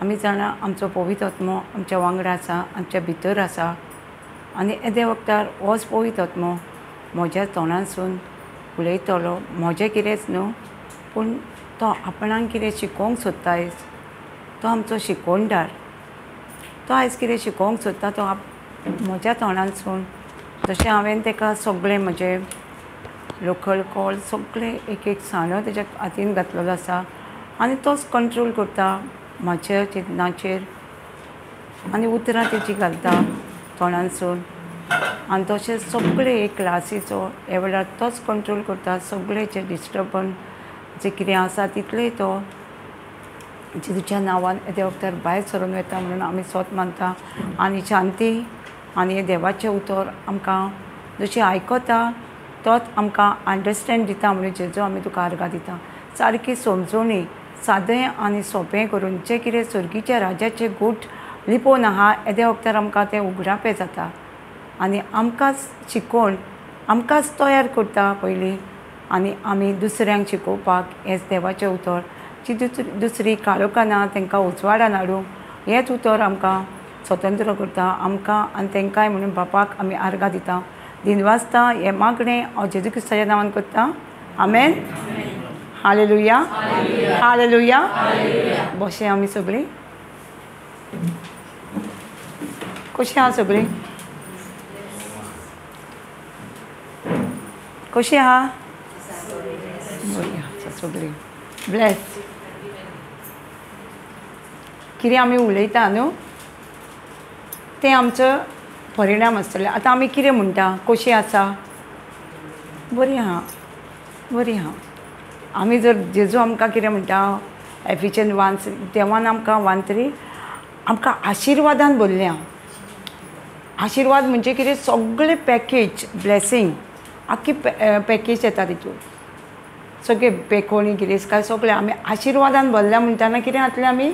आमी जाणा आमचो पवित्र आत्मो आमच्या वांगडा आसा, आमच्या भितर आसा आनी येदे वखदार होच पवित्र आत्मो म्हज्या तोंडांसून उलयतलो. म्हजें कितेंच न्हू, पूण तो आपणाक कितें शिकोवंक सोदता आयज, तो आमचो शिकोवणदार, तो आयज कितें शिकोवंक सोदता तो म्हज्या तोंडांसून. जशें हांवें ताका सगळें म्हजें लोकल कॉल सगळें एक एक सांडो तेज्या हातीन घातलेलो आसा आनी तोच कंट्रोल करता म्हज्या चिंतनाचेर आनी उतरां तेजी घालता तोंडांसून. आनी तशें सगळें एक क्लासीचो ह्या वेळार तोच कंट्रोल करता, सगळें जें डिस्टर्बन्स जें कितें आसा तितलेंय तो जेजूच्या नांवान येद्या वखदार भायर सरून वता म्हणून आमी सोत मानता. आनी शांती आनी देवाचें उतर आमकां जशें आयकता तोच आमकां अंडरस्टँड दिता म्हणून जेजू आमी तुका आर्गां दिता. सारकी समजोणी सादें आनी सोंपें करून जें कितें सर्गीच्या राजाचें गूट लिपोवन आहा येद्या वखदार आमकां तें उगडापें जाता आनी आमकांच शिकोवन आमकांच तयार करता पयलीं आनी आमी दुसऱ्यांक शिकोवपाक हेंच देवाचें उतर जी दुसरी काळोखाना तांकां उजवाडान हाडूंक हेंच उतर आमकां स्वतंत्र करता आमकां आनी तांकांय म्हणून बापाक आमी आर्गां दिता. दिनवासता हें मागणें हांव जेजू क्रिस्ताच्या नांवान करता. आमेन. Hallelujah, hallelujah. बशें आमी सगळीं कशीं आहा? सगळीं कशीं आहा? बरीं आसा सगळीं. ब्लेस. कितें आमी उलयता न्हू तें आमचो परिणाम आसतलें. आतां आमी कितें म्हणटा, कशी आसा? बरी आहा, बरी आहा. आमी जर जेजू आमकां कितें म्हणटा एफिशियन 1, देवान आमकां 1:3 आमकां आशिर्वादान भरल्या. आशिर्वाद म्हणजे कितें? सगळें पॅकेज, ब्लेसींग, आख्खी पॅकेज येता तितून, सगळें बेकोणी गिरेस्तकाय सगळें आमी आशिर्वादान भरल्या म्हणटना कितें जातलें? आमी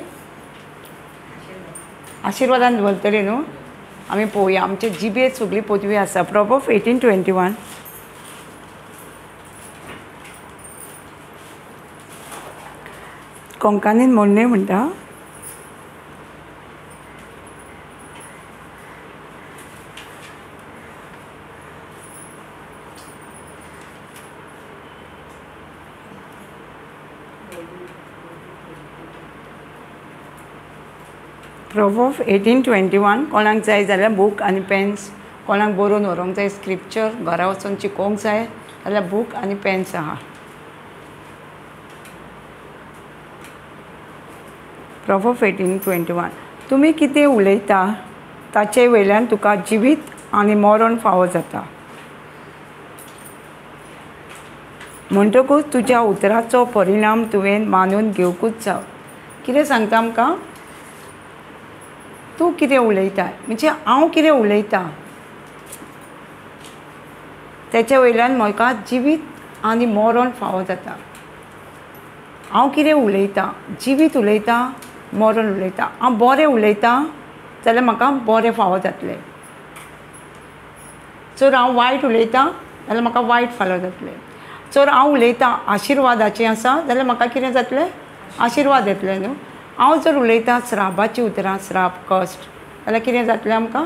आशिर्वादान भरतलीं न्हू. आमी पळोवया आमचे जिबेर सगळी पदवी आसा. प्रोवर्ब 18:21. कोंकणीन म्हणणें म्हणटा, प्रोवर्ब 18:21. कोणाक जाय जाल्यार बूक आनी पेन्स, कोणाक बरोवन व्हरूंक जाय स्क्रिप्चर घरा वचून शिकोवंक जाय जाल्यार बूक आनी पेन्स आहा. प्रोवर्ब 18:21. तुमी कितें उलयता ताचे वयल्यान तुका जिवीत आनी मरण फावो जाता, म्हणटकूच तुज्या उतराचो परिणाम तुवें मानून घेवकूच जाव. कितें सांगता आमकां? तूं कितें उलयता म्हणजे हांव कितें उलयता तेचे वयल्यान म्हाका जिवीत आनी मरण फावो जाता. हांव कितें उलयता, जिवीत उलयता, मरण उलयता. हांव बरें उलयता जाल्यार म्हाका बरें फावो जातलें, जर हांव वायट उलयता जाल्यार म्हाका वायट फावो जातलें. जर हांव उलयता आशिर्वादाचें आसा जाल्यार म्हाका कितें जातलें? आशिर्वाद येतले न्हू. हांव जर उलयता श्रापाचीं उतरां, श्राप, कश्ट, जाल्यार कितें जातलें आमकां?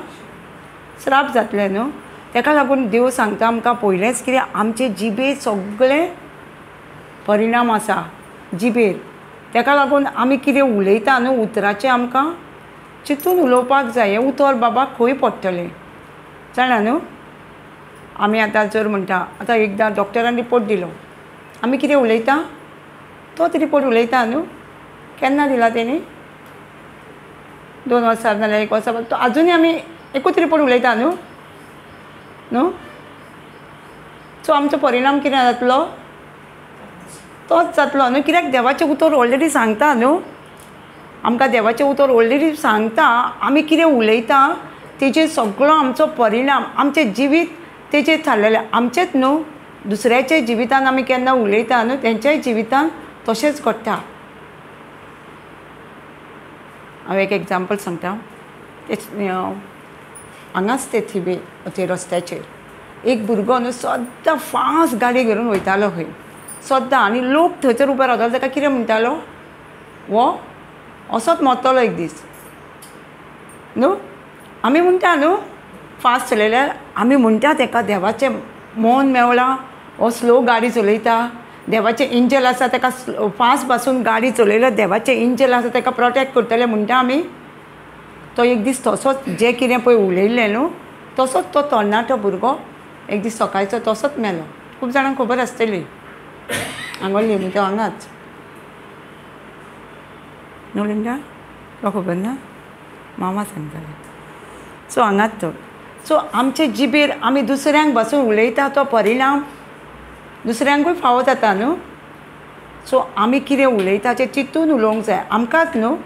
श्राप जातलें न्हू. ताका लागून देव सांगता आमकां पयलेंच कितें आमचे जिबेर सगळें परिणाम आसा जिबेर. ताका लागून आमी कितें उलयता न्हू उतराचें आमकां चिंतून उलोवपाक जाय. हें उतर बाबा खंय पडटलें जाणा न्हू. आमी आतां जर म्हणटा, आतां एकदां डॉक्टरान रिपोर्ट दिलो, आमी कितें उलयता तोच रिपोर्ट उलयता न्हू. केन्ना दिला तेणी? 2 वर्सां नाल्यार 1 वर्सा, तो आजुनूय आमी एकूच रिपोर्ट उलयता न्हू न्हू. सो आमचो परिणाम कितें जातलो? तोच जातलो न्हू. कित्याक देवाचें उतर ऑलरेडी सांगता न्हू आमकां. देवाचें उतर ऑलरेडी सांगता आमी कितें उलयता तेजेर सगळो आमचो परिणाम, आमचें जिवीत तेजेर थारलेलें. आमचेंच न्हू, दुसऱ्याच्या जिवितान आमी केन्ना उलयता न्हू तेंच्याय जिवितान तशेंच घडटा. हांव एक एग्जाम्पल सांगता. हांगाच ते थिबे ते रस्त्याचेर एक भुरगो न्हू सद्दां फास्ट गाडी घेवन वयतालो खंय सद्दां, आनी लोक थंयसर उबे रावताले. ताका कितें म्हणटालो? हो असोच मरतलो एक दीस न्हू. आमी म्हणटा न्हू फास्ट चलयल्यार आमी म्हणटा तेका देवाचें मौन मेवलां, हो स्लो गाडी चलयता, देवाचें एंजल आसा तेका फास्ट पासून गाडी चलयल्यार देवाचें एंजल आसा तेका प्रोटेक्ट करतलें म्हणटा आमी. तो एक दीस तसोच जें कितें पळय उलयल्लें न्हू तसोच तो तरणाटो भुरगो एक दीस सकाळचो तसोच मेलो. खूब जाणांक खबर आसतली हांगोल्ली न्हू तो हांगाच न्हू लिंडा, तुका खबर ना, मामा सांगताले. सो हांगाच तो. सो आमचे जिबेर आमी दुसऱ्यांक बसून उलयता तो परिणाम दुसऱ्यांकूय फावो जाता न्हू. सो आमी कितें उलयता तें चिंतून उलोवंक जाय, आमकांच न्हू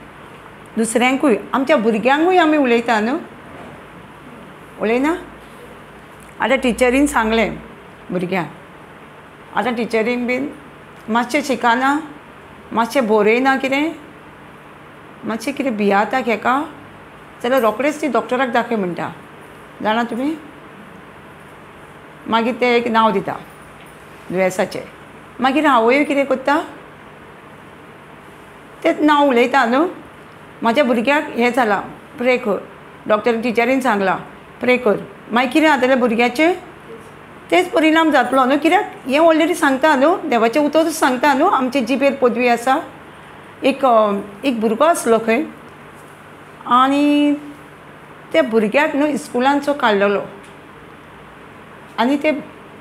दुसऱ्यांकूय, आमच्या भुरग्यांकूय आमी उलयता न्हू, उलयना. आतां टिचरीन सांगलें भुरग्यांक, आतां टिचरीन बीन मातशें शिकना, मातशें बरयना, कितें मातशें कितें भियाता हेका जाल्यार रोखडेच ती डॉक्टराक दाखय म्हणटा, जाणा तुमी. मागीर तें एक नांव दिता दुयेंसाचें, मागीर आवयूय कितें करता तेंच नांव उलयता न्हू. म्हाज्या भुरग्याक हें जालां, प्रे कर, डॉक्टर टिचरीन सांगलां प्रे कर, मागीर कितें जातलें भुरग्याचें तेच परिणाम जातलो न्हू. कित्याक हें ऑलरेडी सांगता न्हू, देवाचें उतरूच सांगता न्हू, आमचे जिबेर पदवी आसा. एक एक भुरगो आसलो खंय आनी त्या भुरग्याक न्हू इस्कुलांचो काडलेलो आनी ते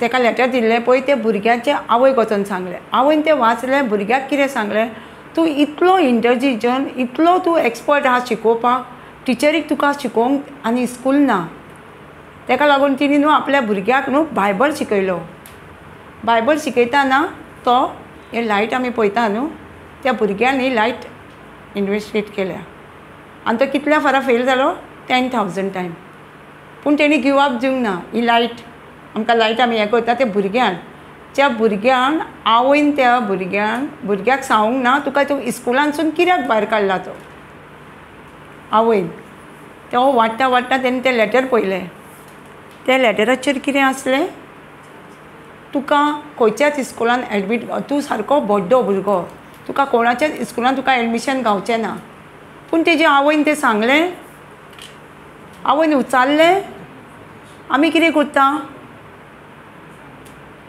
तेका लेटर दिल्लें पळय, त्या भुरग्याचे आवयक वचोन सांगलें. आवयन तें वाचलें, भुरग्याक कितें सांगलें, तूं इतलो इंटेलिजंट, इतलो तूं एक्सपर्ट आहा शिकोवपाक, टिचरीक तुका शिकोवंक आनी स्कूल ना. तेका लागून तिणी न्हू आपल्या भुरग्याक न्हू बायबल शिकयलो. बायबल शिकयतना तो हे लायट आमी पळयता न्हू, त्या भुरग्यान ही लायट इन्वेस्टिगेट केल्या आनी तो कितल्या फारा फेल जालो, 10,000 टायम. पूण तेणी गिव अप दिवंक ना. ही लायट आमकां लायट आमी हें करता, त्या भुरग्यान, त्या भुरग्यान आवयन त्या भुरग्यान भुरग्याक सांगूंक ना तुका तूं इस्कुलांसून कित्याक भायर काडला तो. आवयन तो वाडटा वाडटा तेणी तें लेटर पळयलें, त्या लेटराचेर कितें आसलें, तुका खंयच्याच इस्कुलान एडमीट, तूं सारको बड्डो भुरगो, तुका कोणाच्याच इस्कुलान तुका एडमिशन गावचें ना. पूण तेजे आवयन तें सांगलें, आवयन उचारलें. आमी कितें करता,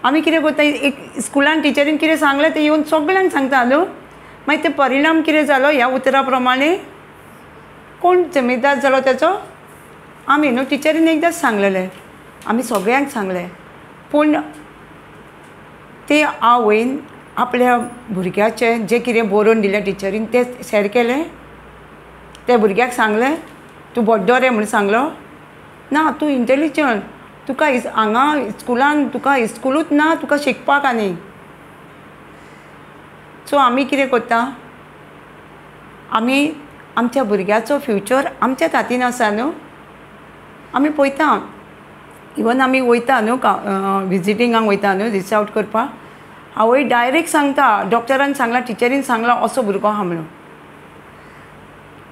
आमी कितें करता, एक स्कुलान टिचरीन कितें सांगलें तें येवन सगल्यांक सांगता न्हू. मागीर ते परिणाम कितें जालो ह्या उतरा प्रमाणे कोण जमीदार जालो तेचो, आमी न्हू. टिचरीन एकदांच सांगलेलें, आमी सगळ्यांक सांगलें. पूण ते आवयन आपल्या भुरग्याचें जें कितें बरोवन दिलें टिचरीन तें शेर केलें, त्या भुरग्याक सांगलें तूं बड्डो रे म्हूण सांगलो ना, तूं इंटेलिजंट, तुका हांगा स्कुलान तुका स्कुलूच ना तुका शिकपाक आनी. सो आमी कितें करता, आमी आमच्या भुरग्याचो फ्युचर आमच्याच हातीन आसा न्हू. आमी पळयता, इवन आमी वयता न्हू विजिटिंगाक वयता न्हू रिच आवट करपाक, आवय डायरेक्ट सांगता डॉक्टरान सांगलां टिचरीन सांगलां असो भुरगो आहा म्हणून.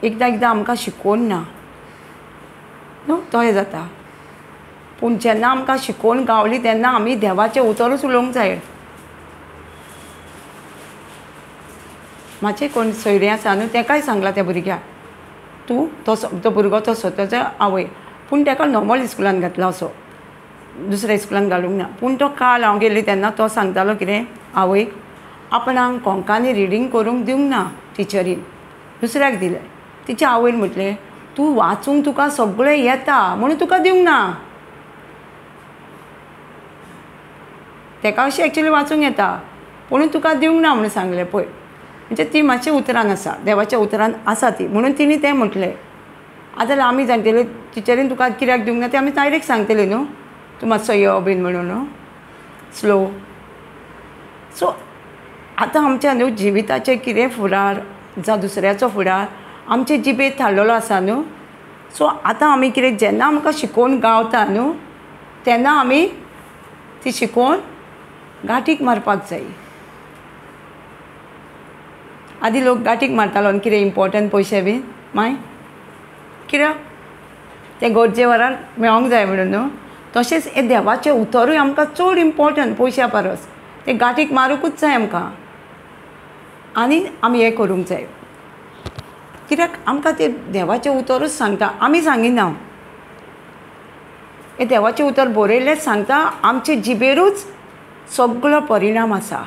एकदां एकदां आमकां शिकोवन ना न्हू तो हें जाता. पूण जेन्ना आमकां शिकोवन गावली तेन्ना आमी देवाचें उतरूच उलोवंक जाय. म्हाजे कोण सोयरे आसा न्हू तेकाय सांगलां त्या भुरग्याक, तूं तसो तो भुरगो तसो तेजो आवय, पूण तेका नॉर्मल इस्कुलान घातला, असो दुसऱ्या इस्कुलान घालूंक ना. पूण तो काल हांव गेल्ली तेन्ना तो सांगतालो कितें आवयक, आपणाक कोंकानी रिडींग करूंक दिवंक ना टिचरीन, दुसऱ्याक दिलें. तिच्या आवयन म्हटलें तूं वाचूंक तुका सगळें येता म्हणून तुका दिवंक ना. तेका अशें एक्चुली वाचूंक येता पूण तुका दिवंक ना म्हणून सांगलें पळय. म्हणजे ती मातशी उतरान आसा, देवाच्या उतरान आसा ती, म्हणून तिणी तें म्हटलें. आतां जाल्यार आमी जाणटेले टिचरीन तुका कित्याक दिवंक ना तें आमी डायरेक्ट सांगतले न्हू, तूं मातसो यो बीन म्हणून न्हू स्लो. सो आतां आमच्या न्हू जिविताचें कितें फुडार जावं दुसऱ्याचो फुडार आमचे जिबेर थारलेलो आसा न्हू. सो आतां आमी कितें जेन्ना आमकां शिकोवन गावता न्हू तेन्ना आमी ती शिकोवन गांठीक मारपाक जाय. आदी लोक गांठीक मारतालो आनी कितें इम्पोर्टंट पयशे बीन मागीर कित्याक ते गरजे वरार मेळोंक जाय म्हणून न्हू. तशेंच हें देवाचें उतरूय आमकां चड इम्पोर्टंट पयश्या परस, तें गांठीक मारुंकूच जाय आमकां आनी आमी हें करूंक जाय. कित्याक आमकां तें देवाचें उतरूच सांगता, आमी सांगिना. हें देवाचें उतर बरयल्लेंच सांगता. आमचे जिबेरूच सगळो परिणाम आसा.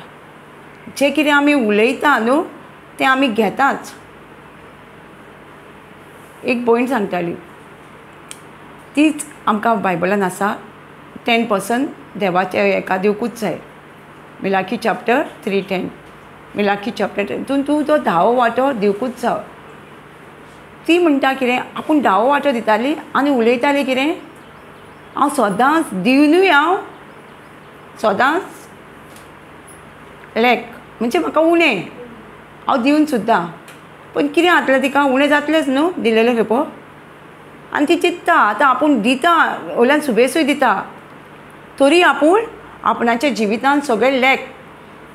जें कितें आमी उलयता न्हू तें आमी घेताच. एक भयण सांगताली, तीच आमकां बायबलान आसा 10% देवाच्या हेका दिवकूच जाय. मिलाखी चॅप्टर 3:10, मिलाखी चॅप्टर 10 तूं तो 10वो वांटो दिवकूच जाय. ती म्हणटा कितें, आपूण 10वो वांटो दिताली आनी उलयताली कितें, हांव सदांच दिवनूय हांव सदांच लॅक, म्हणजे म्हाका उणें, हांव दिवन सुद्दां, पूण कितें जातलें तिका, उणें जातलेंच न्हू दिलेलें खेपो. आनी ती चिंत्ता आतां आपूण दिता, वयल्यान सुबेसूय दिता, तरी आपूण आपणाच्या जिवितान सगळें लॅक,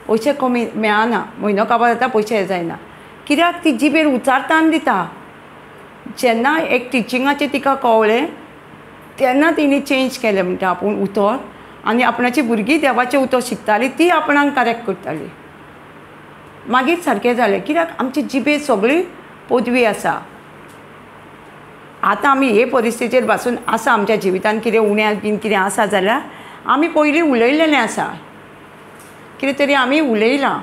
पयशे कमी मेळना, म्हयनो काबार जाता पयशे जायना. कित्याक ती जिबेर उचारता आनी दिता. जेन्ना एक टिचिंगाचें तिका कवळें तेन्ना तिणें चेंज केलें म्हणटा आपूण उतर, आनी आपणाची भुरगीं देवाचें उतर शिकताली, ती आपणाक करेक्ट करताली. मागीर सारकें जालें. कित्याक आमची जिबेर सगळी पदवी आसा. आतां आमी हे परिस्थितीर पासून आसा, आमच्या जिवितान कितें उण्या बीन कितें आसा जाल्यार आमी पयलीं उलयलेलें आसा, कितें तरी आमी उलयलां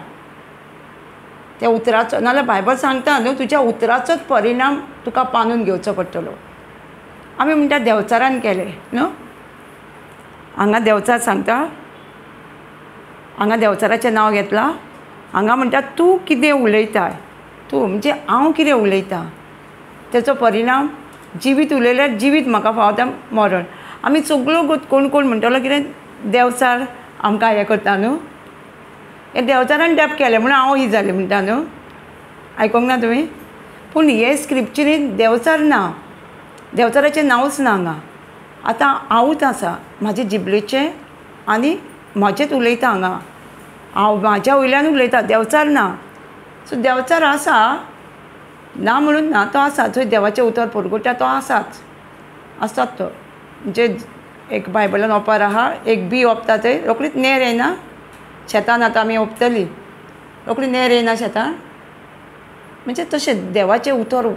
त्या उतराचो. नाजाल्यार बायबल सांगता न्हू, तुज्या उतराचोच परिणाम तुका पानून घेवचो पडटलो. आमी म्हणटा देंवचारान केलें न्हू, हांगा देंवचार सांगता, हांगा देंवचाराचें नांव घेतलां, हांगा म्हणटा तूं कितें उलयताय, तूं म्हणजे हांव कितें उलयतां तेचो परिणाम जिवीत उलयल्यार जिवीत म्हाका फावता मरण. आमी सगळ्यो कोण कोण म्हणटलो कितें देंवचार आमकां हें करता न्हू, हें देंवचारान डॅप केलें म्हणून हांव ही जालें म्हणटा न्हू, आयकोंक ना तुमी? पूण हे स्क्रिप्चरीन देंवचार ना, देंवचाराचें नांवूच ना हांगा. आतां हांवूच आसा म्हाजे जिबलेचें आनी म्हजेंच उलयता हांगा, हांव म्हाज्या वयल्यान उलयता, देंवचार ना. सो देंवचार आसा ना म्हणून ना, तो आसा, थंय देवाचें उतर परगट्टा तो आसाच, आसात तो. म्हणजे एक बायबलान ओपार आहा, एक बी ओंपता थंय रोखडीच नेर येना शेतान, आतां आमी ओंपतली रोखडी नेर येना शेतान, म्हणजे तशें देवाचें उतर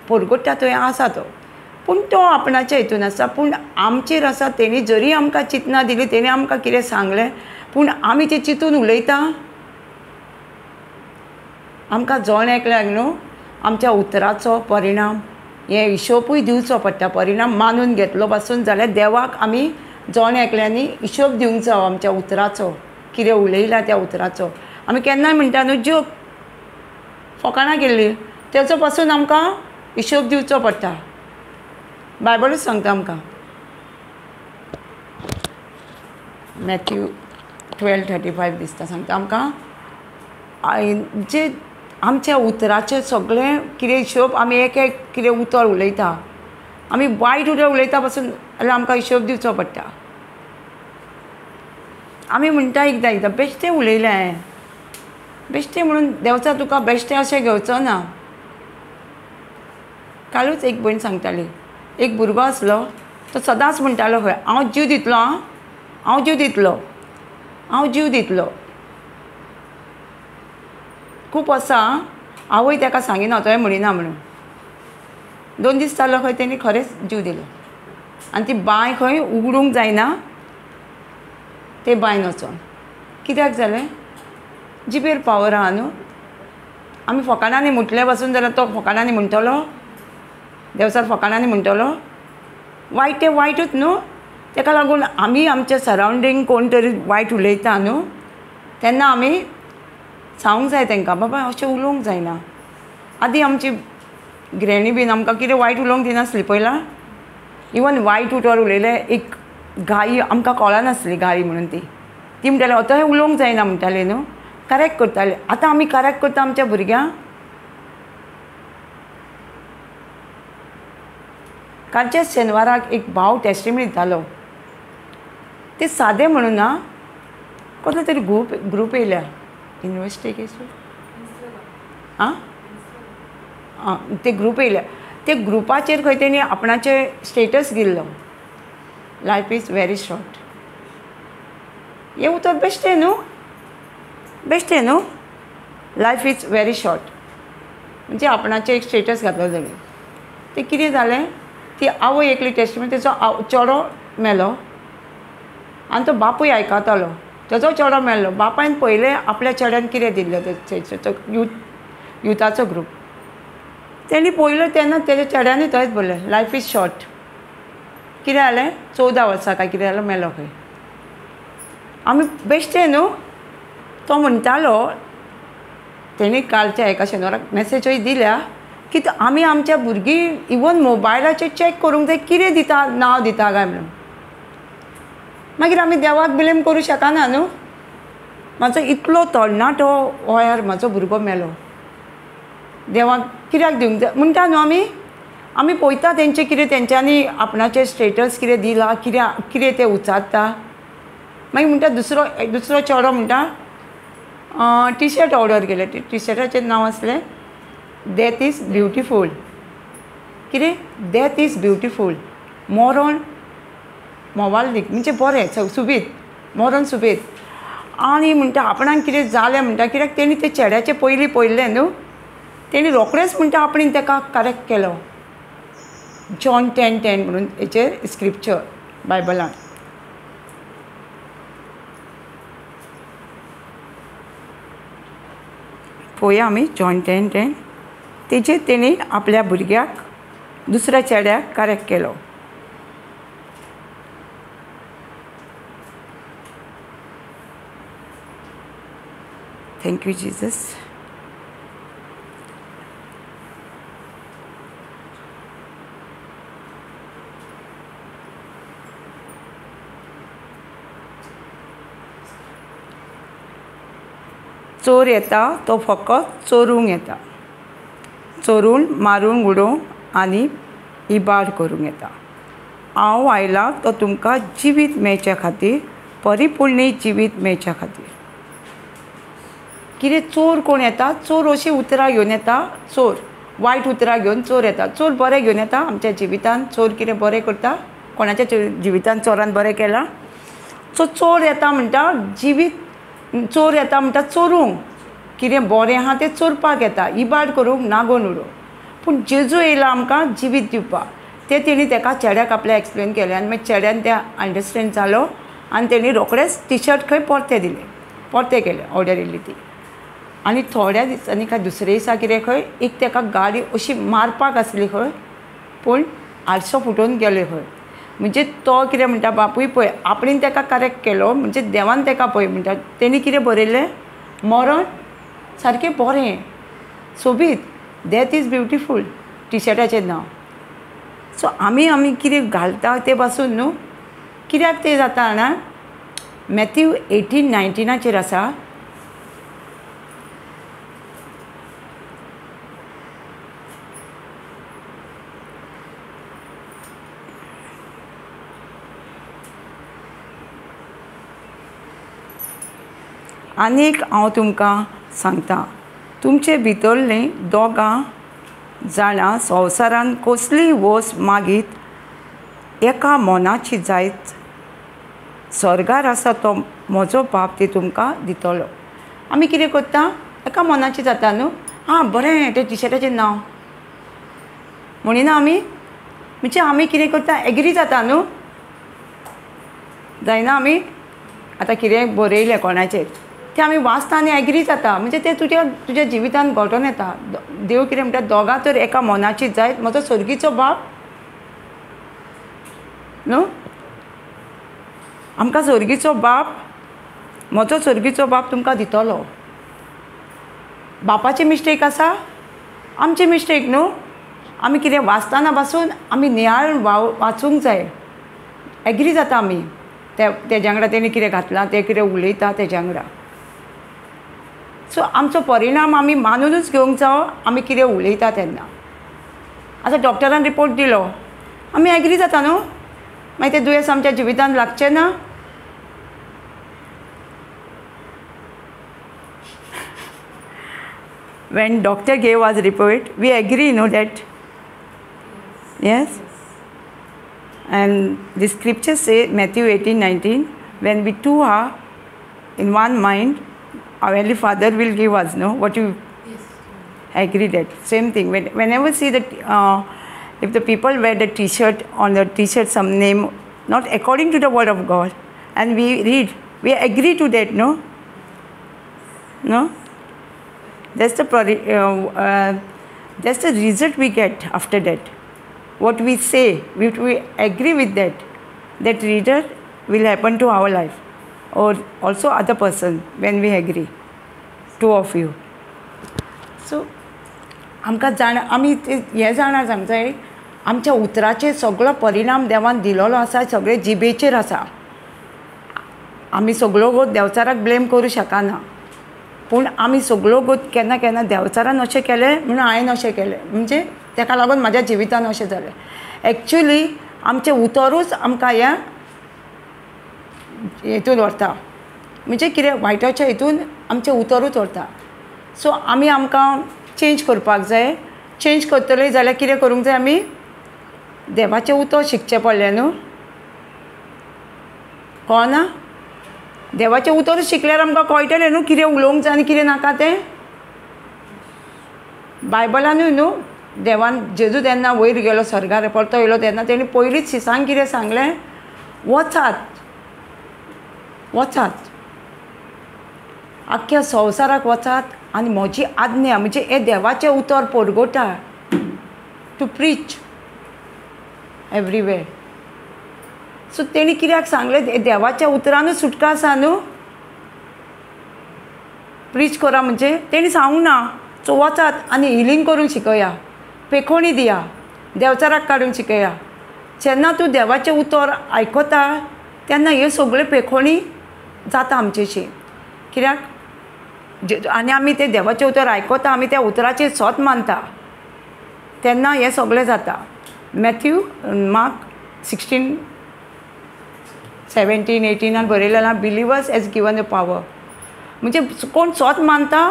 परगट्टा थंय आसा तो. पूण तो आपणाच्या हितून आसा, पूण आमचेर आसा. तेणी जरी आमकां चिंतना दिली, तेणी आमकां कितें सांगलें, पूण आमी तें चिंतून उलयता. आमकां जण एकल्याक न्हू आमच्या उतराचो परिणाम हे हिशोबूय दिवचो पडटा. परिणाम मानून घेतलो पासून जाल्यार देवाक आमी जण एकल्यांनी हिशोब दिवंक जावो आमच्या उतराचो, कितें उलयला त्या उतराचो. आमी केन्नाय म्हणटा न्हू ज्योक फकाणां केल्ली, तेचो पासून आमकां हिशोब दिवचो पडटा. बायबलूच सांगता आमकां, मॅथ्यू 12:35 दिसता सांगता आमकां, जे आमच्या उतराचें सगळें कितें हिशोब आमी एक एक कितें उतर उलयता, आमी वायट उतर उलयता पासून जाल्यार आमकां हिशोब दिवचो पडटा. आमी म्हणटा एकदां एकदां बेश्टें उलयलें हांवें, बेश्टें म्हणून देंवचार तुका बेश्टें अशें घेवचो ना. कालूच एक भयण सांगताली, एक भुरगो आसलो तो सदांच म्हणटालो खंय, हांव जीव दितलो, आं हांव जीव दितलो, हांव जीव दितलो. खूब आसा आवय ताका सांगिना, तोय म्हणिना म्हणून. 2 दीस जालो खंय तेणी खरेंच जीव दिलो. आनी ती बांय खंय उगडूंक जायना, ते बांयन वचोन. कित्याक जालें, जिबेर पावर आहा न्हू. आमी फकाणांनी म्हटलें पासून जाल्यार तो फकाणांनी म्हणटलो, देंवचार फकाणांनी म्हणटलो, वायट तें वायटूच न्हू. ताका लागून आमी आमच्या सरावंडींग कोण तरी वायट उलयता न्हू, तेन्ना आमी सांगूंक जाय तांकां, बाबा अशें उलोवंक जायना. आदी आमची ग्रॅनी बीन आमकां कितें वायट उलोवंक दिनासली पयला, इवन वायट उतर उलयलें एक गायी आमकां कळनासली गायी म्हणून, ती ती म्हणटाली आतां हें उलोवंक जायना म्हणटाली न्हू, करेक्ट करताले. आतां आमी करेक्ट करता आमच्या भुरग्यांक. कालच्याच शेनवाराक एक भाव टेस्टिमनी दितालो, ते सादें म्हणून ना, कसलो तरी ग्रूप येयल्या इनवेस्टिगेशन, आं आं ते ग्रूप येयल्या, ते ग्रुपाचेर खंय तेणी आपणाचें स्टेटस दिल्लो, लायफ is very short. हें उतर बेश्टें न्हू, बेश्टें न्हू, लायफ is very short. म्हणजे आपणाचें एक स्टेटस घातलो जालें. तें कितें जालें, ती आवय एकली टेस्टिमनी, तेचो चेडो मेलो आनी तो बापूय आयकतालो, तेजो चेडो मेल्लो. बापायन पयलें आपल्या चेड्यान कितें दिल्लें तो युथाचो ग्रूप तेणी पयलो तेन्ना तेज्या चेड्यानूय थंयच बरयलें लायफ is short. कितें जालें, 14 वर्सां काय कितें जालें मेलो खंय. आमी बेश्टे न्हू, तो म्हणटालो तेणी कालच्या एका शेनवाराक मॅसेजूय दिल्या की आमी आमच्या भुरगीं इवन मोबायलाचेर चॅक करूंक जाय कितें दिता, नांव दिता काय म्हणून. मागीर आमी देवाक ब्लेम करूं शकना न्हू. म्हाजो इतलो तरणाटो वयार म्हाजो भुरगो मेलो, देवाक कित्याक दिवंक जाय म्हणटा न्हू. आमी आमी पळयता तेंचें कितें, तेंच्यांनी आपणाचें स्टेटस कितें दिलां, कितें कितें तें उचारता. मागीर म्हणटा दुसरो दुसरो चेडो म्हणटा टी शर्ट ऑर्डर केलें, टी शर्टाचें नांव आसलें डेथ is beautiful. कितें डेथ is beautiful, मरण मोवाल म्हणजे बरें सुबीत, मरण सुबीत. आनी म्हणटा आपणाक कितें जालें म्हणटा, कित्याक तेणी ते चेड्याचें पयलीं पळयल्लें न्हू, तेणी रोखडेंच म्हणटा आपणें ताका करेक्ट केलो. जॉन 10:10 म्हणून हेचेर स्क्रिप्चर बायबलान. पळोवया आमी जॉन 10:10. तेजेर तेणी आपल्या भुरग्याक दुसऱ्या चेड्याक करेक्ट केलो. Thank you Jesus. चोर येता तो फकत चोरूंक येता, चोरून मारून उडोवंक आनी इबाड करूंक येता. हांव आयला तो तुमकां जिवीत मेळच्या खातीर, परिपूर्ण जिवीत मेळच्या खातीर. कितें चोर कोण येता, चोर अशीं उतरां घेवन येता, चोर वायट उतरां घेवन चोर येता. चोर बरें घेवन येता आमच्या जिवितान, चोर कितें बरें करता, कोणाच्या जिवितान चोरान बरें केलां. सो चोर येता म्हणटा जिवीत, चोर येता म्हणटा चोरूंक, कितें बरें आहा तें चोरपाक येता, इबाड करूंक, नागोवन उडोवंक. पूण जेजू येयला आमकां जिवीत दिवपाक. तें तेणी तेका चेड्याक आपल्या एक्सप्लेन केलें आनी मागीर चेड्यान तें अंडरस्टँड जालो आनी तेणी रोखडेंच टी शर्ट खंय परतें दिलें, परतें केलें ऑर्डर येयल्ली ती. आनी थोड्या दिसांनी काय दुसरे दिसा कितें खंय एक तेका गाडी अशी मारपाक आसली खंय, पूण आरसो फुटोवन गेले खंय. म्हणजे तो कितें म्हणटा, बापूय पळय आपणेन तेका करेक्ट केलो, म्हणजे देवान तेका पळय म्हणटा. तेणी कितें बरयल्लें, मरण सारकें बरें सोबीत, डेथ is beautiful T शर्टाचें नांव. सो आमी आमी कितें घालता तें पासून न्हू कित्याक तें जाता जाणा. मॅथ्यू 18:19 आसा. आनीक हांव तुमकां सांगता, तुमचे भितरलीं दोगां जाणां संवसारान कसलीय वस्त मागीत एका मनाची जायत, स्वर्गार आसा तो म्हजो बाप ती तुमकां दितलो. आमी कितें करता, एका मनाची जाता न्हू, आं बरें तें टिशर्टाचें नांव म्हणिना आमी, म्हणजे आमी कितें करता एग्री जाता न्हू, जायना आमी आतां कितें बरयलें कोणाचेर तें आमी वाचता आनी एग्री जाता, म्हणजे तें तुज्या तुज्या जिवितान घडोवन येता. देव कितें म्हणटा, दोगां तर एका मनाची जायत, म्हजो स्वर्गीचो बाप न्हू, आमकां स्वर्गीचो बाप, म्हजो स्वर्गीचो बाप तुमकां दितलो. बापाची मिस्टेक आसा, आमची मिस्टेक न्हू. आमी कितें वाचतना पासून आमी नियाळ वाचूंक जाय, एग्री जाता आमी तेज्या वांगडा, तेणी कितें घातलां तें कितें उलयता तेज्या वांगडा. सो आमचो परिणाम आमी मानुनूच घेवंक जावो आमी कितें उलयता तेन्ना. आतां डॉक्टरान रिपोर्ट दिलो, आमी एग्री जाता न्हू, मागीर तें दुयेंस आमच्या जिवितान लागचें ना. When doctor gave us report, we agree, no, that yes. And the scriptures say, Matthew 18:19, when we two are in one mind, our Heavenly Father will give us, no, what you yes. Agree that same thing. Whenever see that if the people wear the T-shirt, on the T-shirt some name not according to the word of God, and we read, we agree to that, no? No? That's the that's the result we get after that. What we say, we agree with that, that result will happen to our life or also other person when we agree, two of you. So आमकां जाणा आमी हें जाणा सांगता आमच्या उतराचेर सगळो परिणाम देवान दिलोलो आसा, सगळे जिबेचेर आसा. आमी सगळो गोत देंवचाराक ब्लेम करूं शकना, पूण आमी सगळो गोत केन्ना केन्ना देंवचारान अशें केलें म्हणून हांवें अशें केलें, म्हणजे तेका लागून म्हाज्या जिवितान अशें जालें. एक्चुली आमचें उतरूच आमकां ह्या हेतून व्हरता, म्हणजे कितें वायटाच्या हितून आमचें उतरूच व्हरता. सो आमी आमकां चेंज करपाक जाय. चेंज करतले जाल्यार कितें करूंक जाय, आमी देवाचें उतर शिकचें पडलें न्हू, कळना? देवाचें उतर शिकल्यार आमकां कळटलें न्हू कितें उलोवंक जाय आनी कितें नाका तें. बायबलानूय न्हू देवान जेजू तेन्ना वयर गेलो स्वर्गार, परतो येयलो तेन्ना तेणी पयलींच शिसांक कितें सांगलें, वचात वचात आख्ख्या संवसाराक वचात आनी म्हजी आज्ञा म्हणजे हें देवाचें उतर परगटा, टू प्रीच एवरीवेर. सो तेणी कित्याक सांगलें, देवाच्या उतरानूच सुटका आसा न्हू, प्रीच करा म्हणजे तेणी सांगूंक ना. सो वचात आनी हिलींग करूंक शिकया, पेखोणी दिया, देंवचाराक काडूंक शिकया. जेन्ना तूं देवाचें उतर आयकता तेन्ना ह्यो सगळ्यो पेखोणी जाता आमचेशी. कित्याक आनी आमी तें देवाचें उतर आयकता, आमी त्या उतराचेर सोत मानता, तेन्ना हें सगळें जाता. मॅथ्यू मार्क 16, 17, 18 बरयलें आहा, believers has given the power. म्हणजे कोण सोत मानता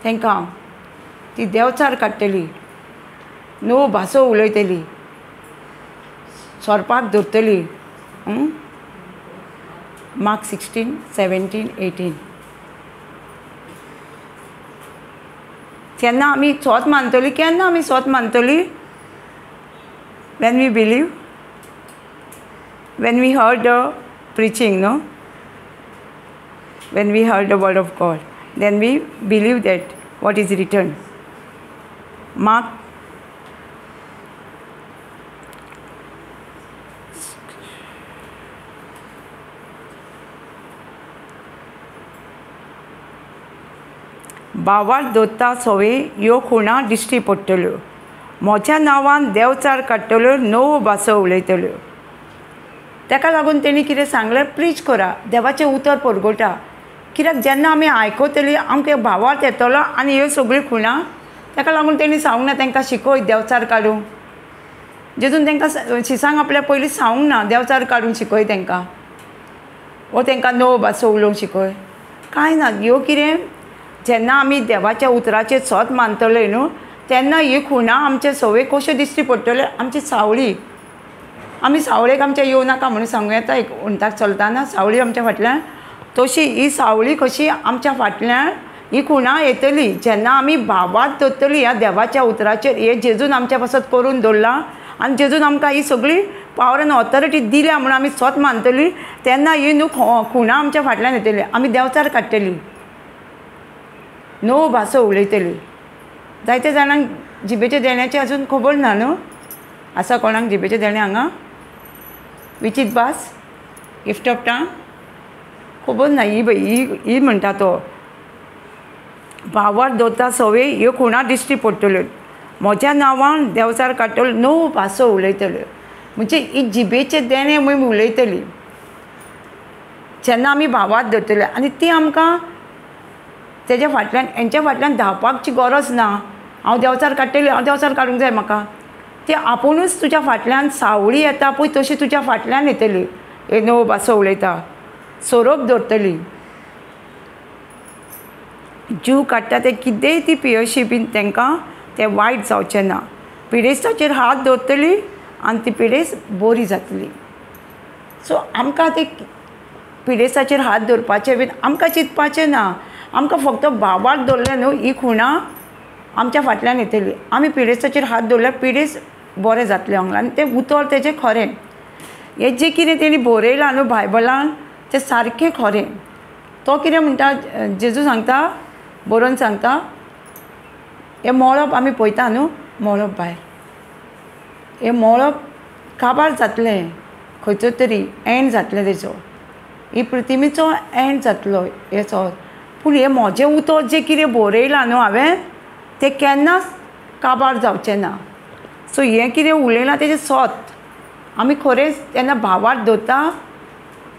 तांकां ती देंवचार काडटली, णव भासो उलयतली, सोरपाक धरतली. मार्क 16, 17, 18. केन्ना आमी सोत मानतली, केन्ना आमी सोत मानतली? When we believe, when we heard the preaching, no? When we heard the word of God, then we believe that what is written. Mark 22 दोता सोवे ह्यो खुणा दिश्टी पडटल्यो, म्हज्या नांवान देंवचार काडटल्यो, णव भासो उलयतल्यो. ताका लागून तेणी कितें सांगलें, प्रीच करा, देवाचें उतर परगटा. कित्याक जेन्ना आमी आयकतली आमकां भावार्थ येतलो आनी ह्यो सगळ्यो खुणा. ताका लागून तेणी सांगूंक ना तांकां शिकय देंवचार काडूंक. जेजून तांकां शिसांक आपल्या पयलीं सांगूंक ना देंवचार काडूंक शिकय तांकां, वो तांकां णव भासो उलोवंक शिकय, कांय ना. ह्यो कितें जेन्ना आमी देवाच्या उतराचेर सोत मानतले न्हू तेन्ना ही खुणा आमचे सवय कश्यो दिश्टी पडटल्यो. आमची सावळी, आमी सावळेक आमच्या येवं नाका म्हणून सांगूं येता, एक उंटाक चलतना सावळी आमच्या फाटल्यान, तशी ही सावळी कशी आमच्या फाटल्यान ही खुणा येतली जेन्ना आमी भावार्थ दवरतली ह्या देवाच्या उतराचेर. हे जेजून आमच्या पासत करून दवरलां आनी जेजून आमकां ही सगळी पावर आनी ऑथॉरिटी दिल्या म्हणून आमी सोत मानतली तेन्ना ही न्हू खुणा आमच्या फाटल्यान येतली, आमी देंवचार काडटली, णव भासो उलयतली. जायते जाणांक जिबेच्या देण्याची अजून खबर ना न्हू, आसा कोणाक जिबेचें देणें हांगा? विचीत भास, गिफ्ट ऑफ टंग खबर ना. ही ही ही म्हणटा तो भावार्थ दवरता सवय ह्यो खुणा दिश्टी पडटल्यो, म्हज्या नांवान देंवचार काडटलो, णव भासो उलयतल्यो. म्हणजे ही जिबेचें देणें म्हूण उलयतली जेन्ना आमी भावार्थ दवरतले. आनी ती आमकां तेज्या फाटल्यान हेंच्या फाटल्यान धांवपाची गरज ना. हांव देंवचार काडटली, हांव देंवचार काडूंक जाय म्हाका, ती आपुणूच तुज्या फाटल्यान सावळी येता पळय तशी तुज्या फाटल्यान येतली. हे णव भासो उलयता, सोरोप धरतली, जीव काडटा ते कितेंय ती पियशी बीन तांकां तें वायट जावचें ना. पिडेस्ताचेर हात दवरतली आनी ती पिडेस्त बरी जातली. सो आमकां ते पिडेस्ताचेर हात दवरपाचें बीन आमकां चिंतपाचें ना, आमकां फक्त भावार्थ दवरलें न्हू ही खुणा आमच्या फाटल्यान येतली. आमी पिडेस्ताचेर हात दवरल्यार पिडेस्त बरें जातलें आंगला. आनी तें उतर तेजें खरें. हें जें कितें तेणी बरयलां न्हू बायबलान तें सारकें खरें. तो कितें म्हणटा, जेजू सांगता, बरोवन सांगता, हें मळब आमी पळयता न्हू, मळब भायर हें मळब काबार जातलें, खंयचो तरी एंड जातलें तेजो, ही पृथ्वीचो एंड जातलो हेचो. पूण हें म्हजें उतर जें कितें बरयलां न्हू हांवें तें केन्नाच काबार जावचें ना. सो हें कितें उलयलां तेजें सत. आमी खरेंच तेन्ना भावार्थ दवरता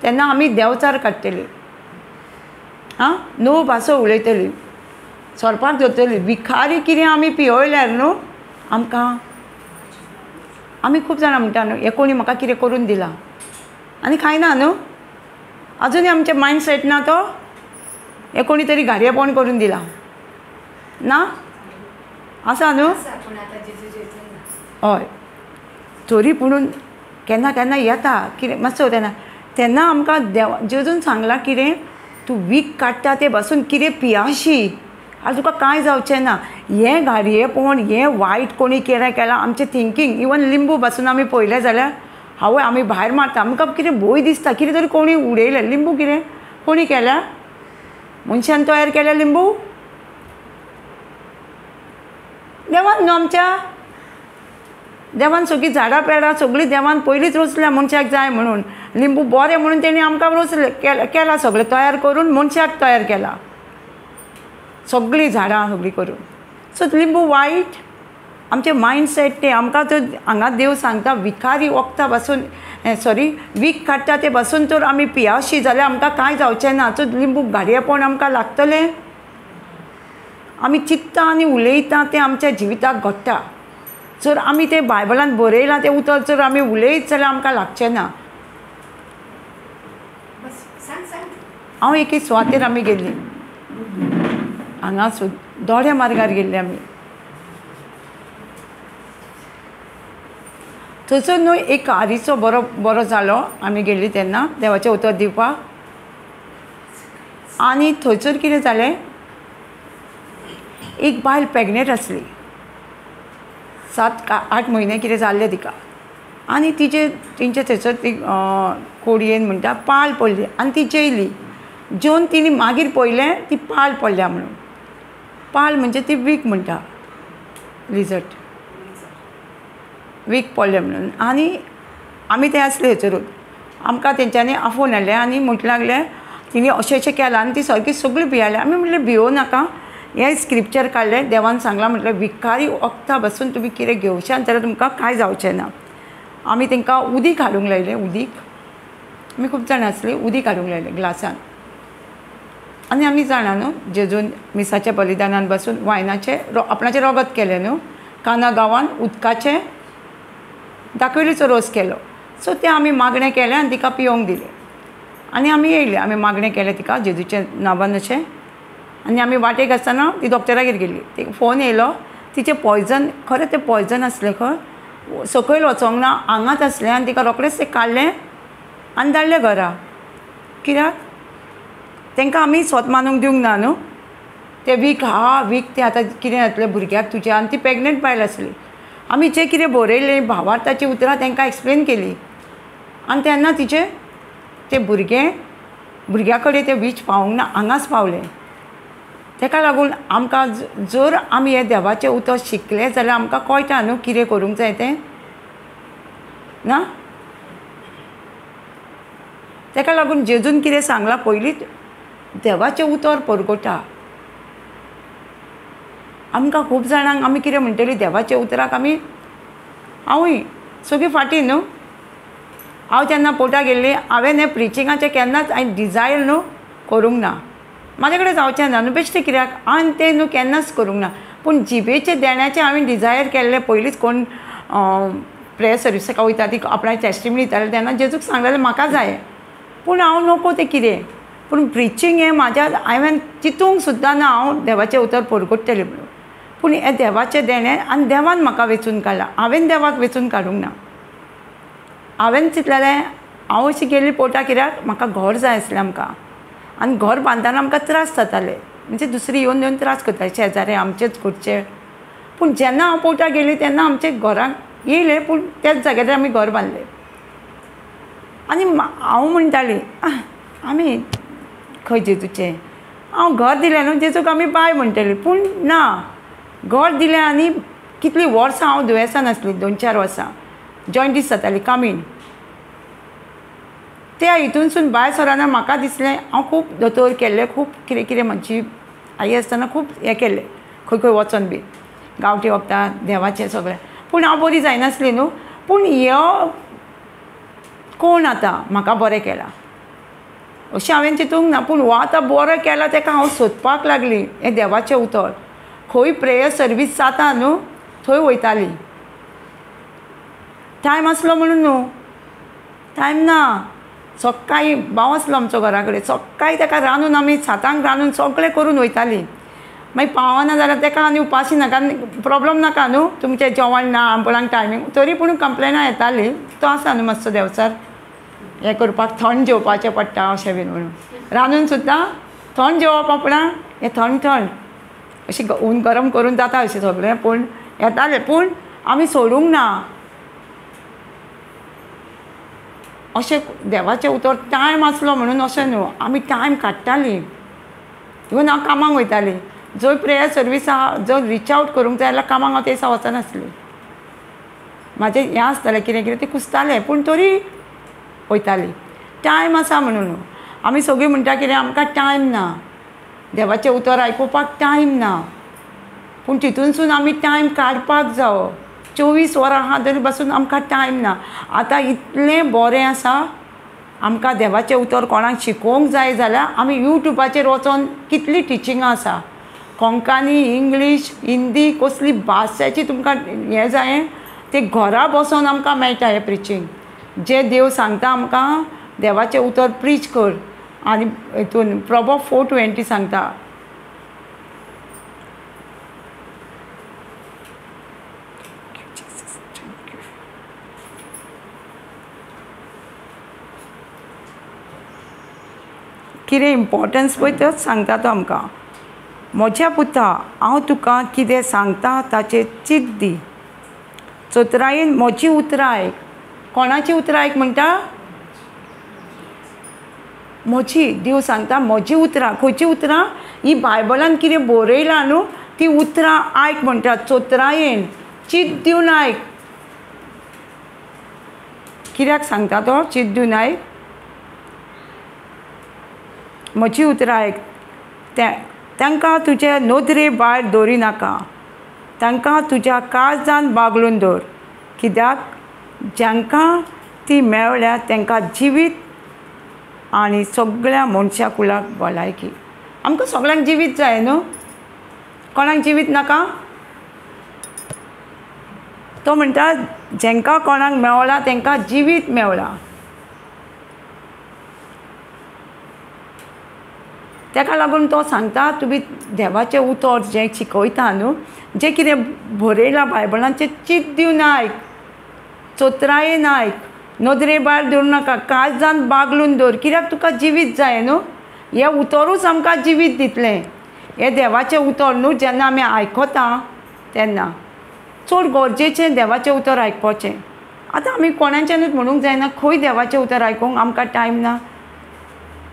तेन्ना आमी देंवचार काडटली, आं णव भासो उलयतली, सोरपाक धरतली. विखारी कितें आमी पिययल्यार न्हू आमकां, आमी खूब जाणां म्हणटा न्हू हें कोणी म्हाका कितें करून दिलां आनी खायना न्हू, अजुनूय आमचें मायंड सेट ना तो, हें कोणी तरी घारयेपण करून दिलां ना आसा न्हू. हय, तरी पुणून केन्ना केन्ना येता कितें मातसो तेन्ना तेन्ना आमकां देव जेजून सांगलां कितें, तूं वीख काडटा तें बसून कितें पियाशी आनी तुका कांय जावचें ना. हें घारयेपण, हें वायट कोणी कितें केलां, आमचें थिंकींग इवन लिंबू बसून आमी पळयलें जाल्यार हांव आमी भायर मारता, आमकां कितें भंय दिसता कितें तरी कोणी उडयलें लिंबू, कितें कोणी केल्या, मनशान तयार केल्या लिंबू, देवान न्हू आमच्या देवान सगळीं झाडां पेडां सगळीं देवान पयलींच रोसल्या मनशाक जाय म्हणून, लिंबू बरें म्हणून तेणी आमकां रोसलें केलां, सगळें तयार करून मनशाक तयार केलां सगळीं झाडां सगळीं करून. सो लिंबू वायट आमचें मायंड सेट तें आमकां तर हांगा देव सांगता विखारी वखदां पासून सॉरी वीख काडटा तें पासून तर आमी पियाशी जाल्यार आमकां कांय जावचें ना. सो लिंबू घाडयेपण आमकां लागतलें. आमी चित्ता आनी उलयता तें आमच्या जिविताक घडटा. जर आमी तें बायबलान बरयलां तें उतर जर आमी उलयत जाल्यार आमकां लागचें ना. हांव एके सुवातेर आमी गेल्ली, हांगा दोड्या मार्गार गेल्ली आमी. थंयसर न्हू एक आरीचो बरो बरो जालो. आमी गेल्ली तेन्ना देवाचें उतर दिवपाक. आनी थंयसर कितें जालें, एक बायल प्रेग्नेंट आसली, 7 का 8 म्हयने कितें जाल्ले तिका. आनी तिजे तेंचे थंयसर ती कोडयेन म्हणटा पाल पडली आनी ती जेयली. जेवन तिणें मागीर पळयलें ती पाल पडल्या म्हणून. पाल म्हणजे ती वीख म्हणटा, लिजट वीख पडलें म्हणून. आनी आमी ते आसले थंयसरूच, आमकां तेंच्यांनी आफोवन हाडलें आनी म्हणटा लागलें तिणें अशें अशें केलां आनी ती सारकी सगळी भियाली. आमी म्हणलें भियोव नाका, हें स्क्रिप्चर काडलें, देवान सांगलां म्हटलें विखारी वखदां बसून तुमी कितें घेवशात जाल्यार तुमकां कांय जावचें ना. आमी तांकां उदीक हाडूंक लायलें, उदीक आमी खूब जाणां आसलीं, उदीक हाडूंक लायलें ग्लासान. आनी आमी जाणा न्हू जेजून मिसाच्या बलिदानान बसून वायनाचें आपणाचें रगत केलें न्हू, काना गांवान उदकाचें दाखयलीचो रोस केलो. सो तें आमी मागणें केलें आनी तिका पिवंक दिलें. आनी आमी येयले, आमी मागणें केलें तिका जेजूच्या नांवान अशें. आनी आमी वाटेक आसतना ती डॉक्टरागेर गेली, तिका फोन येयलो, तिचें पॉयजन, खरें तें पॉयजन आसलें खंय, सकयल वचोंक ना, आंगात आसलें. आनी तिका रोखडेंच तें काडलें आनी धाडलें घरा. कित्याक तांकां आमी स्वत मानूंक दिवंक ना न्हू, तें वीख हा वीख तें आतां कितें जातलें भुरग्याक तुज्या. आनी ती प्रेग्नेंट बायल आसली. आमी जें कितें बरयलें भावार्थाचीं उतरां तांकां एक्सप्लेन केलीं. आनी तेन्ना तिचें तें भुरगें भुरग्या कडेन तें वीख पावूंक ना, हांगाच पावलें. ताका लागून आमकां जर आमी हें देवाचें उतर शिकलें जाल्यार आमकां कळटा न्हू कितें करूंक जाय तें ना. ताका लागून जेजून कितें सांगलां पयलींच देवाचें उतर परगटा. आमकां खूब जाणांक आमी कितें म्हणटली देवाच्या उतराक आमी, हांवूय सगळीं फाटीं न्हू. हांव जेन्ना पोर्टाक गेल्ली हांवें हें प्रिचिंगाचें केन्नाच हांवें डिजायर न्हू करूंक ना, म्हाजे कडेन जावचें ना न्हू बेश्टें कित्याक हांवें तें न्हू केन्नाच करूंक ना. पूण जिबेचें देण्याचें हांवें डिजायर केल्लें पयलींच. कोण प्रेयर सर्विसाक वयता ती आपणाची टेस्टिमनी दिताले तेन्ना जेजूक सांगलेलें म्हाका जाय, पूण हांव नको तें कितें. पूण प्रिचींग हें म्हाज्या हांवें चिंतूंक सुद्दां ना हांव देवाचें उतर परगट्टलें म्हणून. पूण हें देवाचें देणें आनी देवान म्हाका वेंचून काडलां, हांवें देवाक वेंचून काडूंक ना. हांवें चिंतलेलें हांव अशी गेल्ली पोर्टाक कित्याक म्हाका घर जाय आसलें आमकां. आनी घर बांदतना आमकां त्रास जाताले, म्हणजे दुसरी येवन येवन त्रास करताले शेजारे आमचेच करचे. पूण जेन्ना हांव पोवटा गेली तेन्ना आमच्या घराक येयलें, पूण त्याच जाग्यार आमी घर बांदलें. आनी हांव म्हणटाली आमी खंय जेजूचें हांव घर दिलें न्हू, जेजूक आमी बाय म्हणटली, पूण ना घर दिलें. आनी कितलीं वर्सां हांव दुयेंसान आसलीं, 2-4 वर्सां जॉयंटीस जाताली कामीण. त्या हितूनसून भायर सरना म्हाका दिसलें हांव खूब दोतोर केल्लें, खूब कितें कितें म्हजी आई आसतना खूब हें केल्लें, खंय खंय वचोन बी गांवठी वखदां देवाचें सगळें, पूण हांव बरी जायनासली न्हू. पूण ह्यो कोण आतां म्हाका बरें केलां अशें हांवें चिंतूंक ना, पूण हो आतां बरो केला ताका हांव सोदपाक लागली. हें देवाचें उतर खंय प्रेयर सर्वीस जाता न्हू थंय वयताली. टायम आसलो म्हणून न्हू, टायम ना. सकाळीं भाव आसलो आमचो घरा कडेन, सकाळीं ताका रांदून आमी 7 रांदून सगळें करून वयतालीं. मागीर पावना जाल्यार ताका आनी उपाशी नाका, प्रोब्लम नाका न्हू तुमचें जेवण ना आपणाक टायमींग, तरी पूण कंप्लेनां येतालीं. तो आसा न्हू मातसो देंवचार हें करपाक, थंड जेवपाचें पडटा अशें बीन म्हणून रांदून सुद्दां थंड जेवप आपणाक हें थंड थंड अशें हून गरम करून जाता अशें सगळें, पूण येतालें. पूण आमी सोडूंक ना अशें देवाचें उतर. टायम आसलो म्हणून अशें न्हू, आमी टायम काडटालीं. इवन हांव कामाक वयतालीं, जंय प्रेयर सर्वीस आहा जंय रिच आवट करूंक जाय जाल्यार कामाक हांव ते दिसा वचनासलीं. म्हाजें हें आसतालें कितें कितें तें कुसतालें, पूण तरी वयताली. टायम आसा म्हणून न्हू. आमी सगळीं म्हणटा कितें आमकां टायम ना, देवाचें उतर आयकुपाक टायम ना, पूण तितूनसून आमी टायम काडपाक जावो. 24 वरां आहा तरी पासून आमकां टायम ना. आतां इतलें बरें आसा आमकां देवाचें उतर कोणाक शिकोवंक जाय जाल्यार आमी यूट्यूबाचेर वचोन कितलीं टिचिंगां आसा, कोंकणी, इंग्लीश, हिंदी, कसली भाशेची तुमकां हें जाय तें घरा बसोन आमकां मेळटा. हें प्रिचींग जें देव सांगता आमकां देवाचें उतर प्रीच कर. आनी हितून प्रोवर्ब 4:20 सांगता, कितें इम्पोर्टन्स पळय तेंच सांगता तो आमकां. म्हज्या पुता हांव तुका कितें सांगता ताचेर चिंत दी, चतुरायेन म्हजी उतरां आयक. कोणाची उतरां आयक म्हणटा? म्हजी. देव सांगता म्हजी उतरां. खंयची उतरां? ही बायबलान कितें बरयलां न्हू ती उतरां आयक म्हणटा. चतुरायेन चिंत दिवन आयक. कित्याक सांगता तो चिंत दिवन आयक? म्हजी उतरां आयक, तांकां तुजे नदरे भायर दवरी नाका, तांकां तुज्या काळजान बागलून दवर. कित्याक जांकां ती मेळ्ळ्या तांकां जिवीत आनी सगळ्या मनशा कुळाक भलायकी. आमकां सगळ्यांक जिवीत जाय न्हू, कोणाक जिवीत नाका? तो म्हणटा जांकां कोणाक मेवला तांकां जिवीत मेवला. ताका लागून तो सांगता तुमी देवाचें उतर जें शिकयता न्हू, जें कितें बरयलां बायबलान तें चिंत दिवन आयक, चतुरायेन आयक, नदरे भायर दवरूं नाका, काळजान बागलून दवर. कित्याक तुका जिवीत जाय न्हू, हें उतरूच आमकां जिवीत दितलें. हें देवाचें उतर न्हू जेन्ना आमी आयकता तेन्ना चड गरजेचें देवाचें उतर आयकुपाचें. आतां आमी कोणाच्यानूच म्हणूंक जायना खंय देवाचें उतर आयकूंक आमकां टायम ना.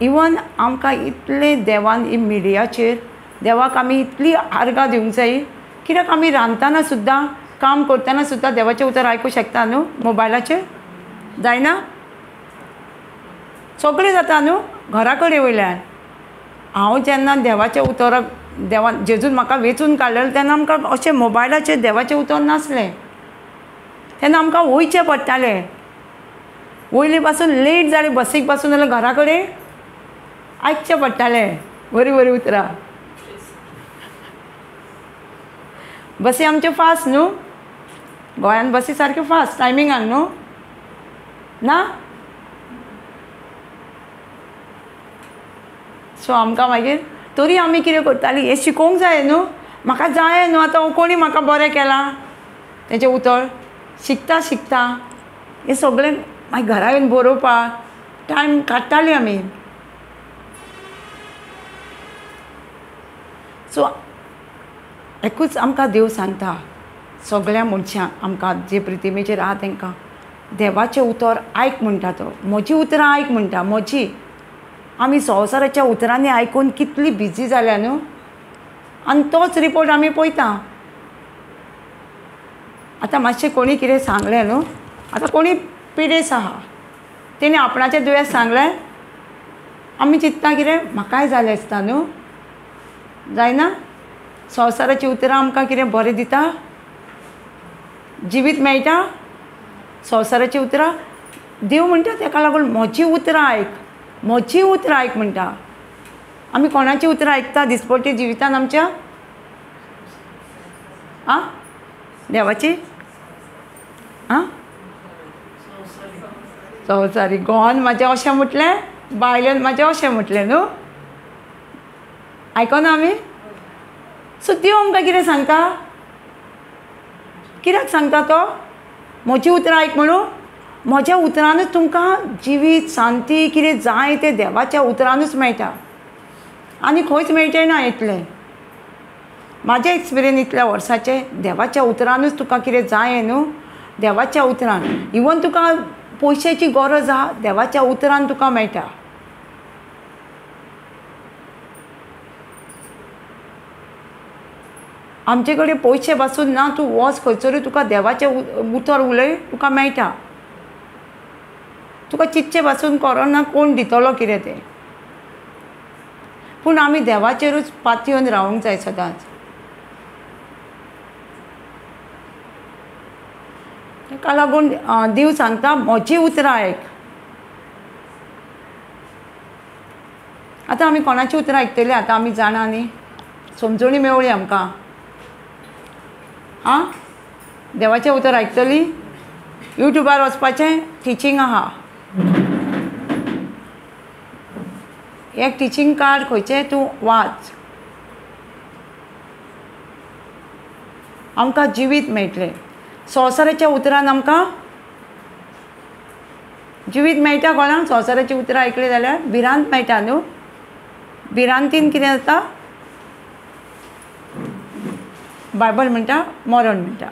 इवन आमकां इतलें देवान ही मिडियाचेर देवाक आमी इतली आर्गां दिवंक जाय. कित्याक आमी रांदतना सुद्दां काम करतना सुद्दां देवाचें उतर आयकूंक शकता न्हू मोबायलाचेर, जायना? सगळें जाता न्हू घरा कडेन वयल्यान. हांव जेन्ना देवाचें उतराक देवान जेजून म्हाका वेंचून काडलेलें तेन्ना आमकां अशें मोबायलाचेर देवाचें उतर नासलें, तेन्ना आमकां वयचें पडटालें. वयले पासून लेट जाली बसीक पासून जाल्यार घरा कडेन आयकचें पडटालें बरीं बरीं उतरां. बसी आमच्यो फास्ट न्हू, गोंयांत बसी सारक्यो फास्ट टायमिंगाक न्हू ना. सो आमकां मागीर तरी आमी कितें करतालीं, हें शिकोवंक जाय न्हू, म्हाका जाय न्हू. आतां कोणी म्हाका बरें केलां तेजें उतर शिकता शिकता हें सगळें मागीर घरा येवन बरोवपाक टायम काडटालीं आमी. सो एकूच आमकां देव सांगता सगळ्या मनशांक आमकां जे प्रितिमेचेर आहा तांकां देवाचें उतर आयक म्हणटा तो, म्हजी उतरां आयक म्हणटा म्हजी. आमी संवसाराच्या उतरांनी आयकून कितली बिजी जाल्या न्हू, आनी तोच रिपोर्ट आमी पळयता. आतां मातशें कोणी कितें सांगलें न्हू, आतां कोणी पिडेस आहा तेणी आपणाचें दुयेंस सांगलें, आमी चिंतता कितें म्हाकाय जालें आसता न्हू, जायना? संवसाराचीं उतरां आमकां कितें बरें दिता, जिवीत मेळटा संवसाराचीं उतरां? देव म्हणटा तेका लागून म्हजी उतरां आयक, म्हजी उतरां आयक म्हणटा. आमी कोणाची उतरां आयकता दिसपट्टी जिवितान आमच्या? आं, देवाची? आं, संवसारी. घोवान म्हाजें अशें म्हटलें, बायलेन म्हाजें अशें म्हटलें न्हू, आयकना आमी? सो देव आमकां कितें सांगता? कित्याक सांगता तो म्हजी उतरां आयक म्हणून? म्हज्या उतरानूच तुमकां जिवीत, शांती, कितें जाय तें देवाच्या उतरानूच मेळटा, आनी खंयच मेळचें ना इतलें. म्हाजें एक्सपिरियन्स इतल्या वर्साचें, देवाच्या उतरानूच तुका कितें जाय न्हू, देवाच्या उतरान. इवन तुका पयशाची गरज आहा, देवाच्या उतरान तुका मेळटा. आमचे कडेन पयशे पासून ना, तूं वच खंयसरूय तुका देवाचें उतर उलय तुका मेळटा. तुका चितचे पासून कोरोना कोण दितलो कितें तें, पूण आमी देवाचेरूच पातयेवन रावंक जाय सदांच. ताका लागून देव सांगता म्हजी उतरां आयक. आतां आमी कोणाची उतरां आयकतली? आतां आमी जाणा न्ही, समजणी मेवळी आमकां. आं, देवाचें उतर आयकतली? यूट्यूबार वचपाचें टिचींग आहा, एक टिचींग कार्ड खंयचें तूं वाच, आमकां जिवीत मेळटलें. संवसाराच्या उतरान आमकां जिवीत मेळटा कोणाक? संवसाराची उतरां आयकली जाल्यार भिरांत मेळटा न्हू. भिरांतीन कितें जाता? बायबल म्हणटा मरण म्हणटा,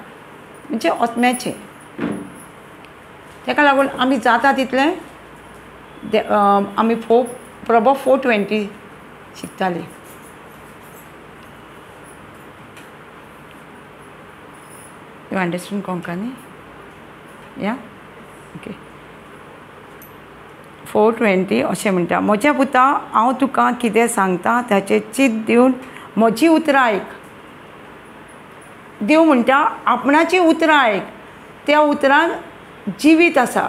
म्हणजे आत्म्याचें. ताका लागून आमी जाता तितलें आमी प्रभो 4:20 शिकतालीं. You understand Konkani? Yeah? Okay. 4:20 अशें म्हणटा, म्हज्या पुता हांव तुका कितें सांगता ताचें चिंत दिवन म्हजी उतरां आयक. देव म्हणटा आपणाची उतरां आयक, त्या उतरान जिवीत आसा,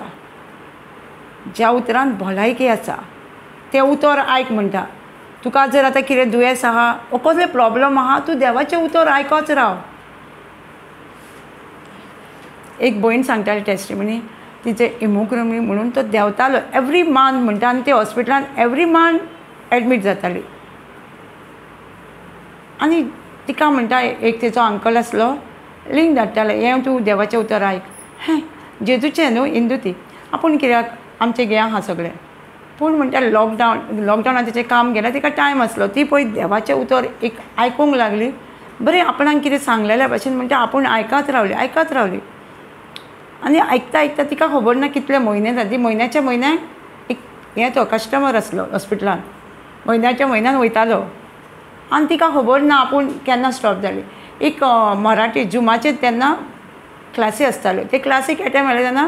ज्या उतरान भलायकी आसा तें उतर आयक म्हणटा. तुका जर आतां कितें दुयेंस आहा वो कसलें प्रोब्लम आहा, तूं देवाचें उतर आयकच राव. एक भयण सांगताली टेस्टिमनी, तिचें हिमोग्लोबीन म्हणून तो देंवतालो एवरी मंथ म्हणटा, आनी ते हॉस्पिटलान एवरी मंथ एडमीट जाताली. आनी तिका म्हणटा एक तिचो अंकल आसलो, लिंक धाडटाले, हें तूं देवाचें उतर आयक, हें जेजूचें न्हू, हिंदू ती, आपूण कित्याक आमचें गे आहा सगळें. पूण म्हणटा लॉकडावनान तिचें काम गेलें, तिका टायम आसलो, ती पळय देवाचें उतर एक आयकूंक लागली. बरें आपणाक कितें सांगलेल्या भाशेन म्हणटा आपूण आयकत रावली, आयकत रावली. आनी आयकता आयकता तिका खबर ना कितले म्हयने जाले. ती म्हयन्याच्या म्हयन्याक एक हें तो कस्टमर आसलो हॉस्पिटलान, म्हयन्याच्या म्हयन्यान वयतालो, आनी तिका खबर ना आपूण केन्ना स्टॉप जाली. एक मराठी जुमाचेर तेन्ना क्लासी आसताल्यो, ते क्लासीक एटेंड जाले तेन्ना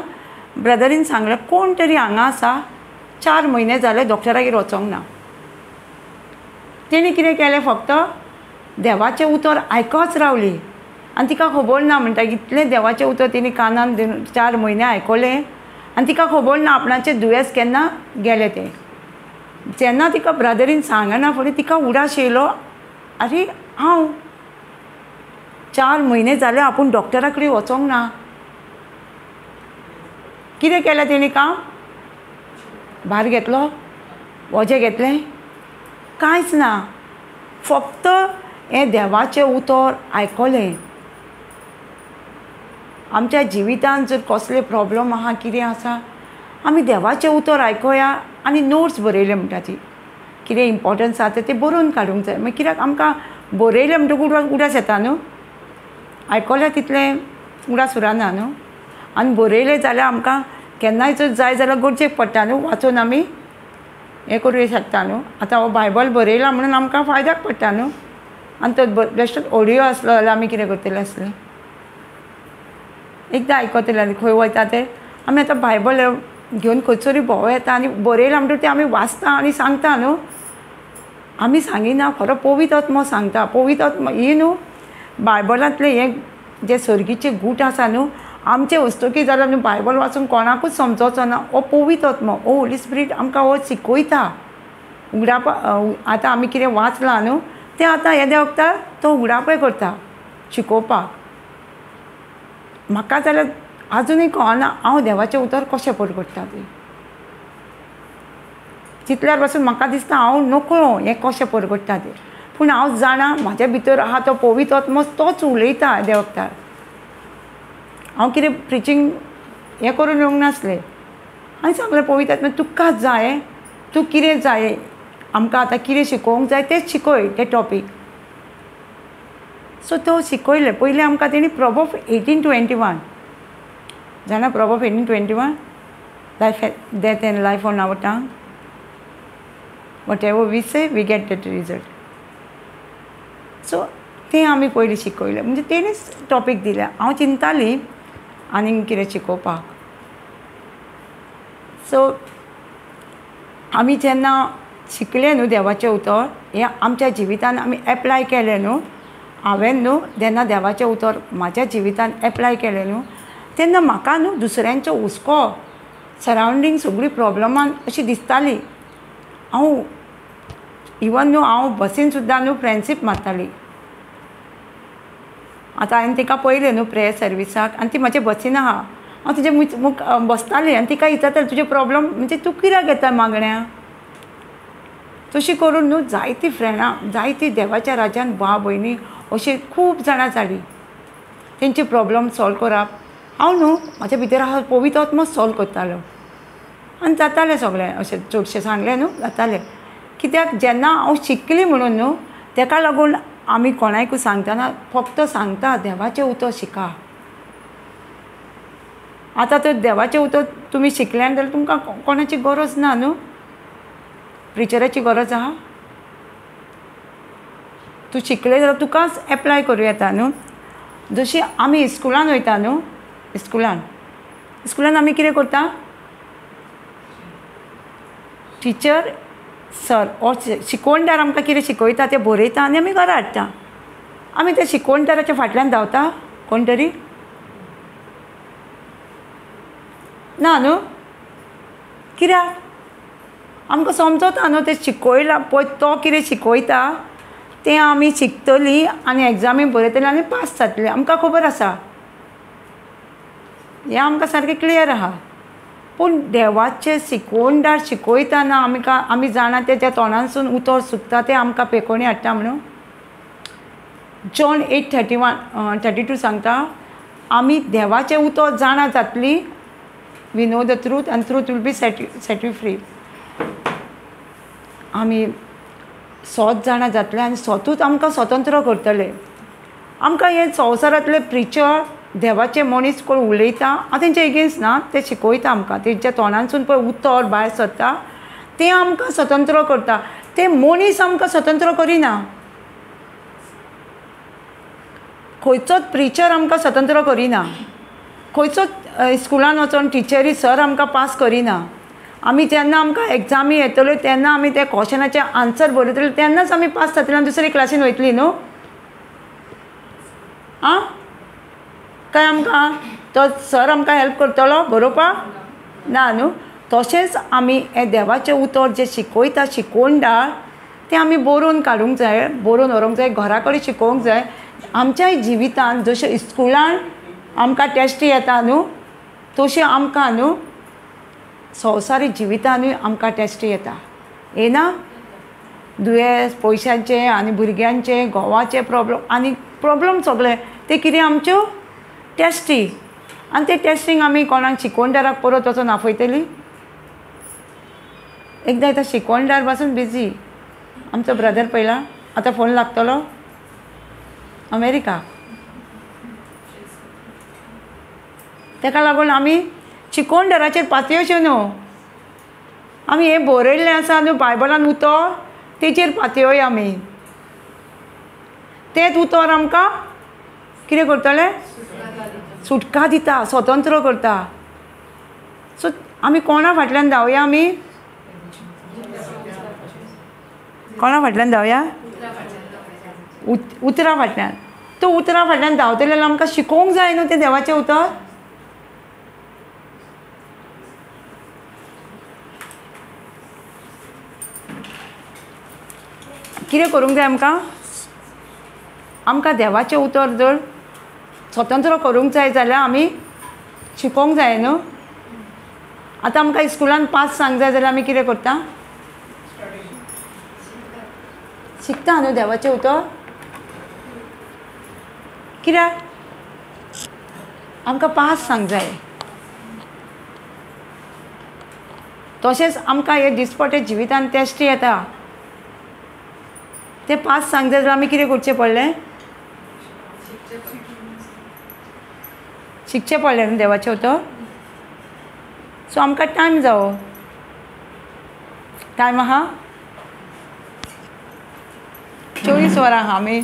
ब्रदरीन सांगलें कोण तरी हांगा आसा, 4 म्हयने जाले डॉक्टरागेर वचोंक ना. तेणी कितें केलें, फक्त देवाचें उतर आयकच रावली. आनी तिका खबर ना म्हणटा इतलें देवाचें उतर तिणें कानान दिवन 4 म्हयने आयकलें, आनी तिका खबर ना आपणाचें दुयेंस केन्ना गेलें तें. जेन्ना तिका ब्रदरीन सांगना फुडें तिका उडास येयलो, आरे हांव 4 म्हयने जाले आपूण डॉक्टरा कडेन वचोंक ना. कितें केलें तेणी काम? भार घेतलो, वजें घेतलें, कांयच ना, फक्त हें देवाचें उतर आयकलें. आमच्या जिवितांत जर कसले प्रॉब्लम आहा कितें आसा, आमी देवाचें उतर आयकोया आनी नोट्स बरयले म्हणटा ती, कितें इम्पोर्टन्स आसा तें बरोवन काडूंक जाय. मागीर कित्याक आमकां बरयलें म्हणटकूच उडास येता न्हू. आयकल्यार तितलें उगडास उरना न्हू. आनी बरयलें जाल्यार आमकां केन्नाय जर जाय जाल्यार गरजेक पडटा न्हू, वाचून आमी हें करूं शकता न्हू. आतां हो बायबल बरयला म्हणून आमकां फायद्याक पडटा न्हू. आनी तो बेश्टोच ऑडियो आसलो जाल्यार आमी कितें करतले आसलें, एकदां आयकतले आनी खंय वयता ते आमी आतां बायबल घेवन खंयसरूय भोंवो येता आनी बरयलां म्हणटकीर तें आमी वाचता आनी सांगता न्हू. आमी सांगिना, खरो पवित्र आत्मो सांगता. पवित्र आत्मो ही न्हू बायबलांतलें हें जें सर्गीचें गूट आसा न्हू, आमचें हस्तुकी जाल्यार न्हू बायबल वाचून कोणाकूच समजोचो ना. हो पवित्र आत्मो, हो होली स्पिरीट आमकां हो शिकयता. उगडापा आतां आमी कितें वाचलां न्हू तें आतां येद्या वखदार तो उगडापय करता शिकोवपाक. म्हाका जाल्यार आजुनूय कळना हांव देवाचें उतर कशें परगट्टा तें. चिंतल्यार पासून म्हाका दिसता हांव नकळो हें कशें परगट्टा तें, पूण हांव जाणा म्हाज्या भितर आहा तो पवित्र आत्मो तोच उलयता येद्या वखदार. हांव कितें प्रिचींग हें करून येवंक नासलें आनी सांगलें पवित्र आत्मा तुका जाय, तूं कितें जाय आमकां आतां कितें शिकोवंक जाय तें शिकय, तें टॉपीक. सो तो शिकयलें. पयलीं आमकां तेणी प्रोवर्ब 18:21 जाणा, Proverb 18:21 life death and life on our tongue, whatever we say we get that result. So तें आमी पयलीं शिकयलें, म्हणजे तेणीच टॉपीक दिलें. हांव चिंताली आनीक कितें शिकोवपाक. सो आमी जेन्ना शिकलें न्हू देवाचें उतर हें आमच्या जिवितान आमी एप्लाय केलें न्हू, हांवें न्हू जेन्ना देवाचें उतर म्हाज्या जिवितान एप्लाय केलें न्हू तेन्ना म्हाका न्हू दुसऱ्यांचो हुस्को, सरावंडींग सगळी प्रोब्लमान अशी दिसताली. हांव इवन न्हू हांव बसीन सुद्दां न्हू फ्रेंडशीप मारताली. आतां हांवें तिका पळयलें न्हू प्रेयर सर्विसाक आनी ती म्हजे बसीन आहा, हांव तिजे मुख बसतालें आनी तिका विचारतालें तुजें प्रोब्लम म्हणजे तूं कित्याक येता मागण्या. तशी करून न्हू जायतीं फ्रेंडां, जायतीं देवाच्या राज्यान भाव भयणी अशीं खूब जाणां जालीं. तेंचे प्रोब्लम सॉल्व करप हांव न्हू म्हाज्या भितर आहा पवित्र आत्मो सॉल्व करतालो आनी जातालें सगळें. अशें चडशें सांगलें न्हू जातालें. कित्याक जेन्ना हांव शिकली म्हणून न्हू तेका लागून आमी कोणाकूय सांगतना फक्त सांगता देवाचें उतर शिका. आतां तर देवाचें उतर तुमी शिकल्यान जाल्यार तुमकां कोणाची गरज ना न्हू, प्रिचराची गरज आहा. तूं शिकलें जाल्यार तुकाच एप्लाय करूं येता न्हू. जशी आमी इस्कुलान वयता न्हू, इस्कुलान इस्कुलान आमी कितें करता, टिचर सर ओ शिकोवणदार आमकां कितें शिकयता तें बरयता आनी आमी घरा हाडटा. आमी त्या शिकोवणदाराच्या फाटल्यान धांवता कोण तरी ना न्हू, कित्याक आमकां समजता न्हू तें शिकयलां पळय तो कितें शिकयता तें आमी शिकतलीं आनी एग्जामी बरयतलीं आनी पास जातलीं, आमकां खबर आसा, हें आमकां सारकें क्लियर आहा. पूण देवाचें शिकोवणदार शिकयतना आमकां आमी जाणा तें त्या तोंडांसून उतर सुकता तें आमकां पेकोणी हाडटा म्हणून. जॉन 8:31-32 सांगता आमी देवाचें उतर जाणा जातली, we know the truth and truth will be set you free. आमी सोत जाणा जातले आनी सोतूच आमकां स्वतंत्र करतले. आमकां हे संवसारांतले प्रिचर देवाचे मनीस कोण उलयता हांव तेंचे एगेन्स्ट ना, ते शिकयता आमकां, तेंच्या तोंडांसून पळय उतर भायर सरता तें आमकां स्वतंत्र करता. ते मनीस आमकां स्वतंत्र करिना, खंयचोच प्रिचर आमकां स्वतंत्र करिना, खंयचोच स्कुलान वचोन टिचरी सर आमकां पास करिना. आमी जेन्ना आमकां एग्जामी येतल्यो तेन्ना आमी त्या क्वेश्चनाचे आन्सर बरयतले तेन्नाच आमी पास जातले आनी दुसरे क्लासीन वयतली न्हू. आं काय आमकां तो सर आमकां हेल्प करतलो बरोवपाक ना न्हू. तशेंच आमी हें देवाचें उतर जें शिकयता शिकोवणदार तें आमी बरोवन काडूंक जाय, बरोवन व्हरूंक जाय, घरा कडेन शिकोवंक जाय. आमच्याय जिवितान जशें इस्कुलान आमकां टेस्टी येता न्हू तशें आमकां न्हू संवसारीक जिवितानूय आमकां टेस्टी येता. येना दुयेंस, पयशांचें आनी भुरग्यांचें, घोवाचें प्रोब्लम आनी प्रोब्लम सगळे ते कितें आमच्यो टेस्टी. आनी ते टेस्टींग आमी कोणाक शिकोवणदाराक परत वचोन आपयतली. एकदां आतां शिकोवणदार पासून बिजी. आमचो ब्रदर पळयला आतां फोन लागतलो अमेरिका. ताका लागून आमी चिकोंडराचेर पातयेवच्यो न्हू. आमी हें बरयल्लें आसा न्हू बायबलान उतर, तेचेर पातयेवया आमी. तेंच उतर आमकां कितें करतलें? सुटका दिता, स्वतंत्र करता. सो आमी कोणा फाटल्यान धांवया? आमी कोणा फाटल्यान धांवया? उतरां फाटल्यान. तो उतरां फाटल्यान धांवतले जाल्यार आमकां शिकोवंक जाय न्हू तें देवाचें उतर. कितें करूंक जाय आमकां? आमकां देवाचें उतर जर स्वतंत्र करूंक जाय जाल्यार आमी शिकोवंक जाय न्हू. आतां आमकां स्कुलान पास सांग जाय जाल्यार आमी कितें करता? शिकता न्हू देवाचें उतर. कित्याक? आमकां पास सांग जाय. तशेंच आमकां हे दिसपट्टे जिवितान टेस्टी येता, ते पास सांग जाय जाल्यार आमी कितें करचें पडलें? शिकचें पडलें न्हू देवाचें उतर. सो आमकां टायम जावो, टायम आहा 24 वरां आहा. आमी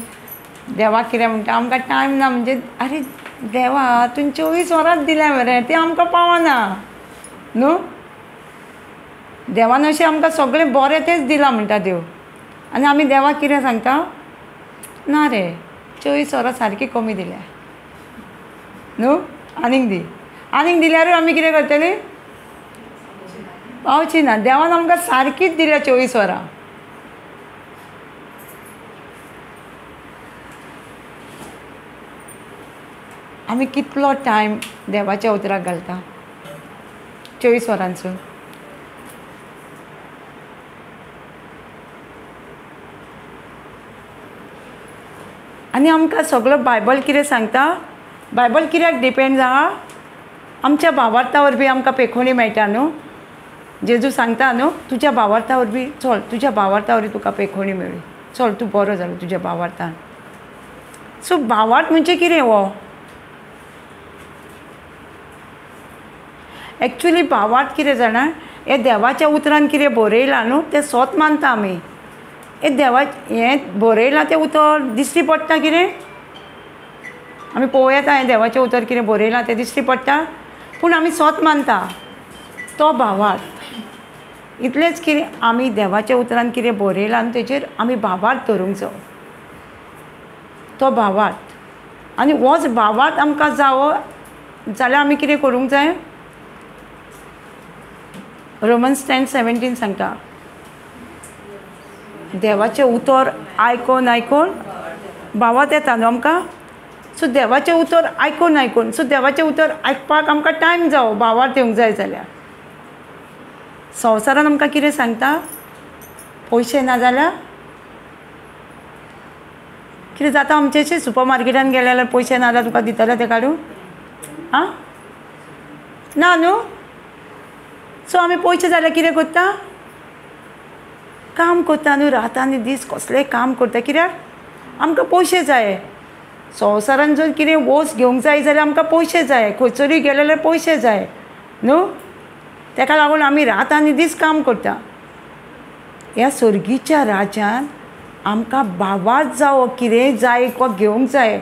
देवाक कितें म्हणटा? आमकां टायम ना. म्हणजे आरे देवा, तुवें 24 वरांच दिल्या मरे, तें आमकां पावना न्हू. देवान अशें आमकां सगळें बरें तेंच दिलां म्हणटा देव, आनी आमी देवाक कितें सांगता? ना रे, 24 वरां सारकी कमी दिल्या न्हू, आनीक दी. आनीक दिल्यारूय आमी कितें करतली? पावची ना. देवान आमकां सारकीच दिल्या 24 वरां. आमी कितलो टायम देवाच्या उतराक घालता 24 वरांसून? आनी आमकां सगळो बायबल कितें सांगता? बायबल कित्याक डिपेंड आहा? आमच्या भावार्था वरवीं आमकां पेखोणी मेळटा न्हू. जेजू सांगता न्हू, तुज्या भावार्था वरवीं चल, तुज्या भावार्था वरवीं तुका पेखोणी मेळ्ळी, चल तूं बरो जालो तुज्या भावार्थान. सो भावार्थ म्हणजे कितें हो? एक्चुली भावार्थ कितें जाणा, हें देवाच्या उतरान कितें बरयलां न्हू तें सोत मानता आमी. हें देवा हें बरयलां तें उतर दिश्टी पडटा कितें? आमी पळोवं येता हें देवाचें उतर कितें बरयलां तें दिश्टी पडटा, पूण आमी सोत मानता तो भावार्थ. इतलेंच कितें आमी देवाच्या उतरान कितें बरयलां आनी तेचेर आमी भावार्थ धरूंक जावो, तो भावार्थ. आनी होच भावार्थ आमकां जावो जाल्यार आमी कितें करूंक जाय? रोमन्स 10:17 सांगता, देवाचें उतर आयकोन आयकोन भावार्थ येता न्हू आमकां. सो देवाचें उतर आयकोन आयकोन, सो देवाचें उतर आयकपाक आमकां टायम जावो भावार्थ येवंक जाय जाल्यार. संवसारान आमकां कितें सांगता? पयशे ना जाल्यार कितें जाता आमचें? सुपर मार्केटान गेले जाल्यार पयशे ना जाल्यार तुका दितले ते काडून? आं, ना न्हू. सो आमी पयशे जाल्यार कितें करता? काम करता न्हू, रात आनी दीस कसलें काम करता. कित्याक? आमकां पयशे जाय. संवसारान जर कितें वस्त घेवंक जाय जाल्यार आमकां पयशे जाय, खंयसरूय गेले जाल्यार पयशे जाय न्हू. ताका लागून आमी रात आनी दीस काम करता. ह्या सर्गीच्या राज्यान आमकां भावार्थ जावो, कितेंय जाय वा घेवंक जाय.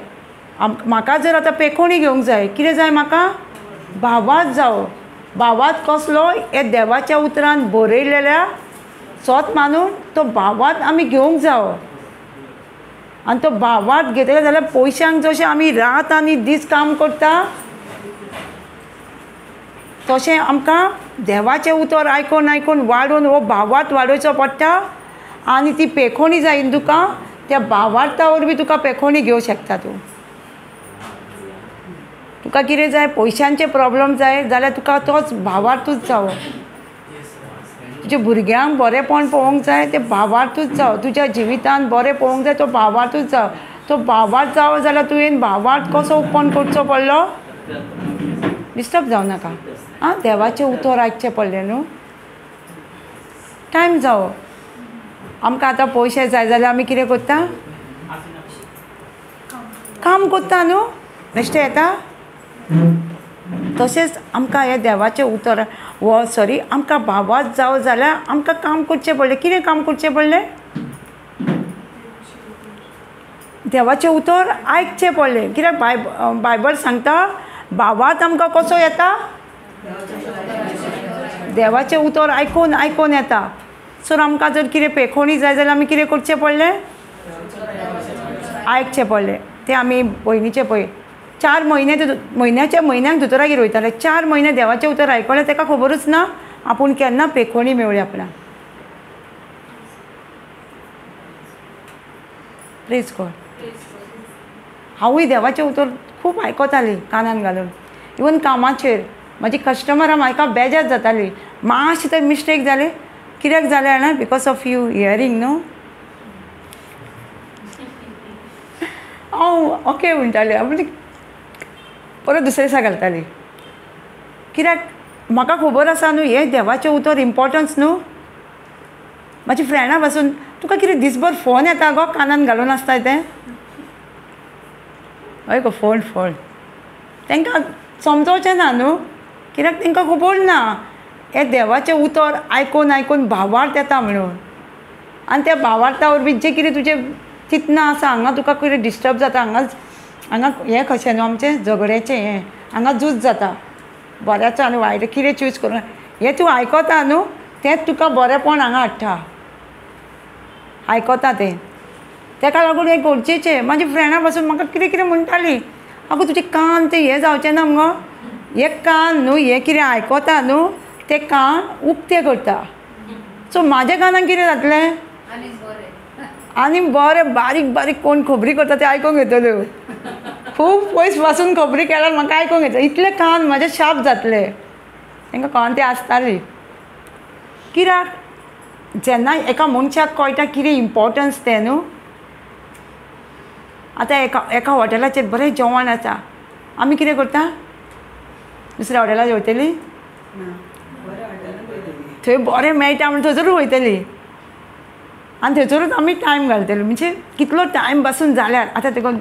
म्हाका जर आतां पेखोणी घेवंक जाय, कितें जाय म्हाका? भावार्थ जावो. भावार्थ कसलो? हे देवाच्या उतरान बरयलेल्या सोत मानून तो भावार्थ आमी घेवंक जावो. आनी तो भावार्थ घेतले जाल्यार पयशांक जशें आमी रात आनी दीस काम करता तशें आमकां देवाचें उतर आयकोन आयकोन वाडोवन हो भावार्थ वाडोवचो पडटा. आनी ती पेखोणी जाय न्हू तुका, त्या भावार्था वरवीं तुका पेखोणी घेवंक शकता तूं. तुका कितें जाय? पयशांचे प्रॉब्लम जाय जाल्यार तुका तोच भावार्थूच जावो. तुज्या भुरग्यांक बरेंपण पळोवंक जाय तें भावार्थूच जावो. तुज्या जिवितान बरें पळोवंक जाय तो भावार्थूच जावो. तो भावार्थ जावो जाल्यार तुवें भावार्थ कसो ओपन करचो पडलो? डिस्टर्ब जावं नाका. आं, देवाचें उतर आयकचें पडलें न्हू. टायम जावो. आमकां आतां पयशे जाय जाल्यार आमी कितें करता? काम करता न्हू. बेश्टें येता? तशेंच आमकां हें देवाचें उतर वो सॉरी आमकां भावार्थ जावं जाल्यार आमकां काम करचें पडलें. कितें काम करचें पडलें? देवाचें उतर आयकचें पडलें. कित्याक बायबल सांगता भावार्थ आमकां कसो येता? देवाचें उतर आयकून आयकून येता. सो आमकां जर कितें पेखोणी जाय जाल्यार आमी कितें करचें पडलें? आयकचें पडलें. तें आमी भयणीचें पळय 4 म्हयने म्हयन्याच्या म्हयन्याक दोतोरागेर वयताले. 4 म्हयने देवाचें उतर आयकलें, ताका खबरूच ना आपूण केन्ना पेखोणी मेवळी आपणाक. Praise God. हांवूय देवाचें उतर खूब आयकतालीं कानान घालून. इवन कामाचेर म्हाजी कस्टमरां म्हाका बेजार जाताली, मातशें तर मिस्टेक जाली. कित्याक जालें जाणा? Because of you hearing न्हू. हांव ओके म्हणटालें, म्हणजे परत दुसरे दिसा घालताली. कित्याक म्हाका खबर आसा न्हू हें देवाचें उतर इम्पोर्टन्स न्हू. म्हाजी फ्रेंडां पासून तुका कितें दिसभर फोन येता गो कानान घालून आसता तें? हय गो फोन फोन तांकां समजोवचें ना न्हू, कित्याक तांकां खबर ना हें देवाचें उतर आयकून आयकून भावार्थ येता म्हणून. आनी त्या भावार्था वरवीं जें कितें तुजें चिंतना आसा, हांगा तुका कितें डिस्टर्ब जाता, हांगा हांगा हें कशें न्हू आमचें झगड्याचें हें हांगा झूज जाता बऱ्याचो आनी वायट कितें चूज करून हें तूं आयकता न्हू तेंच तुका बरेंपण हांगा हाडटा. आयकता तें, तेका लागून हें गरजेचें. म्हाजी फ्रेंडां पासून म्हाका कितें कितें म्हणटालीं, आगो तुजें कान तें हें जावचें ना मुगो, हें कान न्हू हें कितें आयकता न्हू तें कान उक्तें करता. सो म्हाज्या कानाक कितें जातलें? आनी बरें बारीक बारीक कोण खबरी करता तें आयकूंक येतल्यो. खूब पयस पासून खबरी केल्यार म्हाका आयकूंक येतलें. इतलें कान म्हाजें शार्प जातलें. तांकां कळना तें आसताली. कित्याक जेन्ना एका मनशाक कळटा कितें इम्पोर्टन्स तें न्हू. आतां एका एका हॉटेलाचेर बरें जेवण आसा, आमी कितें करता? दुसऱ्या हॉटेलार वयतली, थंय बरें मेळटा म्हूण थंयसरूच वयतली आनी थंयसरूच आमी टायम घालतली. म्हणजे कितलो टायम पासून जाल्यार आतां तेका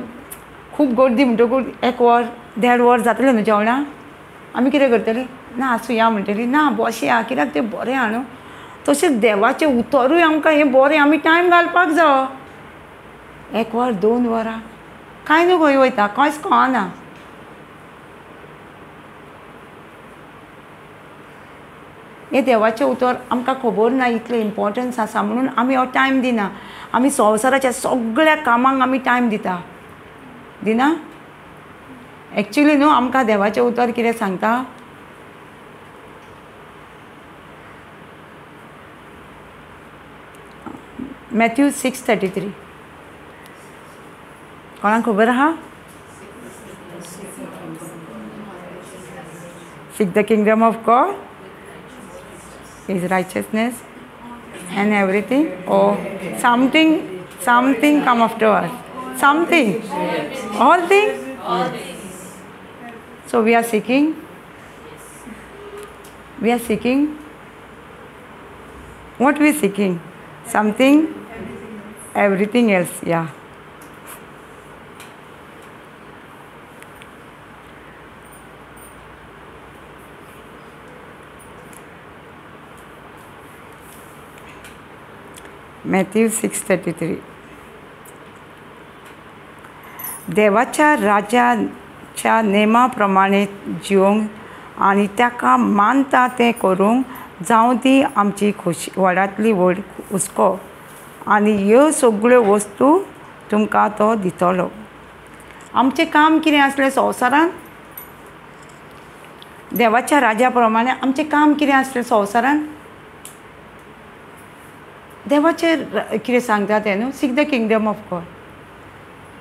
खूब गर्दी म्हणटकूच 1 वर 1.5 वर जातलें न्हू जेवणाक. आमी कितें करतली? ना आसूं या म्हणटली, ना बसया कित्याक तें बरें आहा न्हू. तशेंच देवाचें उतरूय आमकां हें बरें, आमी टायम घालपाक जावो. 1 वर 2 वरां कांय न्हू खंय वयता कांयच कळना. हें देवाचें उतर आमकां खबर ना इतलें इम्पोर्टन्स आसा म्हणून आमी हो टायम दिना. आमी संवसाराच्या सगळ्या कामांक आमी टायम दिता, दिना? एक्चुली न्हू आमकां देवाचें उतर कितें सांगता? मॅथ्यू 6:33. कोणाक खबर आहा? Seek the kingdom of God, His righteousness and everything, or something, something come after us. Something, all things. So we are seeking. We are seeking. What we are seeking? Something, everything else. Yeah. Matthew 6:33. देवाच्या राज्याच्या नेमा प्रमाणे जिवंक आनी ताका मानता तें करूंक जावं ती आमची खोशी व्हडांतली व्हड हुस्को, आनी ह्यो सगळ्यो वस्तू तुमकां तो दितलो. आमचें काम कितें आसलें संवसारांत? देवाच्या राज्या प्रमाणे आमचें काम कितें आसलें संवसारांत? देवाचें कितें सांगता तें न्हू, seek the kingdom of God.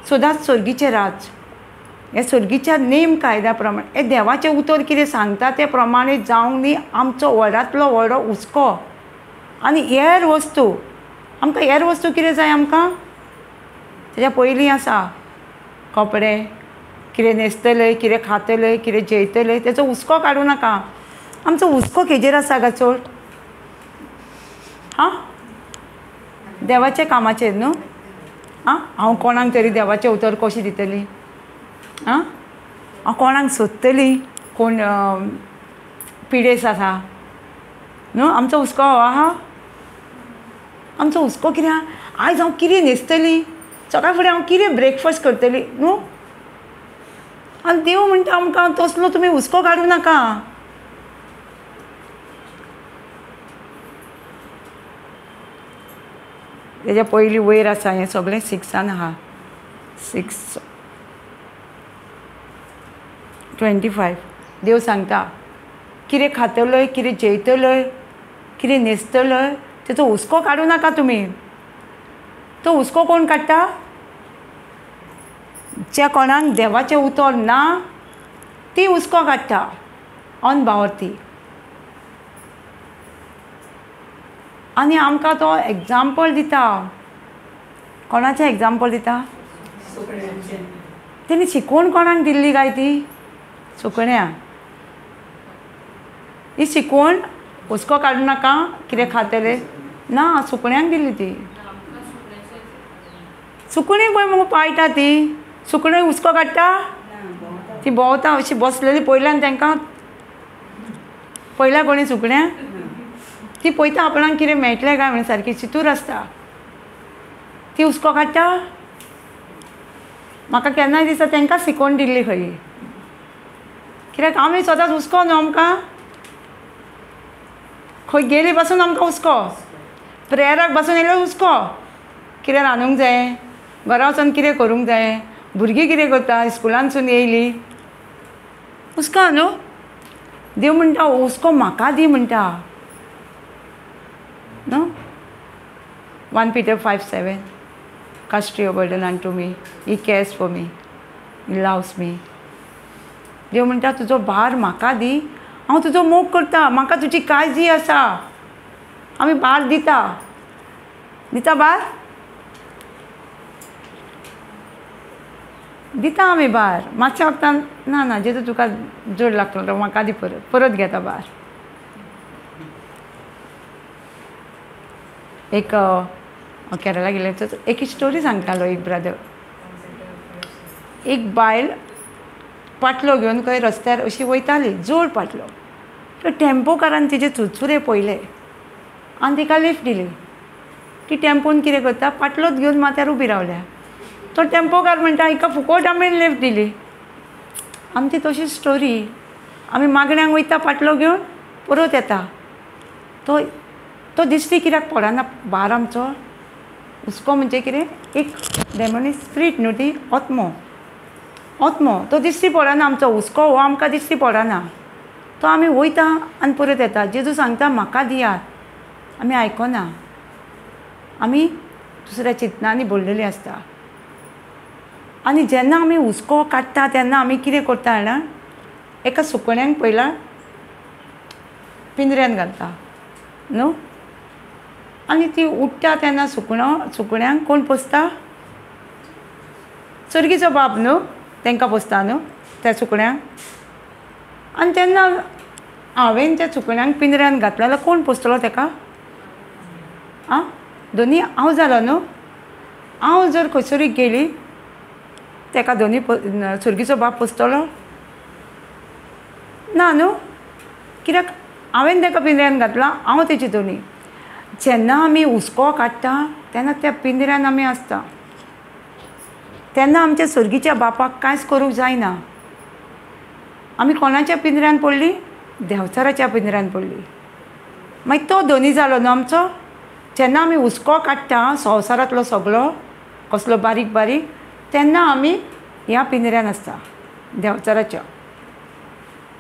सदांच सर्गीचें राज, हे सर्गीच्या नेम कायद्या प्रमाणे हे देवाचें उतर कितें सांगता ते प्रमाणे जावंक न्ही आमचो व्हडांतलो व्हडलो हुस्को. आनी हेर वस्तू आमकां, हेर वस्तू कितें जाय आमकां? तेज्या पयलीं आसा कपडे, कितें न्हेसतले, कितें खातले, कितें जेयतले, तेचो हुस्को काडूं नाका. आमचो हुस्को खेजेर आसा गा चड? आं, देवाच्या कामाचेर न्हू. आं, हांव कोणाक तरी देवाचें उतर कशें दितली? आं, हांव कोणाक सोदतली? कोण पिडेस आसा न्हू, आमचो हुस्को हो आहा. आमचो हुस्को कितें आहा, आयज हांव कितें न्हेसतली, सकाळ फुडें हांव कितें ब्रेकफास्ट करतली न्हू. आनी देव म्हणटा आमकां तसलो तुमी हुस्को काडूं नाका. तेज्या पयलीं वयर आसा हें सगळें 6 आहा, 6:25. देव सांगता कितें खातलोय, कितें जेयतलोय, कितें न्हेसतलोय तेचो हुस्को काडूं नाका तुमी. तो हुस्को कोण काडटा? ज्या कोणाक देवाचें उतर ना ती हुस्को काडटा, अनभावार्थी. आनी आमकां तो एग्जाम्पल दिता. कोणाचें एग्जाम्पल दिता? तेणी शिकवण कोणाक दिल्ली काय ती? सुकण्या. ही शिकवण हुस्को काडूं नाका कितें खातले ना, सुकण्यांक दिल्ली ती. सुकणीं पळय मुगो पाळटा ती, सुकणीं हुस्को काडटा? ती भोंवता अशी बसलेली पयल्यान तांकां पयल्या कोणी सुकण्या ती पळयता आपणाक कितें मेळटलें काय म्हणून, सारकी चितूर आसता. ती हुस्को काडटा? म्हाका केन्नाय दिसता तांकां शिकोवन दिल्ली खंय, कित्याक आमी सदांच हुस्को न्हू आमकां. खंय गेली पासून आमकां हुस्को, प्रेयराक पासून येयल्यार हुस्को, कितें रांदूंक जाय, घरा वचून कितें करूंक जाय, भुरगीं कितें करता, स्कुलानसून येयली, हुस्को न्हू. देव म्हणटा हुस्को म्हाका दी म्हणटा न्हू. 1 Peter 5:7, cast your burden unto me, he cares for me, he loves me. देव म्हणटा तुजो भार म्हाका दी, हांव तुजो मोग करता, म्हाका तुजी काळजी आसा. आमी भार दिता, दिता भार दिता आमी भार. मातशें वखदान ना ना जेजू तुका जोड लागतलो म्हाका दी, परत परत घेता भार. एक केरला गेले एक स्टोरी सांगतालो एक ब्रदर. एक बायल पाटलो घेवन खंय रस्त्यार अशी वयताली, जोड पाटलो. तर टेम्पोकारान तिजे चुरचुरे पळयले आनी तिका लिफ्ट दिली. ती टेम्पोन कितें करता, पाटलोच घेवन माथ्यार उबी रावल्या. तो टेम्पोकार म्हणटा हिका फुकट आमी लिफ्ट दिली. आमची तशी स्टोरी, आमी मागण्यांक वयता पाटलो घेवन परत येता. तो तो दिश्टी कित्याक पडना भार आमचो. हुस्को म्हणजे कितें, एक डेमोनी स्पिरीट न्हू ती, आत्मो. आत्मो तो दिश्टी पडना आमचो, हुस्को हो आमकां दिश्टी पडना. तो आमी वयता आनी परत येता. जेजू सांगता म्हाका दियात, आमी आयकना. आमी दुसऱ्या चिंतनांनी भरलेली आसता. आनी जेन्ना आमी हुस्को काडटा तेन्ना आमी कितें करता जाणा, एका सुकण्यांक पयला पिंजऱ्यान घालता न्हू, आनी ती उडटा तेन्ना सुकणो सुकण्यांक कोण पोसता? चरगीचो बाप न्हू, तांकां पोसता न्हू त्या सुकण्यांक. आनी तेन्ना हांवें त्या सुकण्यांक पिंजऱ्यान घातला जाल्यार कोण पोसतलो ताका? आं, दोनी हांव जालो न्हू. हांव जर खंयसरूय गेली ताका दोनी सुर्गीचो बाप पोसतलो ना न्हू, कित्याक हांवें ताका पिंजऱ्यान घातला, हांव तेची दोनी. जेन्ना आमी हुस्को काडटा तेन्ना त्या पिंजऱ्यान आमी आसता, तेन्ना आमच्या सुर्गीच्या बापाक कांयच करूंक जायना. आमी कोणाच्या पिंजऱ्यान पडली? देंवचाराच्या पिंजऱ्यान पडली. मागीर तो दोनी जालो न्हू आमचो. जेन्ना आमी हुस्को काडटा संवसारांतलो सगलो कसलो बारीक बारीक, तेन्ना आमी ह्या पिंजऱ्यान आसता देंवचाराच्या.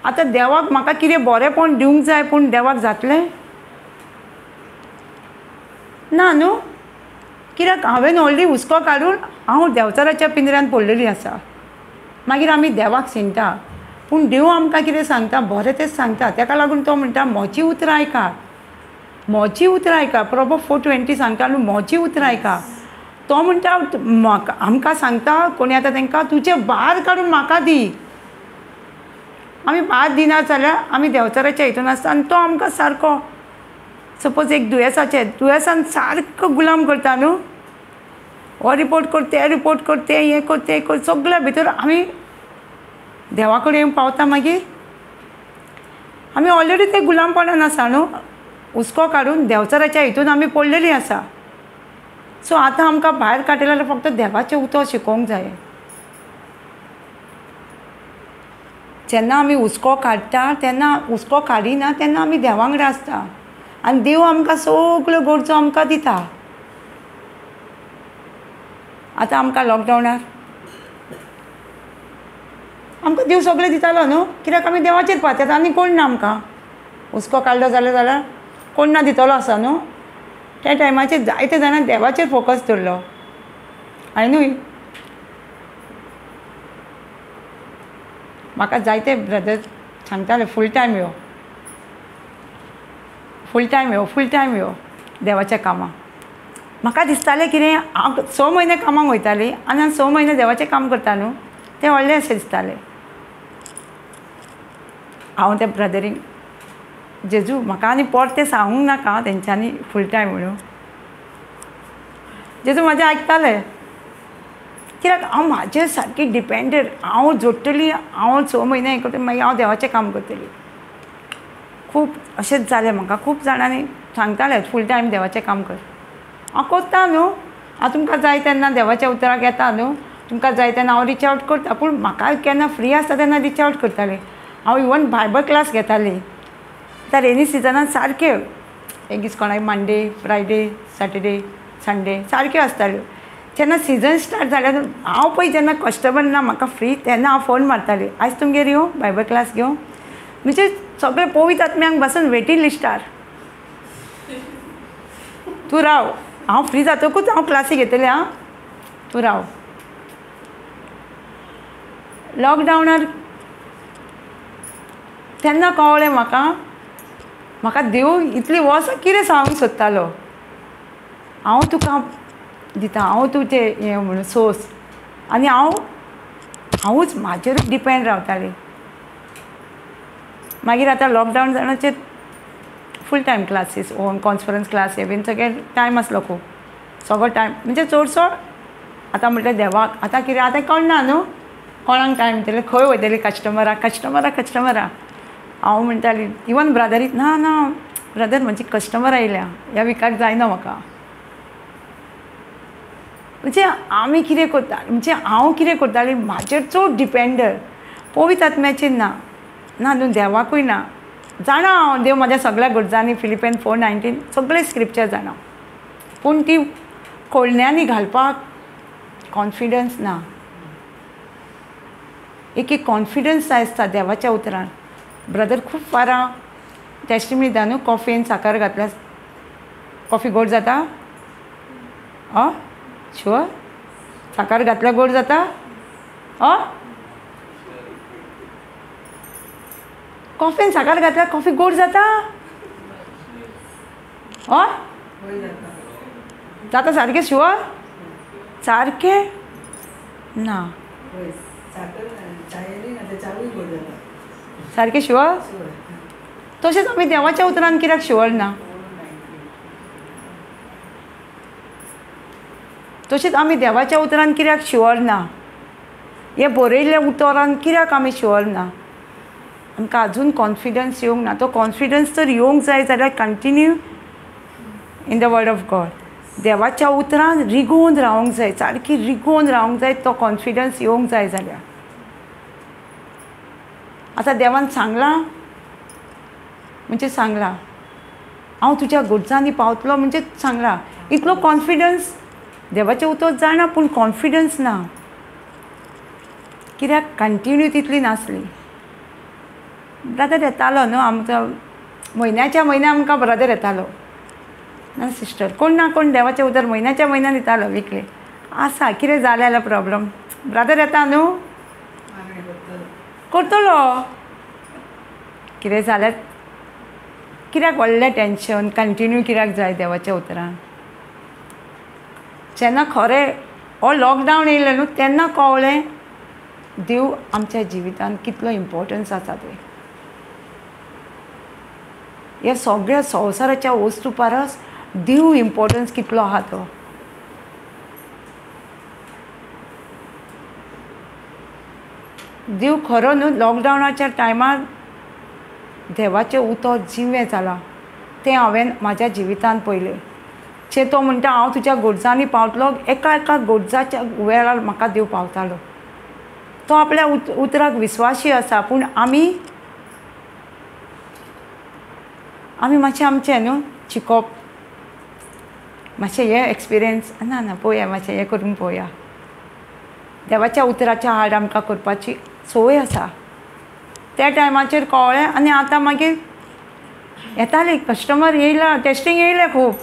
आतां देवाक म्हाका कितें बरेंपण दिवंक जाय, पूण देवाक जातलें ना न्हू, कित्याक हांवें व्हडली हुस्को काडून हांव देंवचाराच्या पिंजऱ्यान पडलेली आसा. मागीर आमी देवाक शिणटा, पूण देव आमकां कितें सांगता, बरें तेंच सांगता. ताका लागून तो म्हणटा म्हजी उतरां आयका, म्हजी उतरां आयका. प्रोवर्ब 4:20 सांगता न्हू, म्हजी उतरां आयका. तो म्हणटा म्हाका, आमकां सांगता कोणी आतां तांकां, तुजें भार काडून म्हाका दी. आमी भार दिना जाल्यार आमी देंवचाराच्या हितून आसता आनी तो आमकां सारको, सपोज एक दुयेंसाचें, दुयेंसान सारको गुलाम करता न्हू, हो रिपोर्ट कर, ते रिपोर्ट कर, ते हें कर, तें कर, सगल्या भितर आमी देवा कडेन येवन पावता. मागीर आमी ऑलरेडी ते गुलामपणान आसा न्हू, हुस्को काडून देंवचाराच्या हितून आमी पडलेली आसा. सो आतां आमकां भायर काडटले जाल्यार फक्त देवाचें उतर शिकोवंक जाय. जेन्ना आमी हुस्को काडटा तेन्ना, हुस्को काडिना तेन्ना आमी देवा वांगडा आसता आनी देव आमकां सगल्यो गरजो आमकां दिता. आतां आमकां लॉकडावनार आमकां देव सगळें दितालो न्हू, कित्याक आमी देवाचेर पातयेता आनी कोण ना आमकां. हुस्को काडलो जाल्यार जाल्यार कोण ना दितलो आसा न्हू. त्या टायमाचेर जायते जाणां देवाचेर फोकस दवरलो आनी न्हय म्हाका जायते ब्रदर सांगताले फूल टायम यो, फूल टायम यो, फूल टायम यो देवाच्या कामाक. म्हाका दिसतालें कितें हांव 6 म्हयने कामाक वयतालीं आनी हांव 6 म्हयने देवाचें काम करता न्हू, तें व्हडलें अशें दिसतालें. हांव त्या ब्रदरींक जेजू म्हाका आनी परतें सांगूंक नाका तेंच्यांनी फूल टायम म्हणून. जेजू म्हाजें आयकताले कित्याक हांव म्हाजेर सारकी डिपेंडेड, हांव जोडटली, हांव 6 म्हयने हें करतलें, मागीर हांव देवाचें काम करतलें. खूब अशेंच जालें म्हाका, खूब जाणांनी सांगताले फूल टायम देवाचें काम कर. हांव करता न्हू, हांव तुमकां जाय तेन्ना देवाच्या उतराक येता न्हू, तुमकां जाय तेन्ना हांव रिच आवट करता, पूण म्हाका केन्ना फ्री आसता तेन्ना रिच आवट करतालें. हांव इवन बायबल क्लास घेतालें. आतां रेनी सिजनान सारकें एक दीस कोणाक मंडे, फ्रायडे, सॅटर्डे, संडे सारक्यो आसताल्यो. जेन्ना सिजन स्टार्ट जाल्यार हांव पळय जेन्ना कस्टमर ना म्हाका फ्री तेन्ना हांव फोन मारतालें, आयज तुमगेर येवं बायबल क्लास घेवं. म्हणजे सगळे पवित्र आत्म्यांक बसून वेटींग लिस्टार तूं राव, हांव फ्री जातकूच हांव क्लासी घेतलें, आं तूं राव. लॉकडावनार तेन्ना कळ्ळें म्हाका, म्हाका देव इतली वर्सां कितें सांगूंक सोदतालो, हांव तुका दिता, हांव तुजें हें म्हणून सोर्स. आनी हांव हांवूच म्हाजेरूच डिपेंड रावतालें. मागीर आतां lockdown जाणाचेर full time classes, own conference class हे बीन सगळे टायम आसलो खूब, सगळो टायम म्हणजे चडसो आतां म्हटल्यार देवाक आतां कितें आतां कळना न्हू कोणाक टायम दितले, खंय वयतली कस्टमराक, कस्टमराक कस्टमराक. हांव म्हणटाली इवन ब्रदरीक, ना ना ब्रदर म्हजी कस्टमर आयल्या ह्या विकाक जायना म्हाका. म्हणजे आमी कितें करता, म्हणजे हांव कितें करतालें म्हाजेर चड डिपेंडर, पवित्र आत्म्याचेर ना, ना न्हू देवाकूय ना. जाणा हांव देव म्हाज्या सगळ्या गरजांनी, फिलिपियन 4:19 सगळे स्क्रिप्चर जाणा, पूण ती कोळण्यांनी घालपाक कॉन्फिडन्स ना. एक एक कॉन्फिडन्स जाय आसता देवाच्या उतरान. ब्रदर खूब फारां टेस्टिमनी दिता न्हू, कॉफयेन साकर घातल्यार कॉफी गोड जाता, आं शुअर साकर घातल्यार गोड जाता, आं कॉफीन साकर घातल्यार कॉफी गोड जाता, हय जाता सारकें शुअर सारकें ना, सारकें शुअर. तशेंच आमी देवाच्या उतरान कित्याक शुअर ना, तशेंच आमी देवाच्या उतरान कित्याक शुअर ना, हें बरयल्ल्या उतरान कित्याक आमी शुअर ना, आमकां अजून कॉन्फिडन्स येवंक ना. तो कॉन्फिडन्स जर येवंक जाय जाल्यार continue in the word of God, देवाच्या उतरान रिगोवन रावंक जाय, सारकी रिगोवन रावंक जाय, तो कॉन्फिडन्स येवंक जाय जाल्यार. आतां देवान सांगलां म्हणजे सांगलां, हांव तुज्या गरजांनी पावतलो म्हणजे सांगलां, इतलो कॉन्फिडन्स देवाचें उतर जाणा पूण कॉन्फिडन्स ना, कित्याक कंटिन्यू तितली नासली. ब्रदर येतालो न्हू आमचो म्हयन्याच्या म्हयन्या आमकां ब्रदर येतालो ना सिस्टर, कोण ना कोण देवाचें उतर म्हयन्याच्या म्हयन्यान दितालो विकले. आसा कितें जालें जाल्यार प्रोब्लम ब्रदर येता न्हू करतलो, कितें जाल्यार कित्याक व्हडलें टेंशन कंटिन्यू कित्याक जाय देवाच्या उतरान. जेन्ना खरें हो लॉकडावन येयलें न्हू तेन्ना कळ्ळें देव आमच्या जिवितांत कितलो इम्पोर्टन्स आसा तें. ह्या सगळ्या संवसाराच्या वस्तू परस देव इम्पोर्टन्स कितलो आहा तो. देव खरो न्हू लॉकडावनाच्या टायमार देवाचें उतर जिवें जालां तें हांवें म्हाज्या जिवितांत पळयलें. जे तो म्हणटा हांव तुज्या गरजांनी पावतलो, एका एका गरजाच्या वेळार म्हाका देव पावतालो. तो आपल्या उतराक विस्वाशी आसा. पूण आमी आमी मातशें आमचें न्हू शिकोप मातशें हें एक्सपिरियन्स ना ना पळोवया मातशें हें करून पळोवया. देवाच्या उतराच्या आड आमकां करपाची संवय आसा. त्या टायमाचेर कळ्ळें आनी आतां मागीर येताले कस्टमर येयला, टेस्टींग येयलें खूब,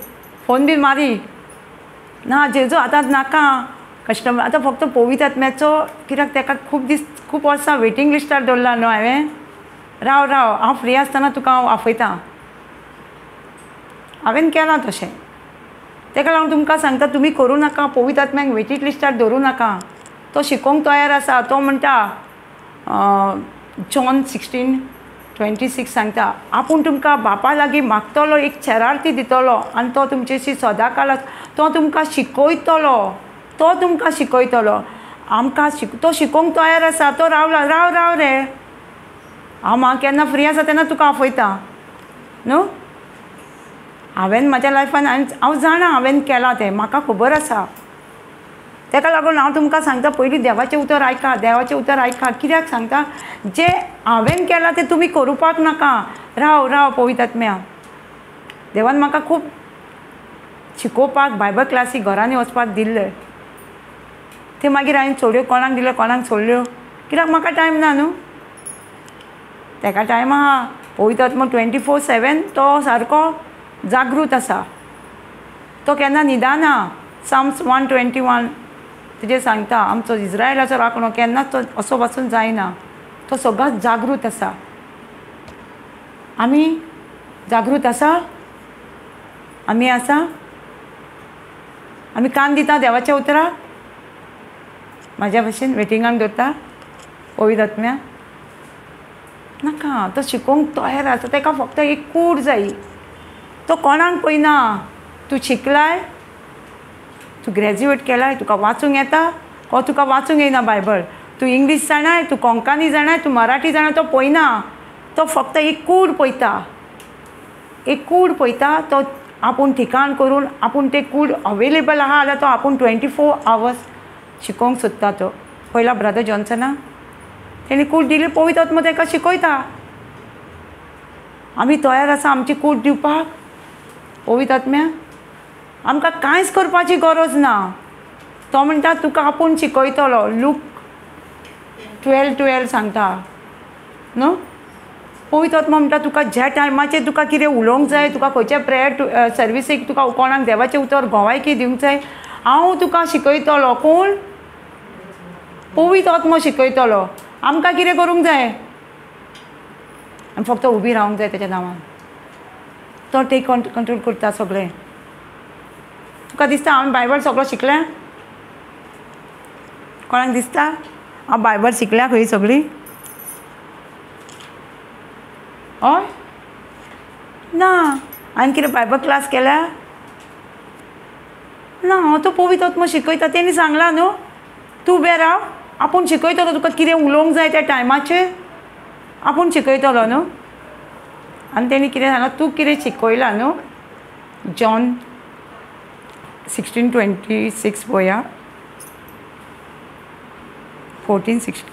फोन बी मारी ना जेजू आतां नाका कस्टमर, आतां फक्त पवित्र आत्म्याचो कित्याक ताका खूब दीस खूब वर्सां वेटींग लिस्टार दवरला न्हू हांवें. राव राव हांव फ्री आसतना तुका हांव आपयतां. हांवें केलां तशें. ताका लागून तुमकां सांगता तुमी करूं नाका, पवित्र आत्म्याक वेटींग लिस्टार दवरूं नाका. तो शिकोवंक तयार आसा. तो म्हणटा जॉन 16:26 सांगता आपूण तुमकां बापा लागीं मागतलो, एक शरार्थी दितलो आनी तो तुमचेशी सदांकाल तो तुमकां शिकयतलो. तो तुमकां शिकयतलो. आमकां तो शिकोवंक तयार आसा. तो रावला राव राव रे हांव म्हाका केन्ना फ्री आसा तेन्ना तुका आपयता न्हू. हांवें म्हाज्या लायफान हांव जाणा हांवें केलां तें म्हाका खबर आसा. ताका लागून हांव तुमकां सांगता पयलीं देवाचें उतर आयका, देवाचें उतर आयका. कित्याक सांगता जें हांवें केलां तें तुमी करुपाक नाका. राव राव पवित्र आत्म्या. देवान म्हाका खूब शिकोवपाक बायबल क्लासी घरांनी वचपाक दिल्लें. तें मागीर हांवें सोडल्यो, कोणाक दिल्यो कोणाक सोडल्यो, कित्याक म्हाका टायम ना न्हू. ताका टायम आहा. पवित्र आत्मो 24/7 तो सारको जागृत आसा. तो केन्ना न्हिदना. साम्स 121 तुजें सांगता आमचो इज्रायलाचो राखणो केन्नाच तो असो पासून जायना. तो सगळोच जागृत आसा. आमी जागृत आसा, आमी आसा, आमी कान दिता देवाच्या उतराक. म्हाज्या भशेन वेटिंगाक दवरता पवित्र आत्म्या नाका. तो शिकोवंक तयार आसा. ताका फक्त एक कूड जाय. तो कोणाक पळयना. तूं शिकलाय, तूं ग्रॅज्युएट केलाय, तुका वाचूंक येता ओ तुका वाचूंक येयना बायबल, तूं इंग्लीश जाणाय, तूं कोंकणी जाणाय, तूं मराठी जाणाय, तो पळयना. तो फक्त एक कूड पळयता. एक कूड पळयता. तो आपूण ठिकाण करून आपूण ते कूड अवेलेबल आहा जाल्यार तो आपूण 24 आवर्स शिकोवंक सोदता. तो पयला ब्रदर जॉन्सना तेणी कूड दिली, पवित्र आत्मो ताका शिकयता. आमी तयार आसा आमची कूड दिवपाक पवित्र आत्म्या. आमकां कांयच करपाची गरज ना. तो म्हणटा तुका आपूण शिकयतलो. लूक 12:12 सांगता न्हू. पवित्र आत्मो म्हणटा तुका ज्या टायमाचेर तुका कितें उलोवंक जाय, तुका खंयच्या प्रेयर सर्विसीक तुका कोणाक देवाचें उतर गोवायकी दिवंक जाय, हांव तुका शिकयतलो. कोण? पवित्र आत्मो शिकयतलो. आमकां कितें करूंक जाय? आमी फक्त उबी रावंक जाय तेच्या नांवान. तो टेक कंट्रोल करता सगळें. तुका दिसता हांवें बायबल सगळो शिकलें? कोणाक दिसता हांव बायबल शिकल्या खंय सगळी? हय ना. हांवें कितें बायबल क्लास केल्या? ना. हांव तो पवित्र आत्मो शिकयता. तेणी सांगलां न्हू तूं उबें राव, आपूण शिकयतलो तुका कितें उलोवंक जाय त्या टायमाचेर आपूण शिकयतलो न्हू. आनी तेणी कितें सांगलां, तूं कितें शिकयलां न्हू. जॉन 16:26 पळोवया. 14:26.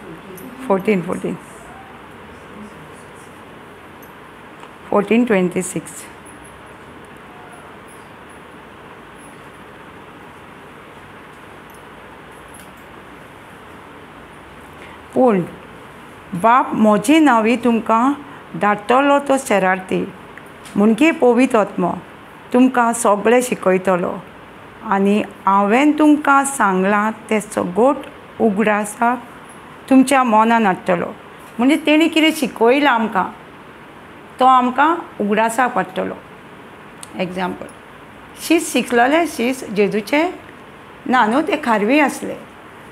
पूण बाप म्हजे नांवी तुमकां धाडटलो तो शरार्थी म्हणजे पवित्र आत्मो तुमकां सगळें शिकयतलो आनी हांवें तुमकां सांगलां तें सगळोट उगडासाक तुमच्या मनान हाडटलो. म्हणजे तेणी कितें शिकयलां आमकां तो आमकां उगडासाक पडटलो. एग्जाम्पल, शीस शिकलेले शीस जेजूचे ना न्हू, ते खारवी आसले.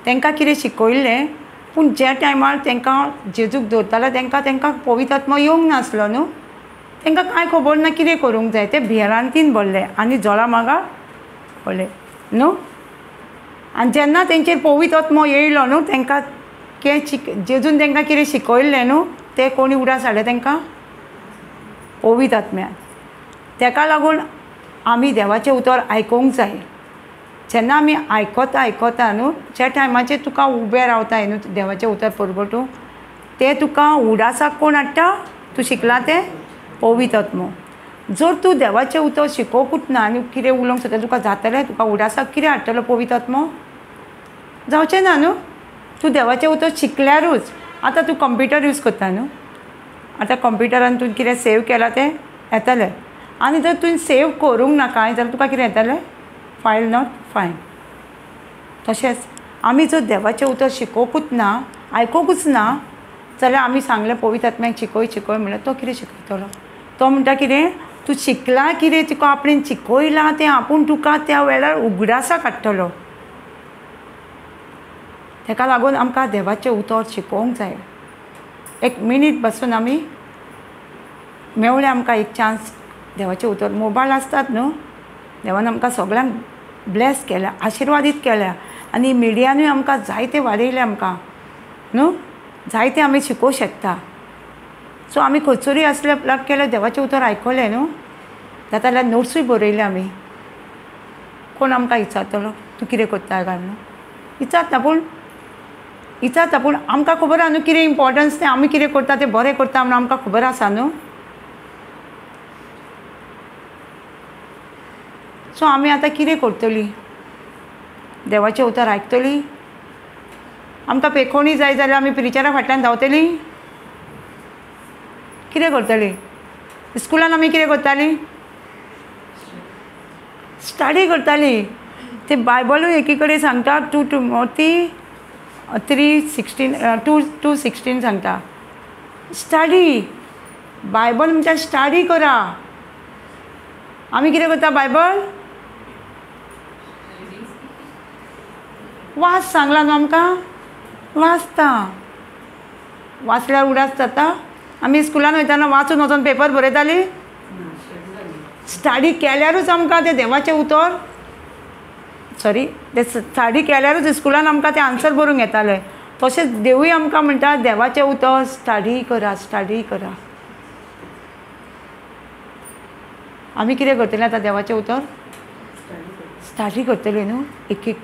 तांकां कितें शिकयल्लें, पूण ज्या टायमार तांकां जेजूक दवरताले तांकां तांकां पवित्र आत्मो येवंक नासलो न्हू. तांकां कांय खबर ना कितें करूंक जाय. ते भिरांतीन भरले आनी जोळा मागा पडले न्हू. आनी जेन्ना तेंचेर पवित्र आत्मो येयलो न्हू, तांकां जेजून तांकां कितें शिकयल्लें न्हू तें कोणी उडास हाडलें तांकां? पवित्र आत्म्यान. ताका लागून आमी देवाचें उतर आयकूंक जाय. जेन्ना आमी आयकता आयकता न्हू ज्या टायमाचेर तुका उबें रावता न्हू देवाचें उतर परगटूंक, तें तुका उडासाक कोण हाडटा? तूं शिकलां तें पवित्र आत्मो. जर तूं देवाचें उतर शिकोवकूच ना आनी कितें उलोवंक सोदता तुका जातलें? तुका उडासाक कितें हाडटलो पवित्र आत्मो? जावचें ना न्हू. तूं देवाचें उतर शिकल्यारूच. आतां तूं कंप्युटर यूज करता न्हू, आतां कंप्युटरान तूं कितें सेव केलां तें येतलें. आनी जर तुवें सेव करूंक ना कांय जाल्यार तुका कितें येतलें? File not find. तशेंच आमी जर देवाचें उतर शिकोवकूच ना, आयकूंकूच ना जाल्यार आमी सांगलें पवित्र आत्म्याक शिकय शिकय म्हणल्यार तो कितें शिकयतलो? तो म्हणटा कितें तूं शिकलां कितें तुका आपणें शिकयलां तें आपूण तुका त्या वेळार उगडासाक हाडटलो. ताका लागून आमकां देवाचें उतर शिकोवंक जाय. एक मिनीट बसून आमी मेवलें आमकां एक चान्स देवाचें उतर. मोबायल आसतात न्हू, देवान आमकां सगळ्यांक ब्लेस केल्या, आशिर्वादीत केल्या आनी मिडियानूय आमकां जायते वाडयलें आमकां न्हू, जायते आमी शिकोवंक शकता. सो आमी खंयसरूय आसले प्लग केलें देवाचें उतर आयकलें न्हू, जाता जाल्यार नोट्सूय बरयले आमी. कोण आमकां विचारतलो तूं कितें करता काय म्हणून? विचारता पूण विचारता पूण आमकां खबर आसा न्हू कितें इम्पोर्टन्स तें, आमी कितें करता तें बरें करता म्हणून आमकां खबर आसा न्हू. सो आमी आतां कितें करतली? देवाचें उतर आयकतली? आमकां पेखोणी जाय जाल्यार आमी प्रिचरा फाटल्यान धांवतली? कितें करतली? स्कुलान आमी कितें करताली? स्टडी करताली. ते बायबलूय एकी कडेन सांगता 2 Timothy 3:16 2:16 सांगता स्टडी. बायबल म्हणटा स्टडी करा. आमी कितें करता? बायबल वाच सांगला न्हू आमकां, वाचता. वाचल्यार उडास जाता. आमी स्कुलान वयतना वाचून वचून पेपर बरयताली. स्टडी केल्यारूच आमकां तें देवाचें उतर, सॉरी, ते स्टडी केल्यारूच स्कुलान आमकां तें आन्सर बरोवंक येतालें. तशेंच देवूय आमकां म्हणटा देवाचें उतर स्टडी करा, स्टडी करा. आमी कितें करतलीं आतां? देवाचें उतर स्टडी करतलीं न्हू, एक एक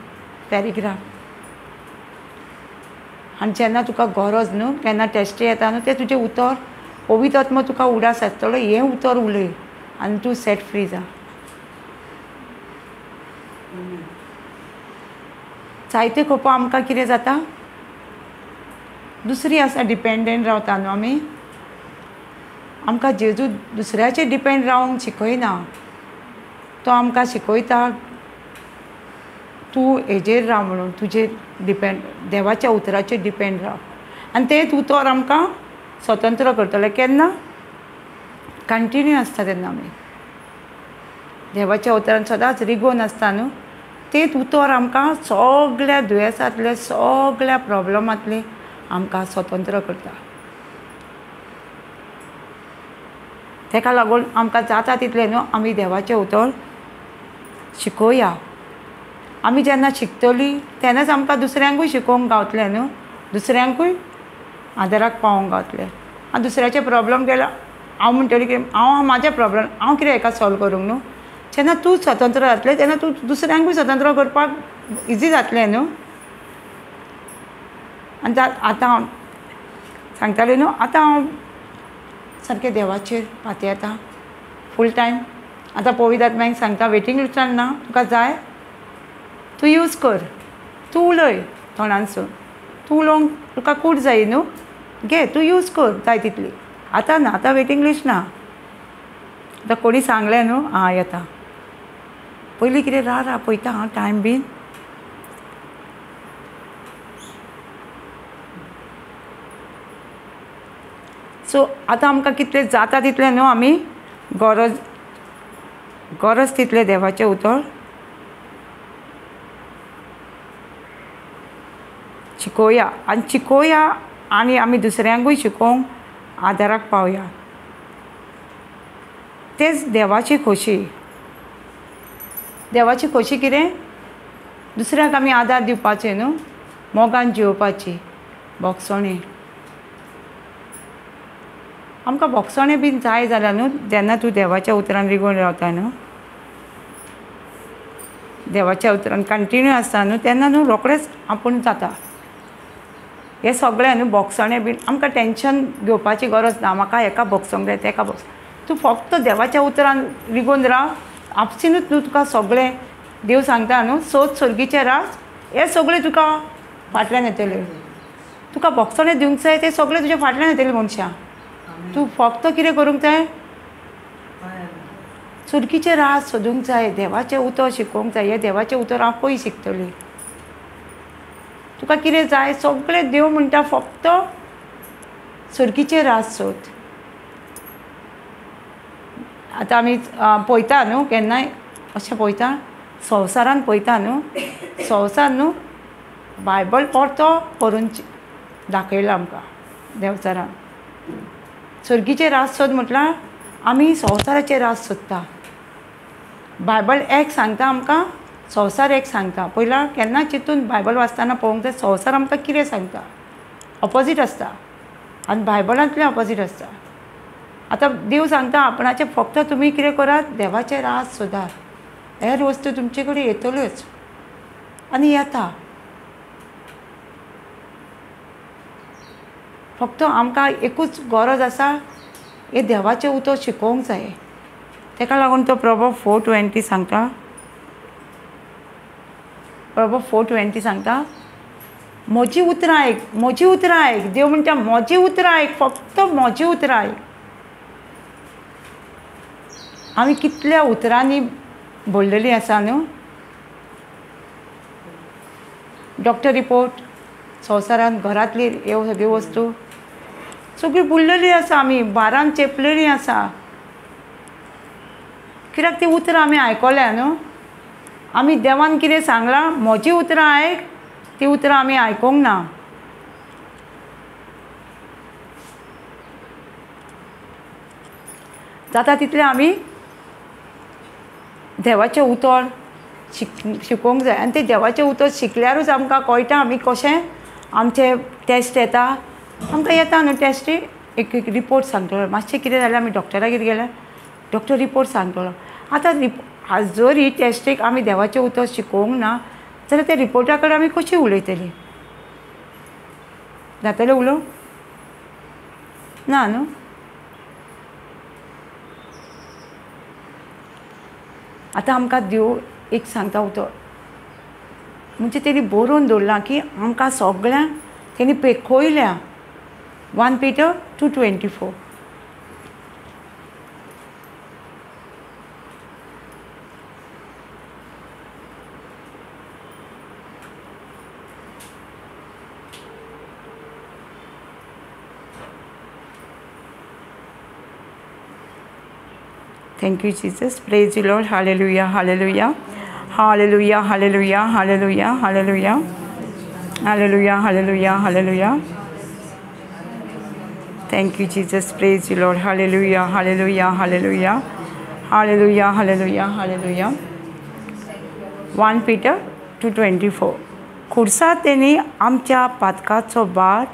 पॅरेग्राफ. आनी जेन्ना तुका गरज न्हू, केन्ना टेस्टी येता न्हू, तें तुजें उतर पवित्र आत्मो तुका उडास आसतलो, हें उतर उलय आनी तूं सेट फ्री जा. जायते खेपो आमकां कितें जाता, दुसरी आसा डिपेंडंट रावता न्हू आमी. आमकां जेजू दुसऱ्याचेर डिपेंड रावंक शिकयना, तो आमकां शिकयता तूं हेजेर राव म्हणून, तुजेर डिपेंड, देवाच्या उतराचेर डिपेंड राव. आनी तेंच उतर आमकां स्वतंत्र करतलें. केन्ना? कंटिन्यू आसता तेन्ना आमी देवाच्या उतरान सदांच रिगोवन आसता न्हू, तेंच उतर आमकां सगळ्या दुयेंसांतले, सगळ्या प्रॉब्लमांतले आमकां स्वतंत्र करता. ताका लागून आमकां जाता तितलें न्हू आमी देवाचें उतर शिकोवया. आमी जेन्ना शिकतलीं तेन्नाच आमकां दुसऱ्यांकूय शिकोवंक गावतलें न्हू, दुसऱ्यांकूय आदाराक पावोवंक गावतलें. आनी दुसऱ्याचे प्रॉब्लम केल्यार हांव म्हणटलें की हांव म्हाजें प्रॉब्लम हांव कितें हेका सॉल्व करूंक न्हू. जेन्ना तूं स्वतंत्र जातलें तेन्ना तूं दुसऱ्यांकूय स्वतंत्र करपाक इजी जातलें न्हू. आनी आतां हांव सांगतालें न्हू, आतां हांव सारकें देवाचेर पातयेता फूल टायम. आतां पवित्र आत्म्याक सांगता वेटींग लिस्टान ना, तुका जाय तूं यूज कर, तूं उलय तोंडानसून, तूं उलोवंक तुका कूट जाय न्हू, घे तूं यूज कर जाय तितली. आतां ना, आतां वेटींग लिस्ट ना. आतां कोणी सांगलें न्हू आं येता, पयलीं कितें रा रा पळयता हांव टायम बीन. सो आतां आमकां कितलें जाता तितलें न्हू आमी गरज गरज तितलें देवाचें उतर शिकोवया आनी शिकोवया आनी आमी दुसऱ्यांकूय शिकोवंक आदाराक पावया. तेच देवाची खोशी. देवाची खोशी कितें? दुसऱ्यांक आमी आदार दिवपाचें न्हू, मोगान जियोवपाची, भोगसणी. आमकां भोगसणें बीन जाय जाल्यार न्हू, जेन्ना तूं देवाच्या उतरान रिगोवन रावता न्हू, देवाच्या उतरान कंटिन्यू आसता न्हू, तेन्ना न्हू रोखडेंच आपूण जाता. हें सगळें न्हू भोगसणें बीन आमकां टेंशन घेवपाची गरज ना. म्हाका हेका भोगसोंक जाय, तेका भोगसोंक. तूं फक्त देवाच्या उतरान रिगोवन राव, आपसिनूच न्हू तुका सगळें देव सांगता न्हू, सोद सर्गीचें राज, हें सगळें तुका फाटल्यान येतलें. तुका भोगसणें दिवंक जाय तें सगळें तुज्या फाटल्यान येतलें मनशां. तूं फक्त कितें करूंक जाय, सर्गीचें राज सोदूंक जाय, देवाचें उतर शिकोवंक जाय. हें देवाचें उतर हांव पयलीं शिकतलें. तुका कितें जाय सगळें देव म्हणटा, फक्त सर्गीचें राज सोद. आतां आमी पळयता न्हू, केन्नाय अशें पळयता, संवसारान पळयता न्हू, संवसार न्हू बायबल परतो करून दाखयला आमकां देंवचारान. सर्गीचें राज सोद म्हटल्यार आमी संवसाराचें राज सोदता. बायबल एक सांगता आमकां, संवसार एक सांगता. पयला केन्ना चिंतून बायबल वाचतना पळोवंक जाय संवसार आमकां कितें सांगता, ऑपोजीट आसता आनी बायबलांतलें ऑपोजीट आसता. आतां देव सांगता आपणाचें फक्त तुमी कितें करात, देवाचें राज सोदात, हेर वस्तू तुमचे कडेन येतल्योच आनी येता. फक्त आमकां एकूच गरज आसा, हें देवाचें उतर शिकोवंक जाय. ताका लागून तो प्रभो 4:20 सांगता, प्रभो 4:20 सांगता, म्हजी उतरां आयक, म्हजी उतरां आयक. देव म्हणटा म्हजी उतरां आयक, फक्त म्हजी उतरां आयक. आमी कितल्या उतरांनी भरलेली आसा न्हू. डॉक्टर रिपोर्ट, संवसारांत घरांतली ह्यो सगळ्यो वस्तू सगळी बुडलेली आसा, आमी बारान चेपलेली आसा. कित्याक ती उतरां आमी आयकल्या न्हू. आमी देवान कितें सांगलां, म्हजी उतरां आयक, ती उतरां आमी आयकूंक ना. जाता तितलें आमी देवाचें उतर शिकोवंक जाय. आनी तें देवाचें उतर शिकल्यारूच आमकां कळटा आमी कशें आमचे टेस्ट येता. आमकां येता न्हू टेस्ट, एक एक रिपोर्ट सांगतलो. मातशें कितें जाल्यार आमी डॉक्टरागेर गेल्यार डॉक्टर रिपोर्ट सांगतलो. आतां आज जर ही टेस्टीक आमी देवाचें उतर शिकोवंक ना जाल्यार त्या रिपोर्टा कडेन आमी कशी उलयतली, जातलें उलोवंक ना न्हू. आतां आमकां देव एक सांगता उतर, म्हणजे तेणी बरोवन दवरलां की आमकां सगळ्यांक तेणी पेखयल्या. 1 Peter 2:24. Thank you, Jesus. Praise you, Lord. Hallelujah, hallelujah. Hallelujah, hallelujah, hallelujah, hallelujah. Hallelujah, hallelujah, hallelujah. Thank you, Jesus. Praise you, Lord. Hallelujah, hallelujah, hallelujah. Hallelujah, hallelujah, hallelujah. 1 Peter 2:24. खुर्सा तेणी आमच्या पातकाचो भार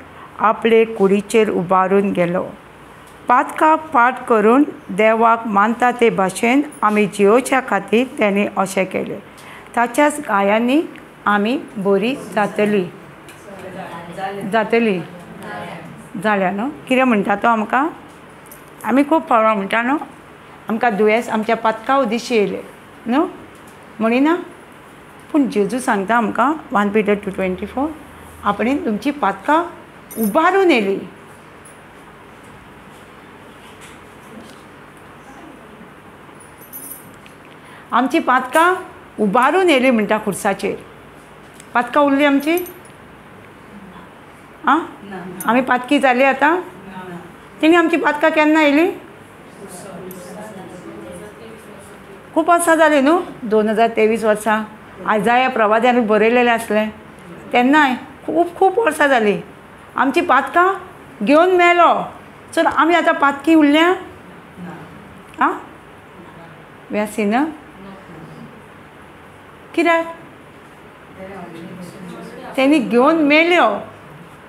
आपले कुडीचेर उबारून गेलो. पातकाक पाठ करून देवाक मानता ते भाशेन आमी जियोच्या खातीर तेणी अशें केलें. ताच्याच गायांनी आमी बरी जातली जातली जाल्या न्हू. कितें म्हणटा तो आमकां, आमी खूब फावट म्हणटा न्हू, आमकां दुयेंस आमच्या पातका उदिशी येयलें न्हू म्हणिना. पूण जेजू सांगता आमकां 1 Peter 2:24, आपणें तुमची पातकां उबारून येयली. आमची पातकां उबारून येयली म्हणटा खुर्साचेर. पातकां उरली आमची? आं, आमी पातकी जाली आतां? तेणी आमची पातकां केन्ना येयली? खूब वर्सां जालीं न्हू, 2023 वर्सां आयजाया प्रवाद्यान बरयलेलें आसलें तेन्नाय खूब खूब वर्सां जालीं. आमची पातकां घेवन मेलो. सो आमी आतां पातकी उरल्या? आं, व्यासीन कित्याक तेणी घेवन मेल्यो.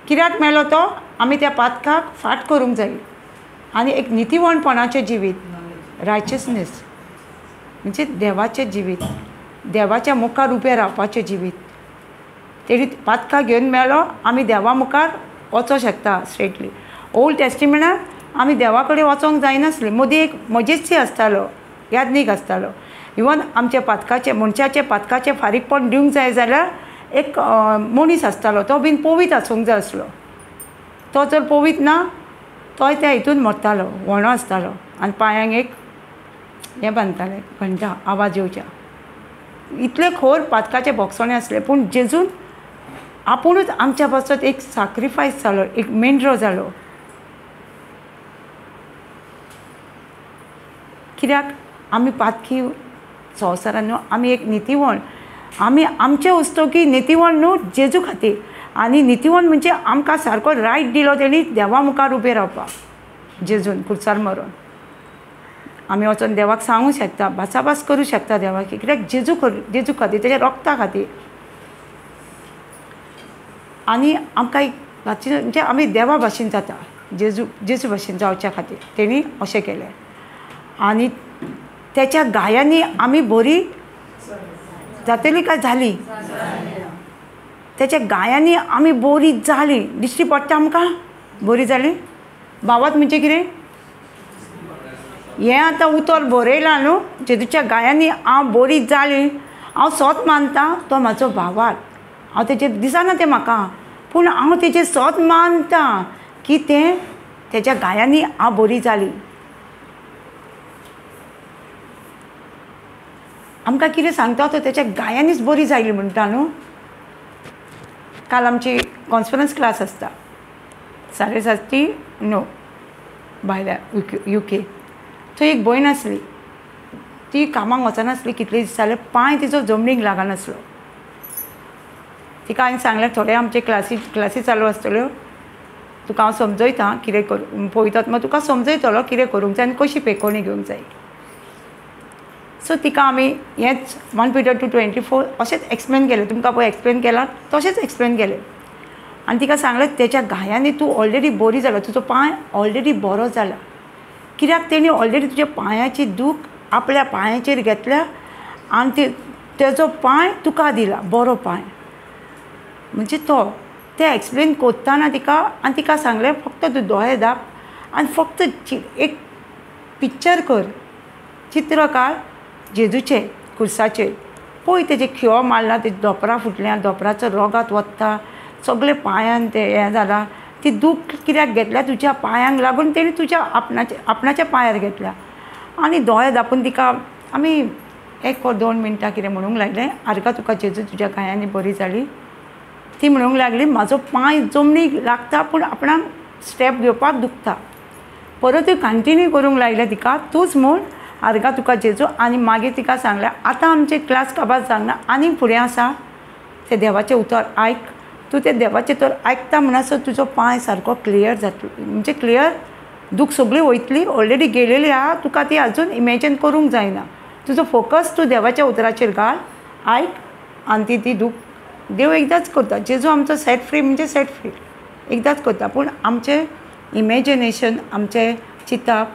कित्याक मेलो तो? आमी त्या पातकाक फाट करूंक जाय. आनी एक नितीवणपणाचें जिवीत, रायचसनेस म्हणजे देवाचें जिवीत, देवाच्या मुखार उबें रावपाचें जिवीत. तेणी पातकां घेवन मेलो, आमी देवा मुखार वचोंक शकता स्ट्रेटली. ओल्ड टेस्टिमेंटान आमी देवा कडेन वचोंक जायनासलें, मदीं एक मजेशी आसतालो, यादनीक आसतालो. इवन आमच्या पातकाचें, मनशाचें पातकाचें फारीकपण दिवंक जाय जाल्यार एक मनीस आसतालो, तो बीन पवीत आसूंक जाय आसलो. तो जर पवीत ना तोय त्या हितून मरतालो, व्हणो आसतालो आनी पांयांक एक हें बांदतालें, घंटा आवाज येवच्या. इतले खोर पातकाचे भोगसणे आसले, पूण जेजून आपुणूच आमच्या पासत एक साक्रिफायस जालो, एक मेंढरो जालो. कित्याक आमी पातकी संवसारान न्हू, आमी एक नितीवण, आमी आमचे उस्तोकी नितीवण न्हू जेजू खातीर. आनी नितीवण म्हणजे आमकां सारको रायट दिलो तेणी देवा मुखार उबें रावपाक, जेजून खुर्सार मरोन. आमी वचोन देवाक सांगूंक शकता, भासाभास करूं शकता देवाक, कित्याक जेजू जेजू खातीर, तेज्या रोगता खातीर. आनी आमकां एक म्हणजे आमी देवा भाशेन जाता, जेजू जेजू भाशेन जावच्या खातीर तेणी अशें केलें. आनी तेच्या गायांनी आमी बरी जातली काय जाली, तेच्या गायांनी आमी बरी जाली. दिश्टी पडटा आमकां बरी जाली. बाबात म्हणजे कितें, हें आतां उतर बरयलां न्हू, जेजूच्या गायांनी हांव बरी जाली, हांव सोत मानता तो म्हाजो भावात, हांव तेजेर दिसना तें म्हाका, पूण हांव तेजेर सोत मानता की तें तेज्या गायांनी हांव बरी जाली. आमकां कितें सांगता तो तेच्या गायांनीच बरी जाली म्हणटा न्हू. काल आमची कॉन्फरन्स क्लास आसता 7:30 ते 9 भायल्या युके. थंय एक भयण आसली, ती कामाक वचनासली कितले दीस जाले, पांय तिचो जमनीक लागनासलो. तिका हांवें सांगलें थोडे आमचे क्लासी चालू आसतल्यो, तुका हांव समजयता कितें करूं, पळयतात मागीर तुका समजयतलो कितें करूंक जाय आनी कशी पेकोवणी घेवंक जाय. सो तिका आमी हेंच 1 Peter 2:24 अशेंच एक्सप्लेन केलें, तुमकां पळय एक्सप्लेन केलां तशेंच एक्सप्लेन केलें. आनी तिका सांगलें तेच्या घायांनी तूं ऑलरेडी बरी जाला, तुजो पांय ऑलरेडी बरो जाला, कित्याक तेणी ऑलरेडी तुज्या पांयाची दूख आपल्या पांयाचेर घेतल्या आनी तेजो पांय तुका दिला, बरो पांय. म्हणजे तो तें एक्सप्लेन करतना तिका, आनी तिका सांगलें फक्त तूं दोळे धाप आनी फक्त एक पिक्चर कर, चित्र काड जेजूचें खुर्साचेर, पळय तेजें खियो मारला, ते दोपरां फुटल्या, दोपराचो रोगात वता, सगळे पांयान तें हें जालां, ती दूख कित्याक घेतल्या तुज्या पांयांक लागून तेणी तुज्या आपणाच्या पांयार घेतल्या. आनी दोळे धापून तिका आमी 1 or 2 मिनटां कितें म्हणूंक लागलें, आर्गां तुका जेजू तुज्या गायांनी बरी जाली. ती म्हणूंक लागली म्हाजो पांय जमनीक लागता पूण आपणाक स्टेप घेवपाक दुखता. परतूय कंटिन्यू करूंक लागलें तिका, तूंच म्हूण आर्गां तुका जेजू. आनी मागीर तिका सांगलें आतां आमचे क्लास काबार जावंक ना, आनीक फुडें आसा तें देवाचें उतर आयक, तूं तें देवाचें उतर आयकता म्हणसर तुजो पांय सारको क्लियर जातलो, म्हणजे क्लियर दूख सगळी वयतली, ऑलरेडी गेलेली आहा, तुका ती आजून इमेजीन करूंक जायना, तुजो फोकस तूं देवाच्या उतराचेर घाल, आयक आनी ती दूख देव एकदांच करता. जेजू आमचो सेट फ्री म्हणजे सेट फ्री एकदांच करता, पूण आमचें इमेजिनेशन, आमचें चिंतप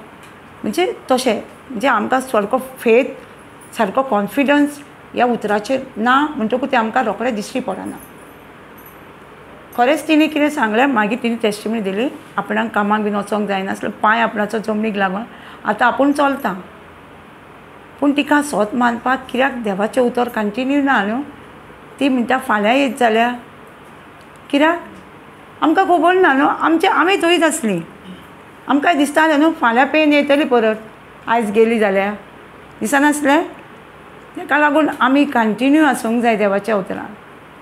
म्हणजे तशें, म्हणजे आमकां सारको फेथ, सारको कॉन्फिडन्स ह्या उतराचेर ना म्हणटकूच तें आमकां रोखडें दिश्टी पडना. खरेंच तिणें कितें सांगलें, मागीर तिणें टेस्टिमनी दिली, आपणाक कामाक बीन वचोंक जायनासलें, पांय आपणाचो जमनीक लागून आतां आपूण चलता. पूण तिका सोत मानपाक कित्याक देवाचें उतर कंटिन्यू ना न्हू. ती म्हणटा फाल्यां येत जाल्यार, कित्याक आमकां खबर ना न्हू, आमचे आमी थंयच आसलीं, आमकां दिसतालें न्हू फाल्यां पेन येतली परत, आयज गेली जाल्यार दिसनासलें. ताका लागून आमी कंटिन्यू आसूंक जाय देवाच्या उतरान.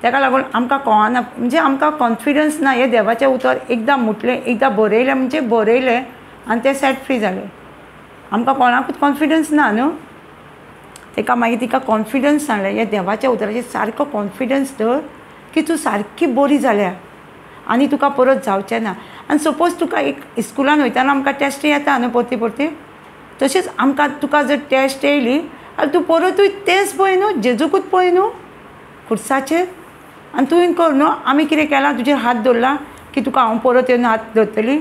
ताका लागून आमकां कळना, म्हणजे आमकां कॉन्फिडन्स ना, हें देवाचें उतर एकदां म्हटलें, एकदां बरयलें म्हणजे बरयलें आनी तें सेट फ्री जालें, आमकां कोणाकूच कॉन्फिडन्स ना न्हू. ताका मागीर तिका कॉन्फिडन्स सांगलें, ह्या देवाच्या उतराचेर सारको कॉन्फिडन्स धर की तूं सारकी बरी जाल्या आनी तुका परत जावचें ना. आनी सपोज तुका एक स्कुलान वयतना आमकां टेस्ट येता न्हू परती परती, तशेंच आमकां तुका जर टेस्ट येयली जाल्यार तूं परतूय तेंच पळय न्हू, जेजूकूच पळय न्हू खुर्साचेर, आनी तुवें कर न्हू आमी कितें केलां, तुजेर हात दवरला की तुका हांव परत येवन हात धरतली.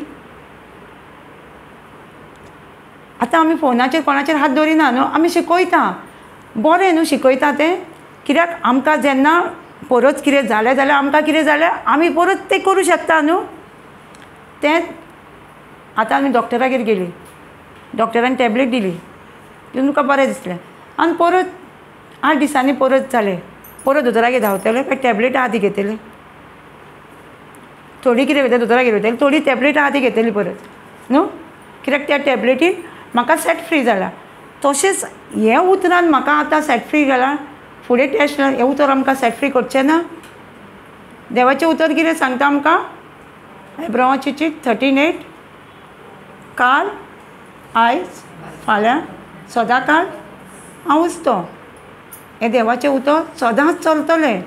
आतां आमी फोनाचेर कोणाचेर हात दवरिना न्हू, आमी शिकयता. बरें न्हू शिकयता तें, कित्याक आमकां जेन्ना परत कितें जालें जाल्यार आमकां कितें जालें आमी परत तें करूं शकता न्हू. तें आतां आमी डॉक्टरागेर गेलीं, डॉक्टरान टॅबलेट दिली, तितून तुका बरें दिसलें आनी परत 8 दिसांनी परत जालें, परत दोतोरागेर धांवतलें, काय टॅबलेट आहा ती घेतली, थोडी कितें करता दोतोरागेर वयतली, थोडी टॅबलेट आहा ती घेतली परत न्हू, कित्याक त्या टॅबलेटीन म्हाका सेट फ्री जाला. तशेंच हें उतरान म्हाका आतां सेट फ्री जाला, फुडें टेस्ट हें उतर आमकां सेट फ्री करचें ना. देवाचें उतर कितें सांगता आमकां? एब्रावाची चीट 13:8, काल आयज फाल्यां सदांकाळ हांवूच तो. हें देवाचें उतर सदांच चलतलें,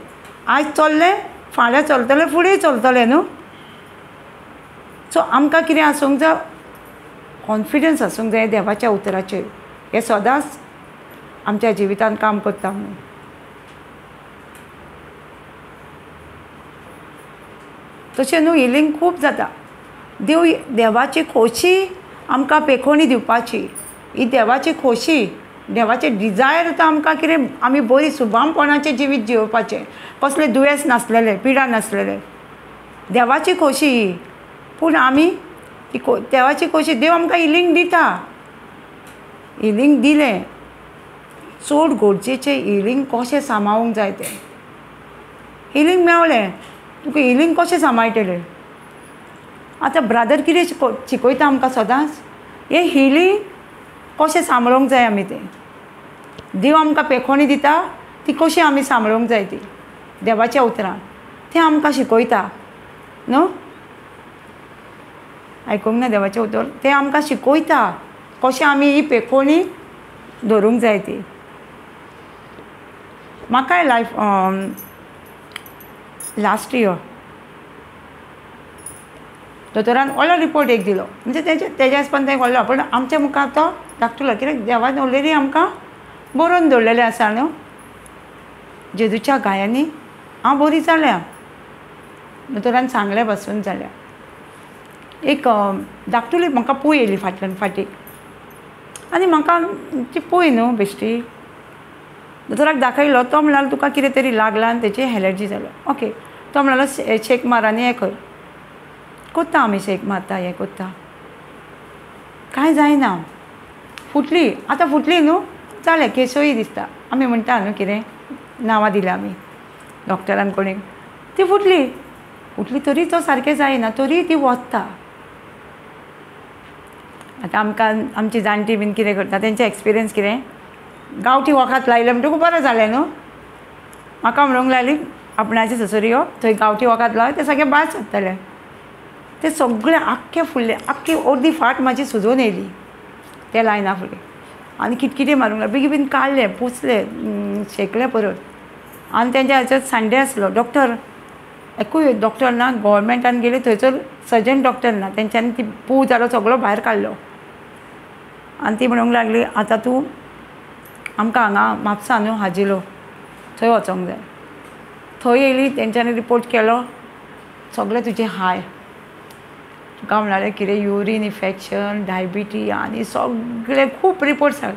आयज चल्लें फाल्यां चलतलें, फुडें चलतलें न्हू. सो आमकां कितें आसूंक जाय? कॉन्फिडन्स आसूंक जाय देवाच्या उतराचेर, हें सदांच आमच्या जिवितांत काम करता म्हणून. तशें न्हू हिलींग खूब जाता. देव देवाची खोशी आमकां पेखोणी दिवपाची, ही देवाची खोशी, देवाचें डिजायर आतां आमकां कितें आमी बरी सुबामपणाचें जिवीत जियोवपाचें, कसलें दुयेंस नासलेलें, पिडा नासलेलें, देवाची खोशी ही. पूण आमी ती देवाची खोशी, देव आमकां हिलींग दिता. हिलींग दिलें, चड गरजेचें हिलींग कशें सांबाळूंक जाय तें. हिलींग मेवलें तुका, हिलींग कशें सांबाळटलें? आतां ब्रादर कितें शिकयता आमकां सदांच, हें हिलींग कशें सांबाळूंक जाय आमी तें. देव आमकां पेखोणी दिता ती कशी आमी सांबाळूंक जाय ती देवाच्या उतरान, तें आमकां शिकयता न्हू. आयकूंक ना देवाचें उतर, तें आमकां शिकयता कशें आमी ही पेखोणी धरूंक जाय ती. म्हाकाय लायफ लास्ट इयर दोतोरान व्हडलो रिपोर्ट एक दिलो, म्हणजे तेज्या हिसपान तें व्हडलो, पूण आमच्या मुखार तो धाकटुलो, कित्याक देवान ऑलरेडी आमकां बरोवन दवरलेलें आसा न्हू. जेजूच्या गायांनी हांव बरी जाल्या, दोतोरान सांगलें पासून जाल्या. एक धाकटुली म्हाका पूय येयली फाटल्यान फाटीक, आनी म्हाका ती पूय न्हू बेश्टी, दोतोराक दाखयलो, तो म्हणालो तुका कितें तरी लागलां आनी तेची एलर्जी जाल्या. ओके, तो म्हणालो शेक मार आनी हें कर. कोत्ता आमी शेक मारता, हें कोत्ता, कांय जायना. फुटली, आतां फुटली न्हू, जालें केसोय दिसता, आमी म्हणटा न्हू कितें नांवां दिल्या आमी डॉक्टरान कोणी, ती फुटली. फुटली तरी तो सारकें जायना, तरी ती वता. आतां आमकां आमची जाणटी बीन कितें करता, तेंचे एक्सपिरियन्स कितें, गांवठी वखद लायलें म्हणटकूच बरें जालें न्हू. म्हाका म्हणूंक लागली आपणाचे ससरी यो थंय गांवठी वखद लाय, तें सगळें भायर सरतलें. तें सगळें आख्खें फुडलें, आख्खी अर्दी फाट म्हाजी सुजून येयली तें लायना फुडें, आनी किटकिटी मारूंक लागली. बेगीन बेगीन काडलें, पुसलें, शेकलें परत. आनी तेंच्या हाचेर संडे आसलो, डॉक्टर एकूय डॉक्टर ना, गोवोरमेंटान गेली थंयसर सर्जन डॉक्टर ना, तेंच्यांनी ती पूं जालो सगळो भायर काडलो. आनी ती म्हणूंक लागली आतां तूं आमकां हांगा म्हापसा न्हू हाजिलो थंय वचोंक जाय. थंय येयली, तेंच्यांनी रिपोर्ट केलो, सगळें तुजें हाय. तुका म्हणालें कितें युरीन इन्फेक्शन, डायबिटी आनी सगळें खूब रिपोर्ट सांग.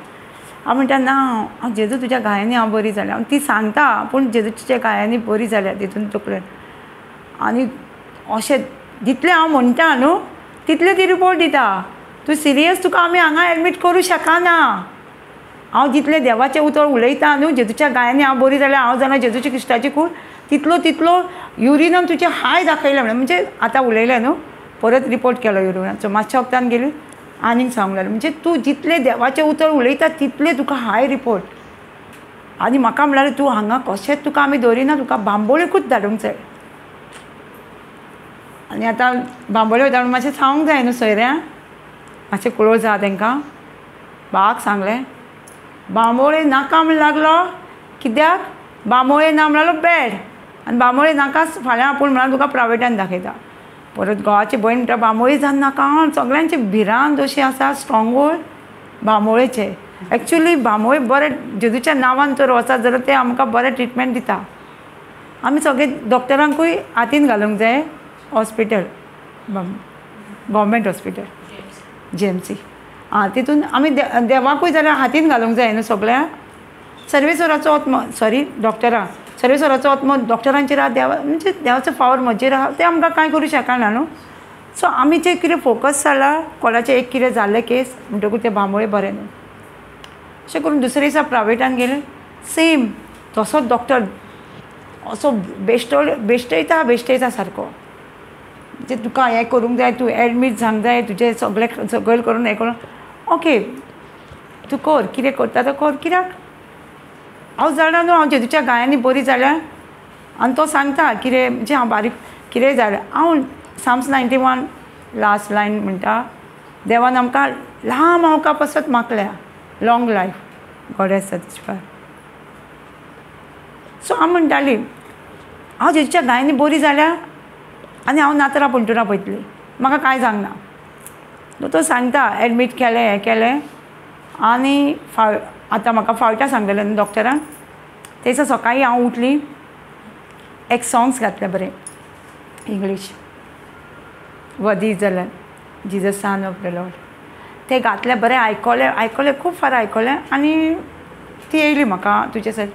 हांव म्हणटा ना, हांव जेजू तुज्या गायांनी हांव बरी जाल्या. ती सांगता पूण जेजूच्या गायांनी बरी जाल्या तितून तकलेन. आनी अशें जितलें हांव म्हणटा न्हू तितलें ती रिपोर्ट दिता, तूं सिरियस, तुका आमी हांगा एडमीट करूं शकना. हांव जितलें देवाचें उतर उलयता न्हू, जेजूच्या गायांनी हांव बरी जाल्या, हांव जाणा जेजूच्या क्रिस्ताची कूड, तितलो तितलो युरिनान तुजें हाय दाखयलें. म्हणजे आतां उलयलें न्हू, परत रिपोर्ट केलो युरिनाचो, मातशा वखदान गेली आनीक सांगूंक लागलें. म्हणजे तूं जितलें देवाचें उतर उलयता तितलें तुका हाय रिपोर्ट. आनी म्हाका म्हणल्यार तूं हांगा कशेंच तुका आमी दवरिना, तुका बांबोळेकूच धाडूंक जाय. आनी आतां बांबोळे वयता म्हणून मातशें सांगूंक जाय न्हू सोयऱ्यांक, मातशें क्लोज आहा तेंकां. बाक सांगलें बांबोळे नाका म्हण लागलो, कित्याक बांबोळे ना म्हणालो बेड, आनी बांबोळे नाका फाल्यां आपूण म्हणाल तुका प्रायवेटान दाखयता. परत घोवाची भयण म्हणटा बांबोळे जावन नाका, सगळ्यांची भिरांत अशी आसा स्ट्रॉंग होल्ड बांबोळेचे. एक्चुली बांबोळे बरें जेजूच्या नांवान जर वचत जाल्यार ते आमकां बरें ट्रिटमेंट दिता. आमी सगळे डॉक्टरांकूय हातीन घालूंक जाय hospital, government hospital GMC. आं तितून आमी देवाकूय जाल्यार हातीन घालूंक जाय न्हू सगळ्या. सर्वेस्वराचो आत्मो, सॉरी डॉक्टरा, सर्वेस्वराचो आत्मो डॉक्टरांचेर आहा, देवा म्हणजे देवाचो फावर म्हजेर आहा, तें आमकां कांय करूं शकना न्हू. सो आमी जे कितें फोकस जाला कोणाचें एक कितें जाल्लें केस म्हणटकूच तें बांबोळे बरें न्हू. अशें करून दुसरे दिसा प्रायवेटान गेलें, सेम तसोच डॉक्टर असो बेश्टो बेश्टयता बेश्टयता सारको, म्हणजे तुका हें करूंक जाय, तूं एडमीट जावंक जाय, तुजें सगळें सकयल करून हें करून, ओके तूं कर कितें करता तें कर. कित्याक हांव जाणा न्हू हांव जेजूच्या गायांनी बरी जाल्या आनी तो सांगता कितें म्हणजे हांव बारीक कितेंय जालें. हांव साम्स 91 लास्ट लायन म्हणटा, देवान आमकां लांब आमकां पासत मागल्या, long life God has satisfy. So हांव म्हणटाली हांव जेजूच्या गायांनी बरी जाल्या आनी हांव नातरां पणटुरां पळयतली, म्हाका कांय जावंक ना. तो सांगता एडमीट केलें हें केलें आनी आतां म्हाका फावटा सांगलेलें न्हू डॉक्टरान. ते दिसा सकाळीं हांव उठली, एक सॉंग्स घातलें बरें इंग्लीश, वदी जाल्यार Jesus son of the Lord, तें घातलें बरें आयकलें आयकलें खूब फार आयकलें. आनी ती येयली म्हाका तुजे सर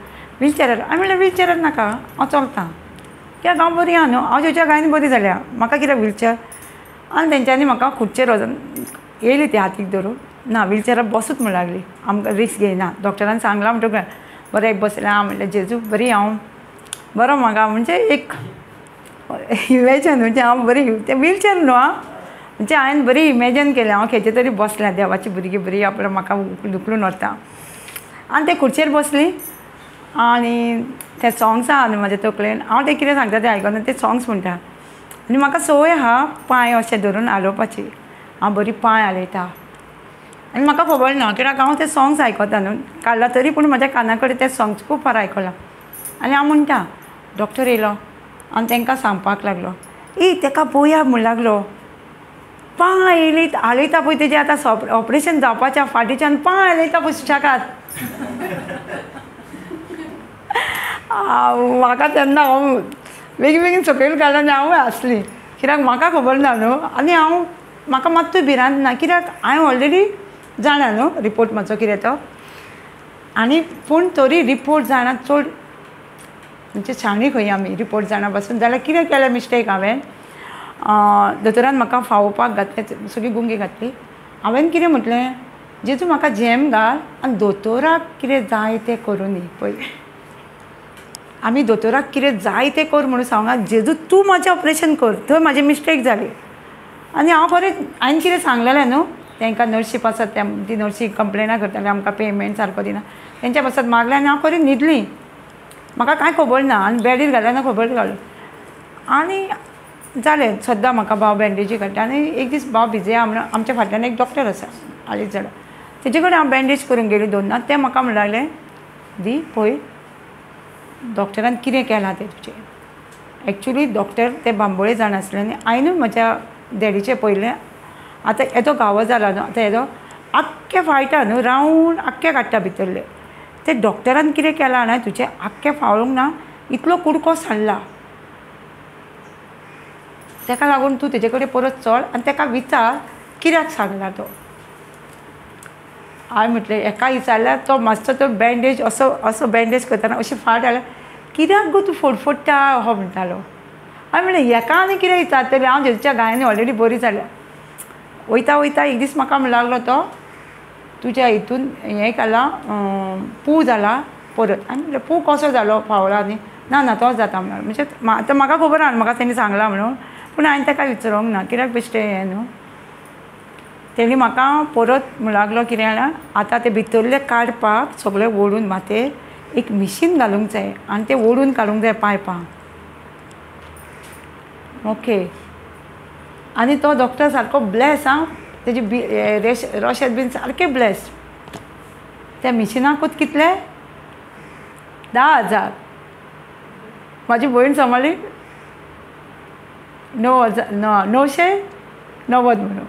व्हीलचॅरार. हांवें म्हणलें व्हीलचॅरार नाका, हांव चलतां, कित्याक हांव बरी आहा न्हू, हांव जेजूच्या गायन बरी जाल्या, म्हाका कित्याक व्हीलचॅर. आनी तेंच्यांनी म्हाका खुर्चेर वचून येयली ती हातीक धरून, ना व्हीलचॅरार बसूच म्हण लागली, आमकां रिस्क घेयना, डॉक्टरान सांगलां म्हणटकच बरें एक बसलें. हांव म्हणलें जेजू बरी हांव बरो म्हाका म्हणजे एक इमेजन म्हणजे हांव बरी तें व्हीलचॅर न्हू आं, म्हणजे हांवें बरी इमेजन केलें हांव खेचे तरी बसल्या देवाची भुरगीं बरी आपल्या म्हाका उखलून व्हरता. आनी ते खुर्चेर बसली आनी ते सॉंग्स आहा न्हू म्हाज्या तकलेन, हांव तें कितें सांगता तें आयकना, ते सॉंग्स म्हणटा. आनी म्हाका संवय आहा पांय अशें धरून हालोवपाची, हांव बरी पांय हालयता आनी म्हाका खबर ना कित्याक हांव ते सॉंग्स आयकता न्हू काडला तरी पूण म्हाज्या काना कडेन ते सॉंग्स खूब फार आयकलां. आनी हांव म्हणटा डॉक्टर येयलो आनी तांकां सांगपाक लागलो, ए तेका पळोवया म्हण लागलो, पांय येयली हालयता पळय तेजें आतां ऑपरेशन जावपाच्या फाटीच्यान पांय हालयता पळय सुशेगाद. म्हाका तेन्ना हांव बेगीन बेगीन सकयल काडलो आनी हांवूय आसली, कित्याक म्हाका खबर ना न्हू आनी हांव म्हाका मात्तूय भिरांत ना कित्याक हांवें ऑलरेडी जाणा न्हू रिपोर्ट म्हजो कितें तो. आनी पूण तरी रिपोर्ट जाणा चड म्हणजे शाणी खंय आमी रिपोर्ट जाणा पासून जाल्यार कितें केलें मिस्टेक हांवें, दोतोरान म्हाका फावोवपाक घातलें, सगळी गुंगी घातली. हांवें कितें म्हटलें, जेजू म्हाका झेम घाल आनी दोतोराक कितें जाय तें करूं न्ही. पळय आमी दोतोराक कितें जाय तें कर म्हणून सांगा, जेजू तूं म्हाजें ऑपरेशन कर, थंय म्हाजी मिस्टेक जाली. आनी हांव खरें हांवें कितें सांगलेलें न्हू तांकां नर्शी पासत ती नर्शी कंप्लेनां करताली आमकां पेमेंट सारको दिना, तेंच्या पासत मागलें आनी हांव खरें न्हिदली, म्हाका कांय खबर ना आनी बेडीर घालें ना खबर घालून. आनी जालें सद्दां म्हाका भाव बँडेजी काडटा. आनी एक दीस भाव बिजी आहा म्हणून आमच्या फाटल्यान एक डॉक्टर आसा हालींच जाणा, तेजे कडेन हांव बँडेज करूंक गेली दोनदां. तें म्हाका म्हणूंक लागलें दी पळय डॉक्टरान कितें केलां तें तुजें. एक्चुली डॉक्टर ते बांबोळे जाण आसले आनी हांवेनूय म्हज्या डॅडीचें पळयलें, आतां येदो घावो जाला न्हू, आतां येदो आख्खें फाळटा न्हू रावंड आख्खें काडटा भितरलें, ते डॉक्टरान कितें केलां जाणा तुजें आख्खें फावळूंक ना, इतलो कुडको सांडला, ताका लागून तूं तेजे कडेन परत चल आनी ताका विचार कित्याक सांगला तो. हांवें म्हटलें हेका विचारल्यार तो मातसो तो बँडेज असो असो बँडेज करतना अशी फाट जाल्यार कित्याक गो तूं फडफडटा असो म्हणटालो. हांवें म्हणलें हेका आनी कितें विचारतलें, हांव जेजूच्या गायांनी ऑलरेडी बरी जाल्या. वयता वयता एक दीस म्हाका म्हणूंक लागलो तो तुज्या हितून हें केलां पूं जाला परत. आनी म्हणलें पूं कसो जालो फावळा न्ही, ना ना तोच जाता म्हणून. म्हणजे आतां म्हाका खबर आहा म्हाका तेणी सांगलां म्हणून, पूण हांवें ताका विचारूंक ना कित्याक बेश्टें हें न्हू. तेणी म्हाका परत म्हणूंक लागलो कितें जाणा, आतां तें भितरलें काडपाक सगळें ओडून मातयेर एक मिशीन घालूंक जाय आनी तें ओडून काडूंक जाय पायपां. ओके. आनी तो डॉक्टर सारको ब्लेस आं, तेजी बी रेश रोशेद बीन सारकें ब्लेस. त्या मिशिनाकूच कितले 10,000. म्हाजी भयण सांबाळ्ळी 9,000 990 म्हणून,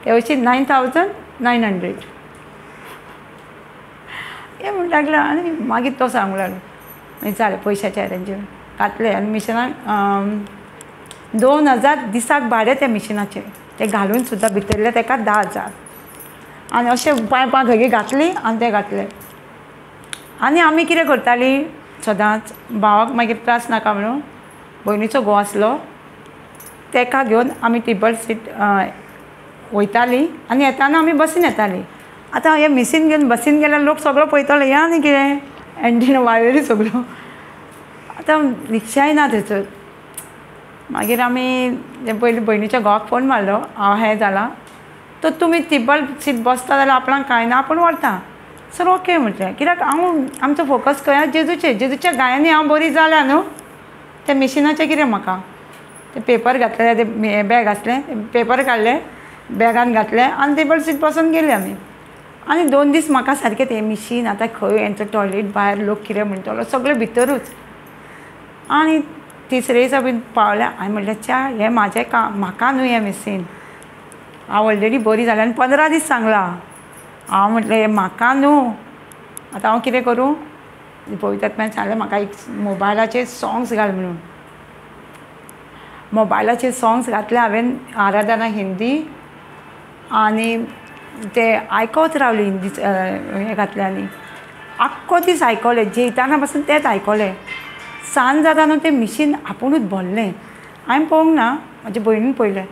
ते अशी 9,900 हें म्हणूंक लागलो. आनी मागीर तो सांगूंक लागलो मागीर जालें पयशाचें अरेंजमेंट घातलें आनी मिशिनाक 2,000 दिसाक भाडें त्या मिशिनाचें, तें घालून सुद्दां भितरलें ताका 10,000. आनी अशें पांयपां घगी घातली आनी ते घातले. आनी आमी कितें करतालीं सदांच भावाक मागीर त्रास नाका म्हणून भयणीचो घोव आसलो तेका घेवन आमी टिबल सीट वयतालीं आनी येताना आमी बसीन येतालीं. आतां हें मिशीन घेवन बसीन गेल्यार लोक सगळो पळयतलो हें आनी कितें एंटीना वायरी सगळ्यो. आतां रिक्षाय ना थंयसर. मागीर आमी पयलीं भयणीच्या घोवाक फोन मारलो, हांव हें जालां तर तुमी टिबल सीट बसता जाल्यार आपणाक कांय ना आपूण व्हरता सर. ओके म्हटलें, कित्याक हांव आमचो फोकस खंय जेजूचेर, जेजूच्या गायांनी हांव बरी जाल्या न्हू. तें मिशिनाचें कितें म्हाका तें पेपर घातले तें बॅग आसलें पेपर काडलें बॅगान घातलें आनी टेबल सीट बसून गेली आमी. आनी 2 दीस म्हाका सारकें तें मिशीन आतां खंय हेंचो टॉयलेट भायर लोक कितें म्हणटलो सगळें भितरूच. आनी तिसरे दिसा बीन पावलें हांवें म्हणलें च्या हें म्हाजें काम म्हाका न्हू हें मिशीन, हांव ऑलरेडी बरी जालें आनी 15 दीस सांगलां. हांव म्हटलें हें म्हाका न्हू, आतां हांव कितें करूं. पवित्र आत्म्यान सांगलें म्हाका एक मोबायलाचेर सॉंग्स घाल म्हणून. मोबायलाचेर सॉंग्स घातले हांवें आराधना हिंदी आनी ते आयकत रावली हिंदी हें घातलें आनी आख्खो दीस आयकलें, जेयताना पासून तेंच आयकलें. सांज जाता न्हू तें मिशीन आपुणूच भरलें. हांवें पळोवंक ना, म्हजे भयणीन पळयलें.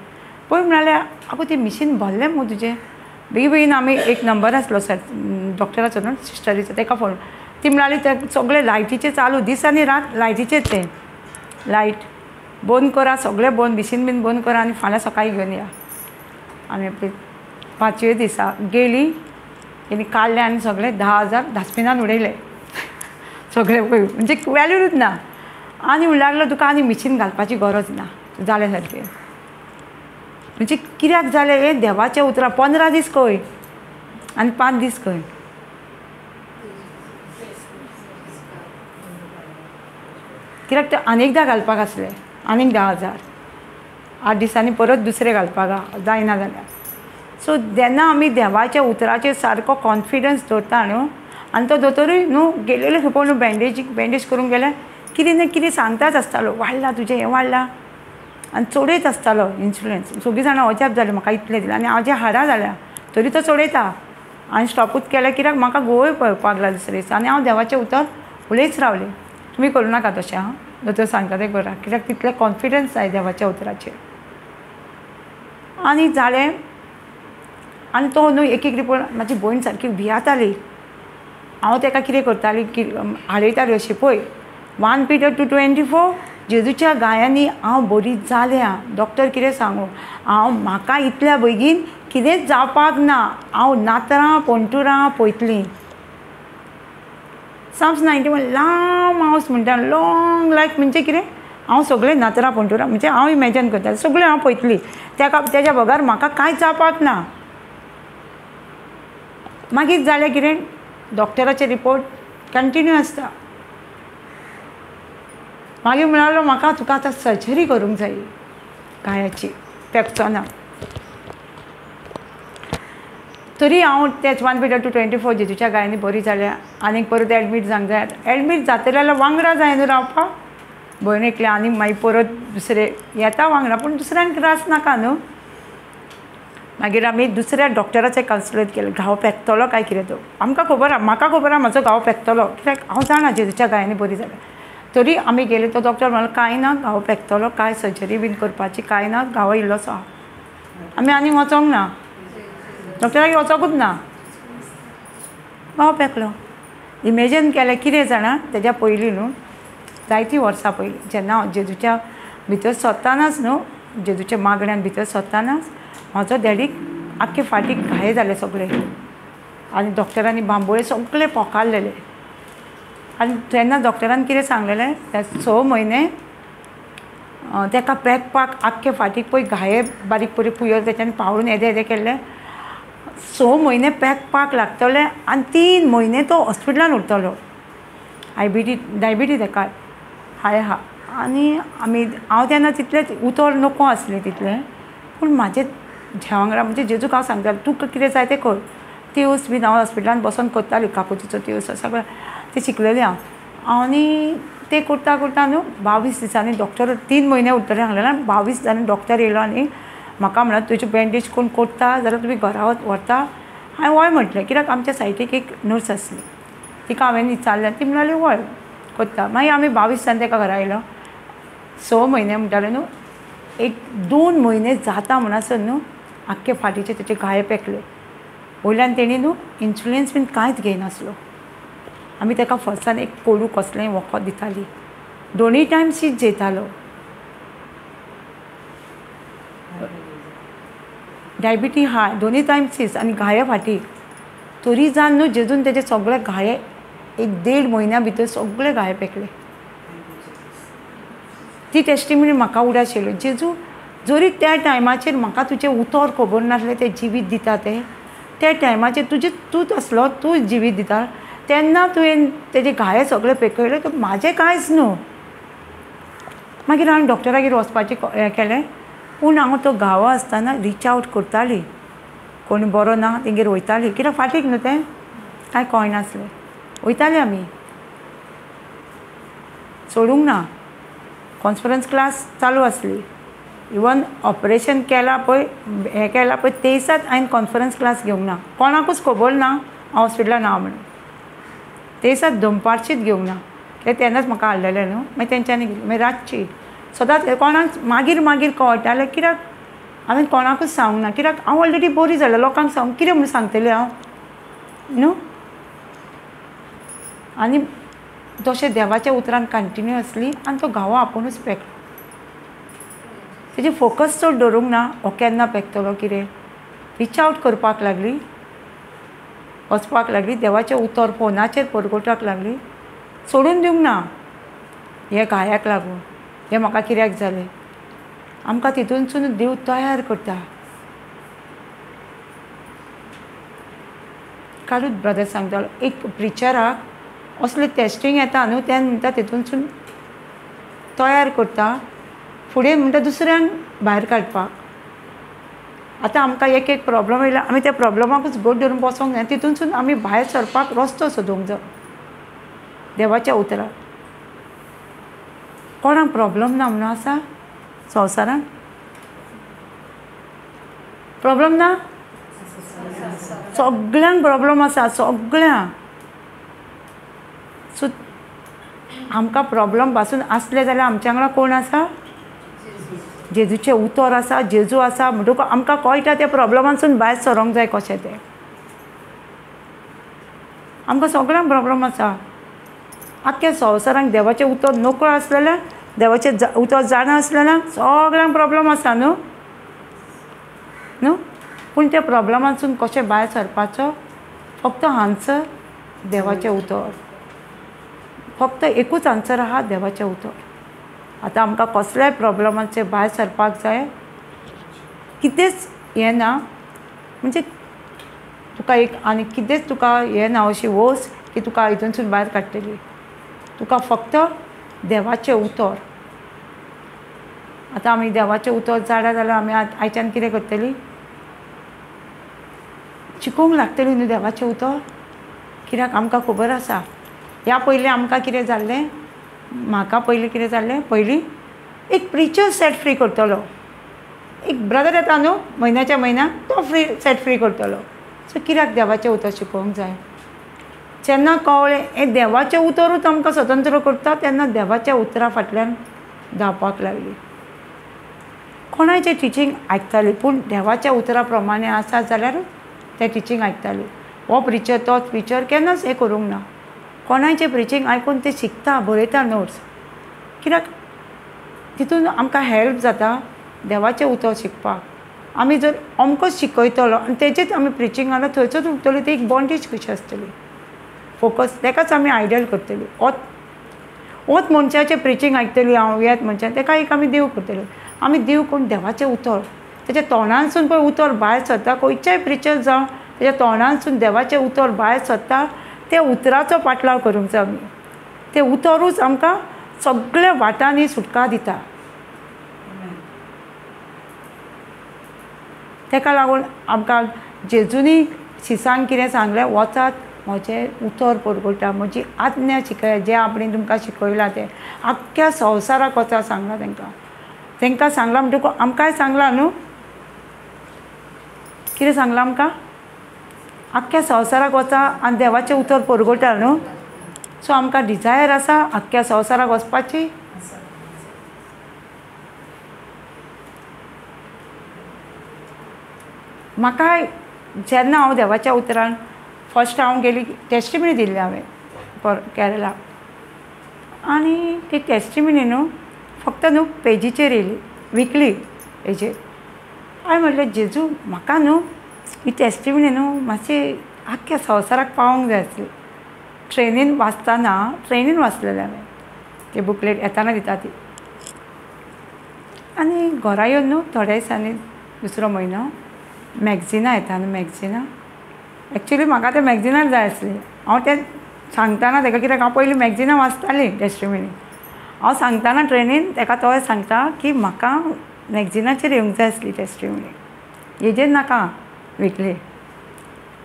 पळय म्हणालें आगो तें मिशीन भरलें मुगो तुजें. बेगीन बेगीन आमी एक नंबर आसलो सर डॉक्टराचो न्हू सिस्टरीचो तेका फोन, ती म्हणाली ते सगळे लायटीचे चालू दीस आनी रात लायटीचेर, तें लायट बंद करा सगळें बंद मिशीन बीन बंद करा आनी फाल्यां सकाळीं घेवन या. आमी आपली 5व्या दिसा गेली, तेणी काडलें आनी सगळें 10,000 डस्टबिनान उडयलें सगळें म्हणजे वॅल्यूच ना. आनी म्हणूंक लागलो तुका आनी मिशीन घालपाची गरज ना, जालें सारकें. म्हणजे कित्याक जालें हें देवाचें उतरां 15 दीस खंय आनी 5 दीस खंय. कित्याक ते आनी एकदां घालपाक आसलें आनीक 10,000 8 दिसांनी परत दुसरें घालपाक जायना जाल्यार. सो जेन्ना आमी देवाच्या उतराचेर सारको कॉन्फिडन्स दवरता न्हू, आनी तो दोतोरूय न्हू गेलेले खेपो न्हू बँडेज करूंक गेल्यार कितें ना कितें सांगताच आसतालो, वाडला तुजें हें वाडलां आनी चडयत आसतालो इन्सुलन्स. सगळीं जाणां अजाप जालें म्हाका इतलें दिलें आनी हाजे हाडां जाल्या तरी तो चडयता. आनी स्टॉपूच केलें कित्याक म्हाका गोंय पळोवपाक लागलो दुसरे दिसा. आनी हांव देवाचें उतर उलयच रावलें. तुमी करूं नाका तशें आं, दोतोर सांगता तें करा, कित्याक तितलें कॉन्फिडन्स जाय देवाच्या उतराचेर. आनी जालें आनी तो न्हू एक एक रिपोर्ट म्हाजी भयण सारकी भियाताली. हांव तेका कितें करताली की हाडयताली अशी पळय 1 Peter 2:24 जेजूच्या गायांनी हांव बरी जाल्या, डॉक्टर कितें सांगू, हांव म्हाका इतल्या बेगीन कितेंच जावपाक ना, हांव नातरां पणटुरां पळयतलीं. Psalms 91 लांब हांव म्हणटा लॉंग लायफ म्हणजे कितें, हांव सगळें नातरां पणटुरां म्हणजे हांव इमेजन करता सगळें हांव पळयतलीं, तेका तेज्या बगर म्हाका कांयच जावपाक ना. मागीर जालें कितें, डॉक्टराचे रिपोर्ट कंटिन्यू आसता. मागीर म्हणालो म्हाका तुका आतां सर्जरी करूंक जाय घायाची, पेकचो ना. तरी हांव तेच 1 Peter 2:24 जेजूच्या गायांनी बरी जाल्या. आनीक परत एडमीट जावंक जाय, एडमीट जातलें जाल्यार वांगडा जाय न्हू रावपाक, भयण एकलें आनी मागीर परत दुसरे येता वांगडा पूण दुसऱ्यांक त्रास नाका न्हू. मागीर आमी दुसऱ्या डॉक्टराचें कन्सल्ट केलें, घाव पेकतलो काय कितें तो आमकां खबर आहा, म्हाका खबर आहा म्हाजो घाव पेकतलो कित्याक हांव जाणा जेजूच्या गायांनी बरी जाल्या. तरी आमी गेले, तो डॉक्टर म्हणलो कांय ना घाव पेकतलो, कांय सर्जरी बीन करपाची कांय ना, घाव इल्लोसो आहा. आमी आनीक वचोंक ना, डॉक्टराक वचोंकूच ना, घाव पेकलो. इमेजन केलें कितें जाणा, तेज्या पयलीं न्हू जायतीं वर्सां पयलीं जेन्ना हांव जेजूच्या भितर सरतानाच न्हू, जेजूच्या मागण्यान भितर सरतानाच म्हाजो डॅडीक आख्खे फाटीक घाये जाले सगळे आनी डॉक्टरांनी बांबोळे सगळे पोकारलेले. आनी तेन्ना डॉक्टरान कितें सांगलेलें, त्या 6 म्हयने तेका पेकपाक आख्खे फाटीक पळय घाये बारीक बारीक पुयर तेच्यान पावळून येदे येदे केल्ले, 6 म्हयने पेकपाक लागतले आनी 3 म्हयने तो हॉस्पिटलान उरतलो. आयबिटी डायबिटी तेका हाय हा. आनी आमी हांव तेन्ना तितलें उतर नको आसलें तितलें, पूण म्हाजें ज्या वांगडा म्हणजे जेजूक हांव सांगतालें तुका कितें जाय तें कर. तिवस बीन हांव हॉस्पिटलान बसोन करतालीं, काकुतीचो तिवस सगळें तें शिकलेलें हांव. आनी तें करता करता न्हू 22 दिसांनी डॉक्टर 3 म्हयने उरतले सांगलेलें, 22 दिसांनी डॉक्टर येयलो आनी म्हाका म्हणल्यार तुजें बँडेज कोण करता जाल्यार तुमी घरा व्हरता हांवें वय म्हटलें, कित्याक आमच्या सायटीक एक नर्स आसली, तिका हांवें विचारलें, ती म्हणाली वय करता. मागीर आमी 22 जाण ताका घरा आयलो. 6 म्हयने म्हणटाले न्हू, 1-2 म्हयने जाता म्हणसर न्हू आख्खे फाटीचे तेचे घाये पेकले. वयल्यान तेणी न्हू इन्सुलन्स बीन कांयच घेयनासलो. आमी ताका फर्स्टान एक कोडू कसलें वखद दिताली, 2 टायम शीत जेयतालो. डायबिटी हाय, 2 टायम शीत आनी घाये फाटी. तरी जावन न्हू जेजून तेजे सगळे घाये 1-1.5 म्हयन्या भितर सगळे घाये पेकले. ती टेस्टिमनी म्हाका उडास येयलो, जेजू जरी त्या टायमाचेर म्हाका तुजें उतर खबर नासलें तें जिवीत दिता तें, त्या टायमाचेर तुजें तूंच आसलो, तूं जिवीत दिता, तेन्ना तुवें तेजे घाये सगळे पेकयले, तर म्हाजें कांयच न्हू. मागीर हांवें डॉक्टरागेर वचपाचें हें केलें, पूण हांव तो घावो आसतना रिच आवट करताली, कोण बरो ना तेंगेर वयताली, कित्याक फाटीक न्हू तें कांय कळनासलें, वयताली आमी, सोडूंक ना. कॉन्फरन्स क्लास चालू आसली, इवन ऑपरेशन केलां पळय, हें केलां पळय, तेसात हांवें कॉन्फरन्स क्लास घेवंक ना, कोणाकूच खबर ना हांव हॉस्पिटलान ना म्हणून. तेसात दनपारचीच घेवंक ना, कित्याक तेन्नाच म्हाका हाडलेलें न्हू, मागीर तेंच्यांनी घेतली. मागीर रातची सदांच कोणाक मागीर मागीर कळटालें, कित्याक हांवें कोणाकूच सांगूंक ना, कित्याक हांव ऑलरेडी बरी जालें, लोकांक सांगूंक कितें म्हूण सांगतलें हांव न्हू. आनी तशें देवाच्या उतरान कंटिन्युअसली आनी तो घावो आपुणूच पेकलो. तेजे फोकस चड दवरूंक ना, हो केन्ना पेकतलो कितें, रिच आवट करपाक लागली, वचपाक लागली, देवाचें उतर फोनाचेर परगटपाक लागली, सोडून दिवंक ना. हे घायाक लागून हें म्हाका कित्याक जालें, आमकां तितूनसून देव तयार करता. कालूच ब्रदर सांगतालो, एक प्रिचराक असलें टेस्टींग येता न्हू, तें म्हणटा तितूनसून तयार करता, फुडें म्हणटा दुसऱ्यांक भायर काडपाक. आतां आमकां एक एक प्रॉब्लम येयला, आमी त्या प्रॉब्लमाकूच घट धरून बसोंक जाय, तितूनसून आमी भायर सरपाक रस्तो सोदूंक जाय देवाच्या उतराक. कोणाक प्रॉब्लम ना म्हणून आसा संवसारान? प्रॉब्लम ना? सगळ्यांक प्रॉब्लम आसा, सगळ्यांक. सो आमकां प्रॉब्लम पासून आसले जाल्यार आमच्या वांगडा कोण आसा? जेजूचें उतर आसा, जेजू आसा, म्हणटकूच आमकां कळटा त्या प्रॉब्लमांसून भायर सरोंक जाय कशें तें. आमकां सगळ्यांक प्रॉब्लम आसा, आख्ख्या संवसारांक देवाचें उतर नकळो आसलेल्या, देवाचें उतर जाणा आसलेल्या सगळ्यांक प्रॉब्लम आसा न्हू न्हू. पूण त्या प्रॉब्लमांसून कशें भायर सरपाचो फक्त आन्सर देवाचें उतर, फक्त एकूच आन्सर आहा, देवाचें उतर. आतां आमकां कसल्याय प्रॉब्लमाचे भायर सरपाक जाय, कितेंच हें ना म्हणजे तुका एक आनी कितेंच तुका हें ना अशी वस की तुका हितूनसून भायर काडटली, तुका फक्त देवाचें उतर. आतां आमी देवाचें उतर जाणा जाल्यार आमी आयच्यान कितें करतली, शिकूंक लागतली न्हू देवाचें उतर, कित्याक आमकां खबर आसा. ह्या पयलीं आमकां कितें जाल्लें, म्हाका पयलीं कितें जाल्लें, पयलीं एक प्रिचर सेट फ्री करतलो, एक ब्रदर येता न्हू म्हयन्याच्या म्हयन्याक, तो फ्री सेट फ्री करतलो. सो कित्याक देवाचें उतर शिकोवंक जाय? जेन्ना कळ्ळें हें देवाचें उतरूच आमकां स्वतंत्र करता, तेन्ना देवाच्या उतरा फाटल्यान धांवपाक लागली. कोणाचें टिचींग आयकताली, पूण देवाच्या उतरा प्रमाणे आसा जाल्यार तें टिचींग आयकताली. हो प्रिचर तोच प्रिचर केन्नाच हें करूंक ना. कोणाचें प्रिचींग आयकून तें शिकता, बरयता नोट्स, कित्याक तितून आमकां हेल्प जाता देवाचें उतर शिकपाक. आमी जर अमकोच शिकयतलो आनी तेजेच आमी प्रिचींग जाल्यार थंयसर उरतली, ती एक बॉन्डेज कशी आसतली, फोकस तेकाच आमी आयडल करतली. ओत मनशाचें प्रिचींग आयकतली हांव, येत मनशान तेका एक आमी देव करतली. आमी देव कोण? देवाचें उतर, तेच्या तोंडानसून पळय उतर भायर सरता, खंयच्याय प्रिचर जावं तेच्या तोंडानसून देवाचें उतर भायर सरता, त्या उतराचो पाटलाव करूंक जाय आमी. तें उतरूच आमकां सगळ्या वाटांनी सुटका दिता. तेका लागून आमकां जेजूनी शिसांक कितें सांगलें, वचात म्हजें उतर परगटा, म्हजी आज्ञा शिकया, जें आपणें तुमकां शिकयलां तें आख्ख्या संवसाराक वचा सांगलां तांकां. तांकां सांगलां म्हणटकूच आमकांय सांगलां न्हू, कितें सांगलां आमकां? आख्ख्या संवसाराक वचा आनी देवाचें उतर परगटा न्हू. सो आमकां डिजायर आसा आख्ख्या संवसाराक वचपाची. म्हाका जेन्ना हांव देवाच्या उतरान फर्स्ट हांव गेली, टेस्टिमनी दिल्ली हांवें केरला, आनी ती टेस्टिमनी न्हू फक्त न्हू पेजीचेर येयली, विकली हेजेर. हांवें म्हटलें जेजू म्हाका न्हू ही टेस्टिमनी न्हू मातशी आख्ख्या संवसाराक पावोंक जाय आसली. ट्रेनीन वाचतना, ट्रेनीन वाचलेलें हांवें ते बुकलेट येताना दिता ती. आनी घरा येवन न्हू थोड्या दिसांनी दुसरो म्हयनो मॅगजिनां येता न्हू, मॅगजिनां एक्चुली म्हाका तें मॅगजिनां जाय आसलीं. हांव तें सांगतना ताका, कित्याक हांव पयलीं मॅगजिनां वाचतालीं टेस्टिमनी. हांव सांगतना ट्रेनीन ताका तोय सांगता की म्हाका मॅगजिनाचेर येवंक जाय आसली टेस्टिमनी, हेजेर नाका विकली.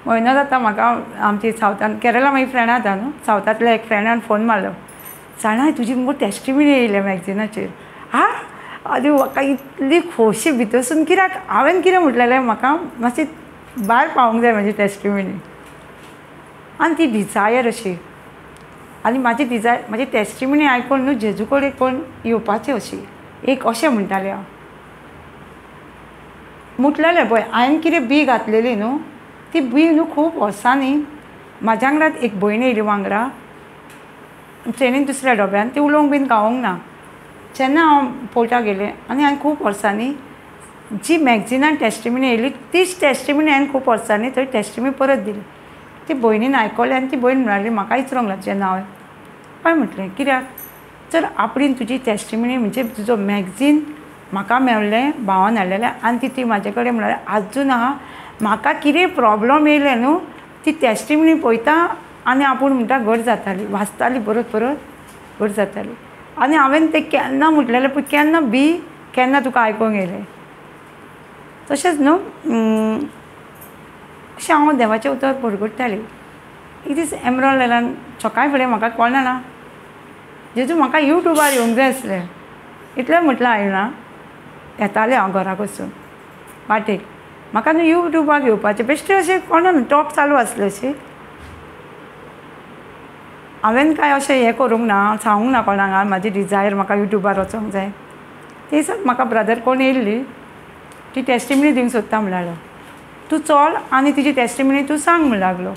म्हयनो जाता म्हाका आमची सावथान केरला मागीर फ्रेंडां जाता न्हू, सावथांतल्या एक फ्रेंडान फोन मारलो, जाणा तुजी मुगो टेस्टिमनी येयल्या मॅगजिनाचेर. हा, आनी म्हाका इतली खोशी भितरसून, कित्याक हांवें कितें म्हटलेलें म्हाका मातशी भायर पावोंक जाय म्हाजी टेस्टिमनी. आनी ती डिजायर अशी, आनी म्हाजी डिजायर म्हाजी टेस्टिमनी आयकून न्हू जेजू कडेन कोण येवपाची अशी एक अशें म्हणटालें हांव. म्हटलेलें पळय हांवें कितें बी घातलेली न्हू ती बी न्हू खूब वर्सांनी म्हाज्या वांगडा एक भयण येयली वांगडा ट्रेनीन दुसऱ्या डब्यान, ती उलोवंक बीन गावोंक ना. जेन्ना हांव पोर्टा गेलें आनी हांवें खूब वर्सांनी जी मॅगजिनान टेस्टिमनी येयली तीच टेस्टिमनी हांवें खूब वर्सांनी थंय टेस्टिमनी परत दिली. ती भयणीन आयकलें आनी ती भयण म्हणाली म्हाका विचारूंक लागली जेन्ना हांवें हय म्हटलें कित्याक जर आपणेन तुजी टेस्टिमनी म्हणजे तुजो मॅगझीन म्हाका मेळ्ळें भावान हाडलेलें आनी ती म्हाजे कडेन म्हळ्यार आजून आहा, म्हाका कितें प्रोब्लम येयलें न्हू ती टेस्टिमनी पळयता आनी आपूण म्हणटा घट जाताली, वाचताली परत परत घट जाताली. आनी हांवें तें केन्ना म्हटलेलें पूण केन्ना बी केन्ना तुका आयकूंक येयलें. तशेंच न्हू अशें हांव देवाचें उतर परगट्टालें. एक दीस एमरॉल लायल्यान सकाळ फुडें म्हाका कळना ना जेजू म्हाका यूट्यूबार येवंक जाय आसलें, इतलें म्हटलें हांवें ना येतालें हांव घराक वचून वाटेक म्हाका न्हू यूट्यूबार येवपाचें बेश्टें अशें कोणा न्हू टॉक चालू आसलें अशें. हांवें कांय अशें हें करूंक ना, सांगूंक ना कोणाक म्हाजी डिजायर म्हाका यूट्यूबार वचोंक जाय. ते दिसाक म्हाका ब्रदर कोण येयल्ली ती टेस्टिमनी दिवंक सोदता म्हण लागलो, तूं चल आनी तिजी टेस्टिमनी तूं सांग म्हण लागलो.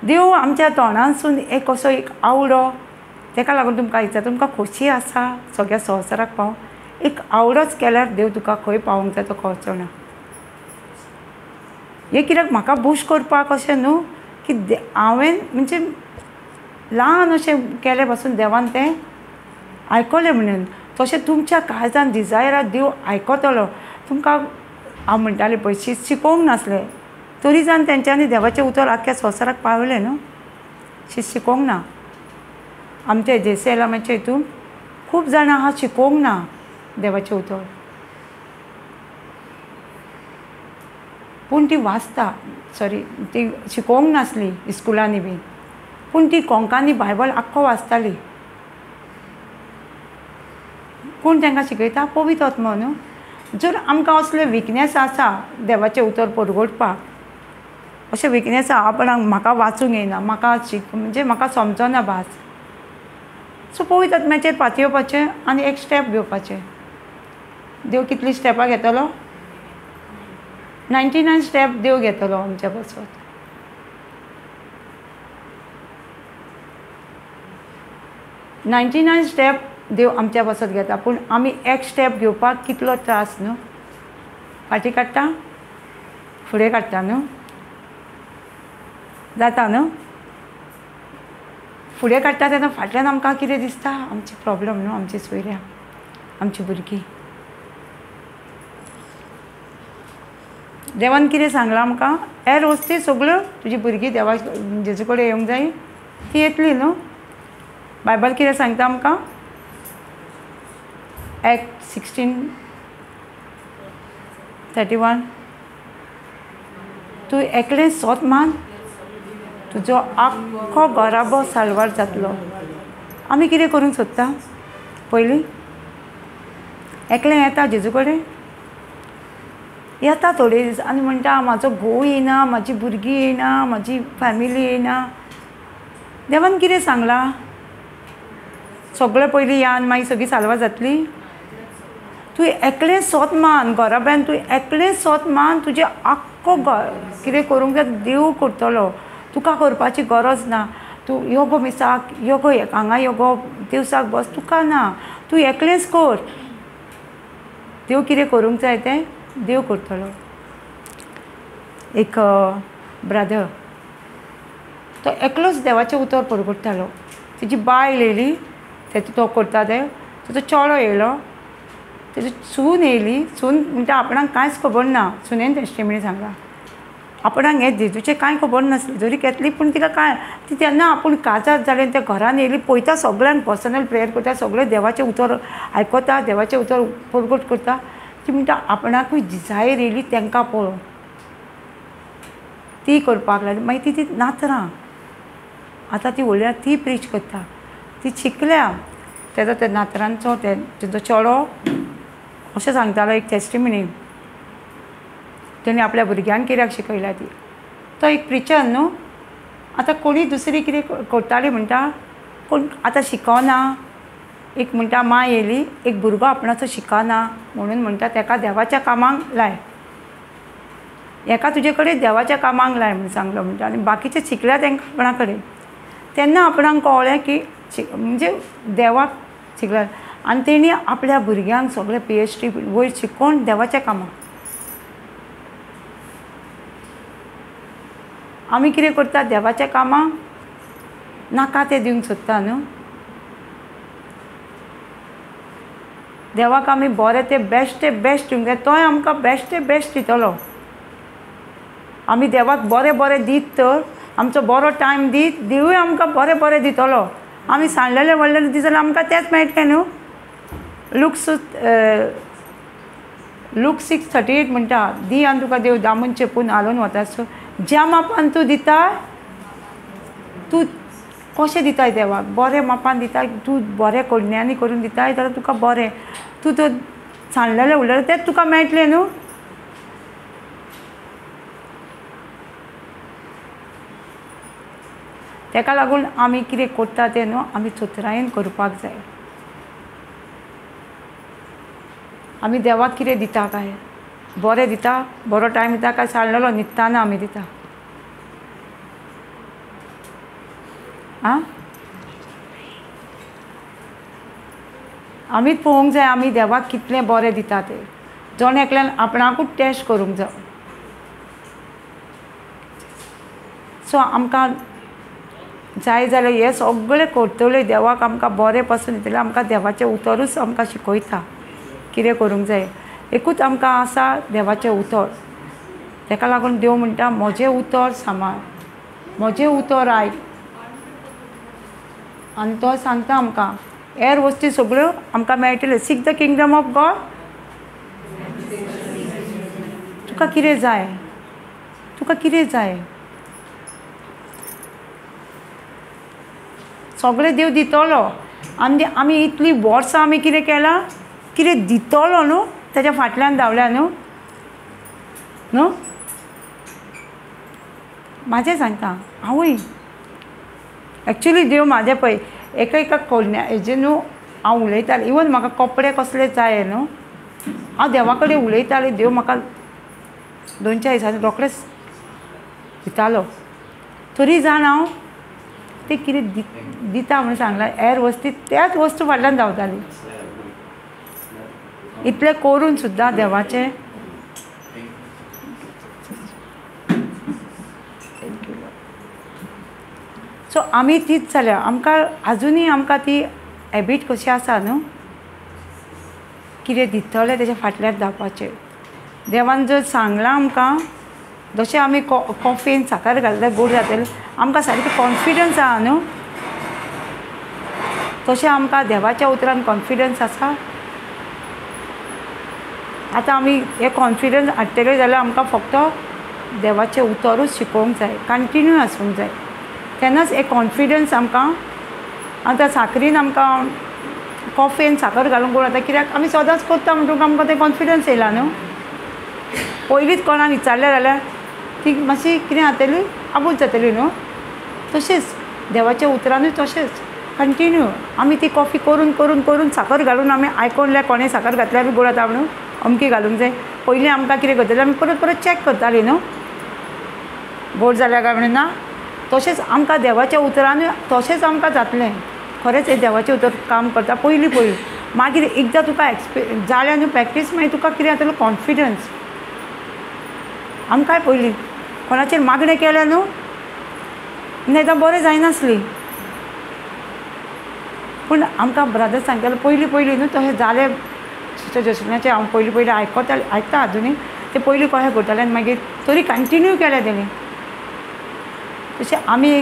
देव आमच्या तोंडांसून एक असो एक आवडो, ताका लागून तुमकां विचार तुमकां खोशी आसा सगळ्या संवसाराक पावोंक, एक आवडोच केल्यार देव तुका खंय पावोंक जाय तो कळचो ना. हें कित्याक म्हाका बूस्ट करपाक अशें न्हू की हांवें म्हणजे ल्हान अशें केलें पासून देवान तें आयकलें म्हणून. तशें तुमच्या काळजान डिजायराक देव आयकतलो तुमकां. हांव म्हणटालें पळय शिकोवंक नासलें तरी जावन तेंच्यांनी देवाचें उतर आख्ख्या संवसाराक पावलें न्हू, शिकोवंक ना. आमच्या जेसी एलामाच्या हितून खूब जाणां आहा शिकोवंक ना देवाचें उतर, पूण ती वाचता, सॉरी ती शिकोवंक नासली इस्कुलांनी बीन, पूण ती कोंकानी बायबल आख्खो वाचताली. कोण तांकां शिकयता? पवित्र आत्मो न्हू. जर आमकां असले विकनेस आसा देवाचें उतर परगटपाक, अशें विकनेस आहा पण म्हाका वाचूंक येयना, म्हाका म्हणजे म्हाका समजना भास, सो पवित्र आत्म्याचेर पातयेवपाचें आनी एक स्टेप घेवपाचें. देव कितली स्टेपां घेतलो? 99 स्टेप देव घेतलो आमच्या पासत. 99 स्टेप देव आमच्या पासत घेता, पूण आमी एक स्टेप घेवपाक कितलो त्रास न्हू. फाटीं काडटा फुडें काडटा न्हू, जाता न्हू. फुडें काडटा तेन्ना फाटल्यान आमकां कितें दिसता? आमची प्रॉब्लम न्हू, आमची सोयऱ्यां, आमची भुरगीं. देवान कितें सांगलां आमकां? हे रोज ती सगळ्यो तुजी भुरगीं देवा जेजू कडेन येवंक जाय, ती येतली न्हू. बायबल कितें सांगता आमकां? एक्ट 16:31, तूं एकलें सोत मान, तुजो आख्खो घराबो साल्वार जातलो. आमी कितें करूंक सोदता? पयलीं एकलें येता जेजू कडेन, येता थोडे दीस आनी म्हणटा म्हाजो घोव येयना, म्हाजी भुरगीं येयना, म्हाजी फॅमिली येयना. देवान कितें सांगलां? सगळें पयलीं या आनी मागीर सगळीं साल्वार जातली? तूं एकलें सोत मान, घराब्यान तूं एकलें सोत मान, तुजें आख्खो कितें करूंक जाय देव करतलो, तुका करपाची गरज ना. तूं यो गो मिसाक, यो गो हांगा, यो गो दिवसाक बस, तुका ना, तूं एकलेंच कर. देव कितें करूंक जाय तें देव करतलो. एक ब्रदर तो एकलोच देवाचें उतर परगटतालो. तेजी बायल येयली, तेजो तो करता तें, तेजो चेडो येयलो, तेजी सून येयली. सून म्हणटा आपणाक कांयच खबर ना, सुनेन टेस्टिमनी सांगला आपणाक हें जेजूचें कांय खबर नासलें, जरी कॅथलीक पूण तिका कांय ती तेन्ना आपूण काजार जालें त्या घरान येयली, पळयता सगळ्यांक पर्सनल प्रेयर करता, सगळें देवाचें उतर आयकता, देवाचें उतर परगट करता. ती म्हणटा आपणाकूय डिजायर येयली तांकां पळोवन ती करपाक लागली. मागीर ती ती नातरां आतां ती व्हडल्या ती प्रीच करता, ती शिकल्या. तेजो त्या नातरांचो तेजो चेडो अशें सांगतालो एक टेस्टिमनी, तेणी आपल्या भुरग्यांक कित्याक शिकयल्या ती. तो एक प्रिचर न्हू. आतां कोणी दुसरी कितें करताली म्हणटा, कोण आतां शिकना. एक म्हणटा मां येयली, एक भुरगो आपणाचो शिकना म्हणून म्हणटा तेका देवाच्या कामाक लाय, हेका तुजे कडेन देवाच्या कामाक लाय म्हूण सांगलो म्हणटा. आनी बाकीचे शिकल्या तांकां आपणा कडेन. तेन्ना आपणाक कळ्ळें की म्हणजे देवाक शिकल्या. आनी तेणी आपल्या भुरग्यांक सगळें PhD वयर शिकोवन देवाच्या कामाक. आमी कितें करता, देवाच्या कामाक नाका तें दिवंक सोदता न्हू. देवाक आमी बरें तें बेस्ट तें बेस्ट दिवंक जाय, तोय आमकां बेस्ट तें बेस्ट दितलो. आमी देवाक बरें बरें दीत तर आमचो बरो टायम दीत, देवूय आमकां बरें बरें दितलो. आमी सांडलेलें व्हडलें दीत जाल्यार आमकां तेंच मेळटलें न्हू. लूक 6:38 म्हणटा, दी आनी तुका देव दामून चेपून हालोवन वता. सो ज्या मापान तूं दिता, तूं कशें दिताय देवाक, बरें मापान दिताय, तूं बरें कोडण्यांनी करून दिताय जाल्यार तुका बरें. तूं तो सांडलेलें उरलेलें तेंच तुका मेळटलें न्हू. तेका लागून आमी कितें करता तें न्हू आमी चतुरायेन करपाक जाय. आमी देवाक कितें दिता काय, बरें दिता, बरो टायम दिता काय सांडलेलो न्हिदताना आमी दिता? आं, आमीच पळोवंक जाय आमी देवाक कितलें बरें दिता तें. जण एकल्यान आपणाकूच टेस्ट करूंक जाय. सो आमकां जाय जाल्यार हें सगळें करतलें, देवाक आमकां बरें पासून दितलें. आमकां देवाचें उतरूच आमकां शिकयता कितें करूंक जाय. एकूच आमकां आसा देवाचें उतर. तेका लागून देव म्हणटा म्हजें उतर सांबाळ, म्हजें उतर आयक. आनी तो सांगता आमकां हेर वस्ती सगळ्यो आमकां मेळटल्यो. Seek the kingdom of God. तुका कितें जाय, तुका कितें जाय, सगळें देव दितलो. आनी आमी इतलीं वर्सां आमी कितें केलां, कितें दितलो न्हू तेज्या फाटल्यान धांवल्या न्हू. न्हू म्हाजें सांगता हांवूय एक्चुली देव म्हाजें पळय एका एका कोन्या हेजें न्हू हांव उलयतालें. इवन म्हाका कपडे कसले जाय न्हू, हांव देवा कडेन उलयतालें. देव म्हाका 2-4 दिसांनी रोखडेच दितालो. तरी जाण हांव तें कितें दिता म्हूण सांगलां, हेर वस्ती त्याच वस्तू फाटल्यान धांवताली. इतलें करून सुद्दां देवाचें. सो आमी तीच जाल्या, आमकां आजुनूय आमकां ती हॅबीट कशी आसा न्हू, कितें दितलें तेज्या फाटल्यान धांवपाचें. देवान जर सांगलां आमकां, जशें आमी कॉफीन साकर घातल्यार गोड जातलें, आमकां सारकें कॉन्फिडन्स आहा न्हू, तशें आमकां देवाच्या उतरान कॉन्फिडन्स आसा. आतां आमी हे कॉन्फिडन्स हाडटले जाल्यार आमकां फक्त देवाचें उतरूच शिकोवंक जाय, कंटिन्यू आसूंक जाय, तेन्नाच एक कॉन्फिडन्स आमकां. आतां साकरीन आमकां कॉफयेन साकर घालून गोड जाता कित्याक आमी सदांच करता म्हणटकूच आमकां तें कॉन्फिडन्स येयला न्हू. पयलींच कोणाक विचारलें जाल्यार ती मातशी कितें जातली, आबूज जातली न्हू. तशेंच देवाच्या उतरानूय तशेंच कंटिन्यू आमी ती कॉफी करून करून करून साकर घालून आमी आयकोनल्या कोणें साकर घातल्यार बी गोड जाता म्हणून अमकी घालूंक जाय. पयलीं आमकां कितें करतालें आमी परत परत चॅक करतालीं न्हू गोड जाल्या काय म्हणून ना. तशेंच आमकां देवाच्या उतरानूय तशेंच आमकां जातलें. खरेंच हें देवाचें उतर काम करता पयलीं पयलीं. मागीर एकदां तुका जालें न्हू प्रॅक्टीस, मागीर तुका कितें जातलो कॉन्फिडन्स. आमकांय पयलीं कोणाचेर मागणें केलें न्हू नाही तर बरें जायनासली, पूण आमकां ब्रदर सांगतालो पयलीं पयलीं न्हू तशें जालें. सिस्टर जोसिनाचें हांव पयलीं पयलीं आयकतालें, आयकता आजुनूय ते पयलीं कशें करतालें आनी मागीर तरी कंटिन्यू केलें तेणी. तशें आमी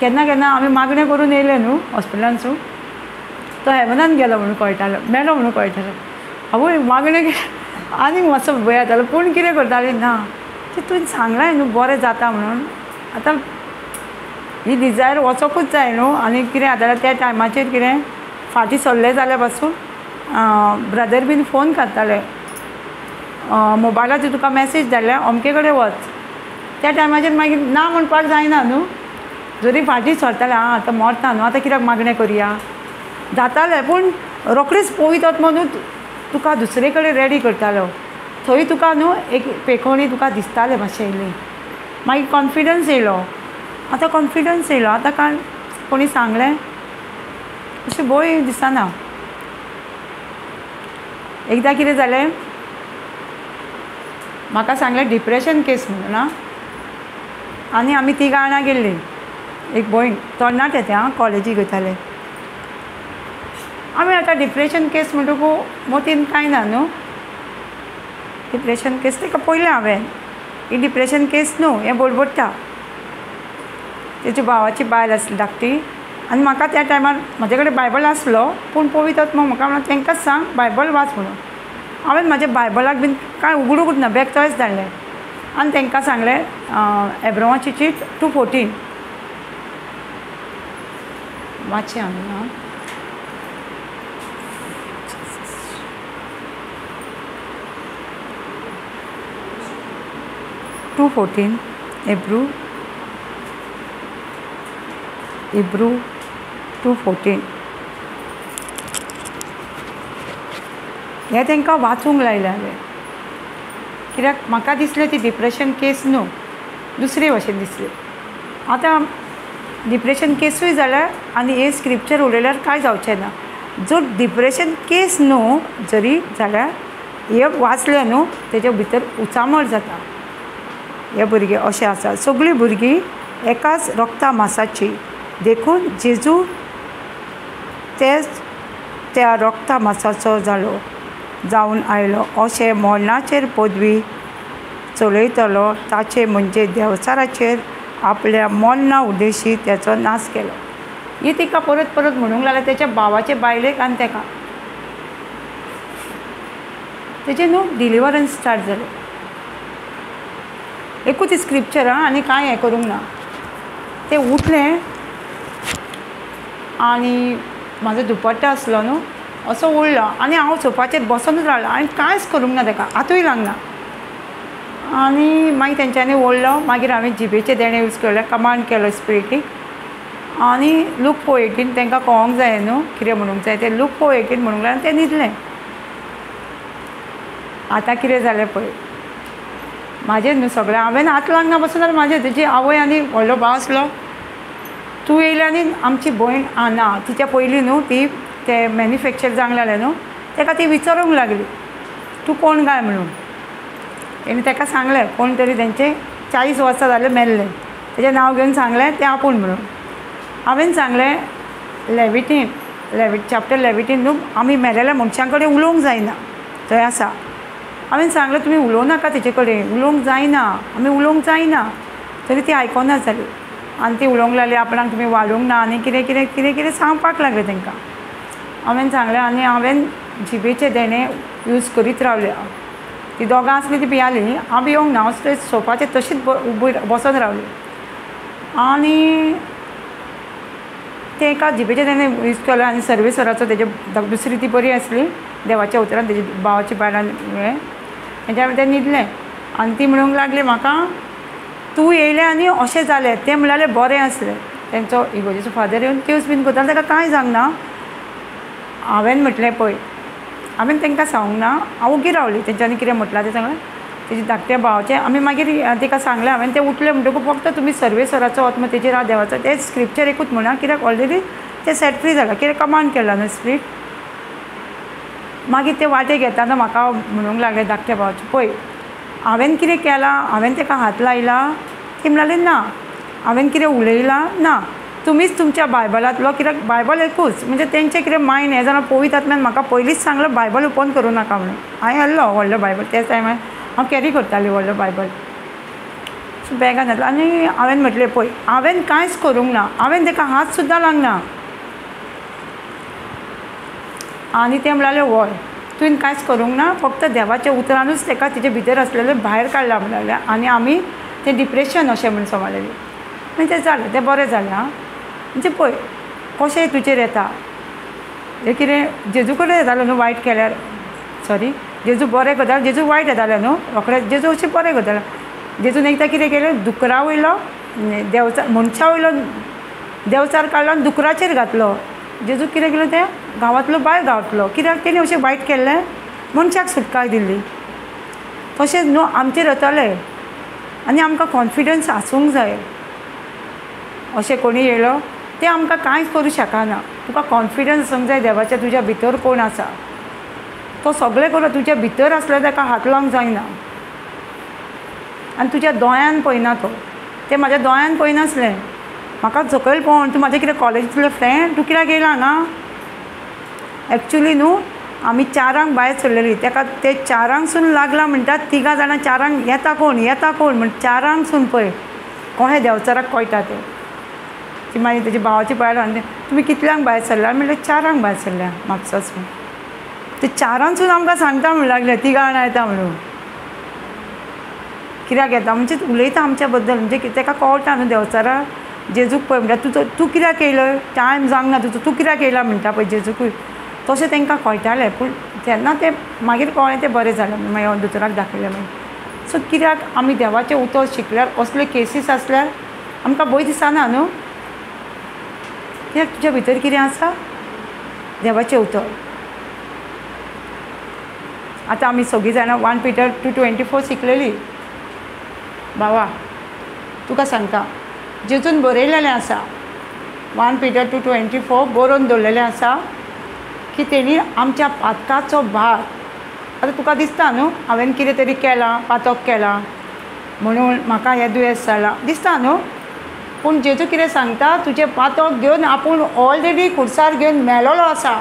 केन्ना केन्ना आमी मागणें करून येयले न्हू हॉस्पिटलांतसून, तो हेवनान गेलो म्हणून कळटालो, मेलो म्हणून कळटालो. आवय मागणें केलें आनी मातसो भंय जातालो, पूण कितें करतालीं ना तें तुवें सांगलां न्हू बरें जाता म्हणून, आतां ही डिजायर वचोकूच जाय न्हू. आनी कितें जातालें त्या टायमाचेर कितें फाटीं सरलें जाल्यार पासून ब्रदर बीन फोन करताले, मोबायलाचेर तुका मॅसेज धाडल्या अमके कडेन वच. त्या टायमाचेर मागीर ना म्हणपाक जायना न्हू, जरी फाटीं सरतालें आं आतां मरता न्हू आतां कित्याक मागणें करया जातालें, पूण रोखडीच पवित्र आत्मो न्हू तुका दुसरे कडेन रेडी करतालो. थंय तुका न्हू एक पेखोणी तुका दिसतालें मातशें येयलें, मागीर कॉन्फिडन्स येयलो. आतां कॉन्फिडन्स येयलो, आतां कांय कोणी सांगलें अशें भंय दिसना. एकदां कितें जालें, म्हाका सांगलें डिप्रेशन केस म्हणून आं, आनी आमी तिगां जाणां गेल्लीं, एक भयण तरणाटें तें आं, कॉलेजीक वयतालें. आमी आतां डिप्रेशन केस म्हणटकू मोतीन कांय ना न्हू, डिप्रेशन केस ताका पयलें हांवें, ही डिप्रेशन केस न्हू, हें बडबडटा. तेच्या भावाची बायल आसली धाकटी, आनी म्हाका त्या टायमार म्हजे कडेन बायबल आसलो, पूण पवित्र आत्मो म्हाका म्हणून तांकांच सांग बायबल वाच म्हणून. हांवें म्हाज्या बायबलाक बीन कांय उगडूंकूच ना, बॅग थंयच धाडलें आनी तांकां सांगलें एब्रोमाची चीट 2:14 वाचया आमी. आं 2:14 हिब्रू 2:14 हें तांकां वाचूंक लायलें हांवें, कित्याक म्हाका दिसलें ती डिप्रेशन केस न्हू, दुसरे भशेन दिसली. आतां डिप्रेशन केसूय जाल्यार आनी हे स्क्रिप्चर उलयल्यार कांय जावचें ना. जर डिप्रेशन केस न्हू जरी जाल्यार हे वाचलें न्हू तेजे भितर उचामळ जाता. हे भुरगे अशें आसा, सगळीं भुरगीं एकाच रक्ता मासाची, देखून जेजू तेच त्या रक्ता मासाचो जालो जावन आयलो, अशें मरणाचेर पदवी चलयतलो ताचे म्हणजे देवचाराचेर आपल्या मरणा उद्देशी त्याचो नाश केलो. ही तिका परत परत म्हणूंक लागले तेच्या भावाचे बायलेक आनी तेका. तेजें न्हू डिलिवरन्स स्टार्ट जालें. एकूच स्क्रिप्चर आं, आनी कांय हें करूंक ना. तें उठलें आनी म्हाजो दुपट्टा आसलो न्हू असो उडलो आनी हांव सोफाचेर बसोनूच रावलें आनी कांयच करूंक ना ताका, हातूय लागना. आनी मागीर तेंच्यांनी ओडलो, मागीर हांवें जिबेचें देणें यूज केलें, कमांड केलो स्पिरिटीक आनी लूक 4:18 तांकां कळोंक जाय न्हू कितें म्हणूंक जाय तें, लूक 4:18 म्हणूंक लागलें आनी तें न्हिदलें. आतां कितें जालें पळय, म्हाजें न्हू सगळें हांवें हात लागना बसून जाल्यार म्हाजें, तेजी आवय आनी व्हडलो भाव आसलो, तूं येयलें आनी आमची भयण आं ना तिच्या पयलीं न्हू ती ते मॅन्युफॅक्चर जावंक लागलें न्हू ताका ती विचारूंक लागली तूं कोण काय म्हणून. तेणी ताका सांगलें कोण तरी तेंचे 40 वर्सां जालें मेल्लें, तेजें नांव घेवन सांगलें तें आपूण म्हणून. हांवें सांगलें लेविटीन चॅप्टर 11 न्हू आमी मेलेल्या मनशां कडेन उलोवंक जायना थंय आसा. हांवें सांगलें तुमी उलोवं नाका तेचे कडेन, उलोवंक जायना, आमी उलोवंक जायना. तरी ती आयकना जाली आनी ती उलोवंक लागली आपणाक तुमी वाडूंक ना आनी कितें कितें कितें कितें सांगपाक लागलें तांकां. हांवें सांगलें आनी हांवें जिबेचें देणें यूज करीत रावलें. ती दोगां आसलीं ती भियालीं, हांव भियोंक ना, हांव सोफाचेर तशीच उबी बसोन रावली. आनी तें एका जिबेचें देणें यूज केलें आनी सर्वेसराचो तेजे दुसरी ती बरी आसली देवाच्या उतरान तेजी भावाची बायलान हें तेंच्या हांवें तें न्हिदलें. आनी ती म्हणूंक लागली म्हाका तूं येयलें आनी अशें जालें. तें म्हणल्यार बरें आसलें. तेंचो इगोर्जेचो फादर येवन केस बीन करतालो, ताका कांय जावंक ना. हांवें म्हटलें पळय, हांवें तांकां सांगूंक ना, हांव ओगी रावलें. तेंच्यांनी कितें म्हटलां तें सांगलें. तेजे धाकट्या भावाचें आमी मागीर ताका सांगलें हांवें. तें उठलें म्हणटकूच फक्त तुमी सर्वेसराचो आत्मो तेजेर आहा देवाचो तें स्क्रिप्चर एकूच म्हणा, कित्याक ऑलरेडी तें सेट फ्री जालां, कित्याक कमांड केला न्हू स्प्रीट. मागीर ते वाटेक येताना म्हाका म्हणूंक लागलें धाकट्या भावाचें, पळय हांवें कितें केलां, हांवें ताका हात लायला? ती म्हणाली ना. हांवें कितें उलयलां? ना. तुमीच तुमच्या बायबलांतलो, कित्याक बायबल एकूच म्हणजे तेंचें कितें मायंड हें जाणां. पवित्र आत्म्यान म्हाका पयलींच सांगलें बायबल ओपन करूं नाका म्हणून. हांवें हाडलो व्हडलो बायबल, त्याच टायमार हांव कॅरी करतालें व्हडलो बायबल सो बॅगान घातलो. आनी हांवें म्हटलें पळय हांवें कांयच करूंक ना, हांवें ताका हात सुद्दां लावंक ना. आनी तें म्हणालें व्हय तुवें कांयच करूंक ना, फक्त देवाच्या उतरानूच ताका तिचे भितर आसलेलें भायर काडलां म्हणालें. आनी आमी तें डिप्रेशन अशें म्हूण समजलें. मागीर तें जालें, तें बरें जालें. आं म्हणजे पळय कशें तुजेर येता हें कितें जेजू कडेन येतालें न्हू वायट केल्यार, सॉरी जेजू बरें करतालो, जेजू वायट येतालें न्हू रोखडें. जेजू अशें बरें करतालें. जेजून एकदां कितें केलें, दुकरा वयलो देंवचार मनशा वयलो देंवचार काडलो आनी दुकराचेर घातलो. जेजू कितें केलें, तें गांवांतलो भायर गांवतलो, कित्याक तेणी अशें वायट केल्लें, मनशाक सुटकाय दिल्ली. तशेंच न्हू आमचेर येतलें आनी आमकां कॉन्फिडन्स आसूंक जाय. अशें कोणी येयलो तें आमकां कांयच करूं शकना. तुका कॉन्फिडन्स आसूंक जाय देवाच्या तुज्या भितर कोण आसा तो सगळें करूं. तुज्या भितर आसल्यार ताका हात लावंक जायना आनी तुज्या दोळ्यान पळयना तो. तें म्हाज्या दोळ्यान पळयनासलें, म्हाका सकयल पळोवन तूं म्हाजें कितें कॉलेजींतलो फ्रेंड, तूं कित्याक येयला हांगा? एक्चुली न्हू आमी चारांक भायर सरलेली, ताका ते चारांकसून लागला म्हणटा. तिगां जाणां चारांक येता कोण येता कोण म्हण चारांकसून पळय कोहे देंवचाराक कळटा तें. ती मागीर तेजी भावाची पळयला आनी तुमी कितल्यांक भायर सरल्या? म्हणल्यार चारांक भायर सरल्या म्हापसासून. ते चारांकसून आमकां सांगता म्हण लागले तिगां जाणां येता म्हणून. कित्याक येता म्हणजे उलयता आमच्या बद्दल, म्हणजे ताका कळटा न्हू देंवचाराक. जेजूक पळय म्हणटा तूं तूं कित्याक येयलो, टायम जावंक ना तुजो, तूं कित्याक येयला म्हणटा पळय जेजूकूय. तशें तांकां कळटालें. पूण तेन्ना तें मागीर कळ्ळें, तें बरें जालें. मागीर हांव दोतोराक दाखयलें मागीर. सो कित्याक आमी देवाचें उतर शिकल्यार असले केसीस आसल्यार आमकां भंय दिसना न्हू, कित्याक तुज्या भितर कितें आसा, देवाचें उतर. आतां आमी सगळीं जाणां 1 Peter 2:24 शिकलेली. बाबा तुका सांगता, जेजून बरयलेलें आसा 1 Peter 2:24 बरोवन दवरलेलें आसा की तेणी आमच्या पातकाचो भार. आतां तुका दिसता न्हू हांवें कितें तरी केलां, पातक केलां म्हणून म्हाका हें दुयेंस जालां, दिसता न्हू. पूण जेजू कितें सांगता, तुजें पातक घेवन आपूण ऑलरेडी खुर्सार घेवन मेलोलो आसा.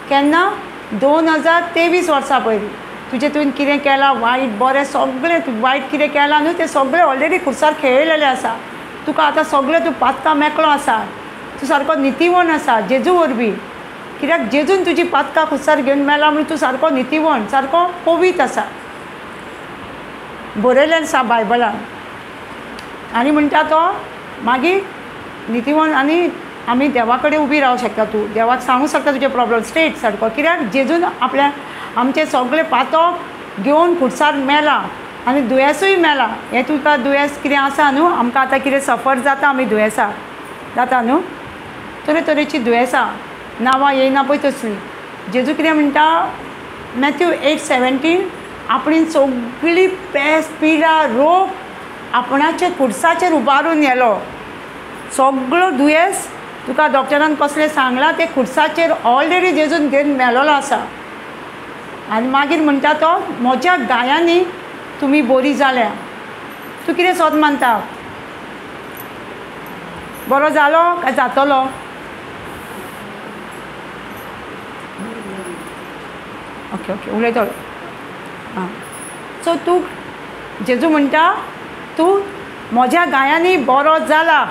केन्ना? 2023 वर्सां पयलीं. तुजें तुवें कितें केलां वायट बरें सगळें, वायट कितें केलां न्हू तें सगळें ऑलरेडी खुर्सार खेळयलेलें आसा. तुका आतां सगळें तूं पातकां मेकळो आसा, तूं सारको नितीवण आसा जेजू वरवीं. कित्याक जेजून तुजी पातकां खुर्सार घेवन मेला म्हणून तूं सारको नितीवण, सारको पवित्र आसा, बरयलें आसा बायबलान. आनी म्हणटा तो मागीर नितीवण आनी आमी देवा कडेन उबी रावंक शकता. तूं देवाक सांगूंक शकता तुजे प्रॉब्लम स्ट्रेट सारको, कित्याक जेजून आपल्या आमचें सगळें पातक घेवन खुर्सार मेला आनी दुयेंसूय मेला. हें तुका दुयेंस कितें आसा न्हू, आमकां आतां कितें सफर जाता, आमी दुयेंसां जाता न्हू, तरेतरेचीं दुयेंसां नांवां येयना पळय तसलीं. जेजू कितें म्हणटा, मॅथ्यू 8:17, आपणी सगळी पेस पिडा रोग आपणाचे खुर्साचेर उबारून येलो. सगळो दुयेंस तुका डॉक्टरान कसलें सांगलां तें खुर्साचेर ऑलरेडी जेजून घेवन मेलोलो आसा. आनी मागीर म्हणटा तो, म्हज्या गायांनी तुमी बरी जाल्या. तूं कितें सोद मानता, बरो जालो काय जातलो? ओके ओके उलयतलो. आं सो तूं जेजू म्हणटा तूं म्हज्या गायांनी बरो जाला.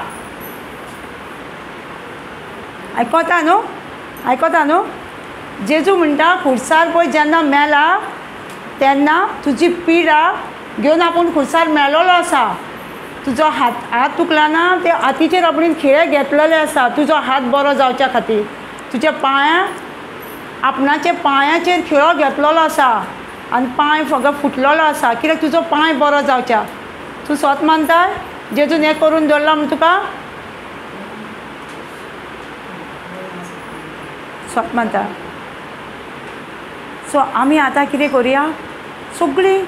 आयकता न्हू, आयकता न्हू? जेजू म्हणटा खुर्सार पळय जेन्ना मेला तेन्ना तुजी पिडा घेवन आपूण खुर्सार मेलोलो आसा. तुजो हात हात तुकला ना ते हातीचेर आपणें खिळे घेतलेले आसा तुजो हात बरो जावच्या खातीर. तुज्या पांया आपणाच्या पांयाचेर खिळो घेतलेलो आसा. आनी पांय फकत फुटलेलो आसा कित्याक तुजो पांय बरो जावच्या. तूं सोत मानता जेजून हें करून दवरलां म्हूण तुका? सोत मानता. सो आमी आतां कितें करुया, सगळीं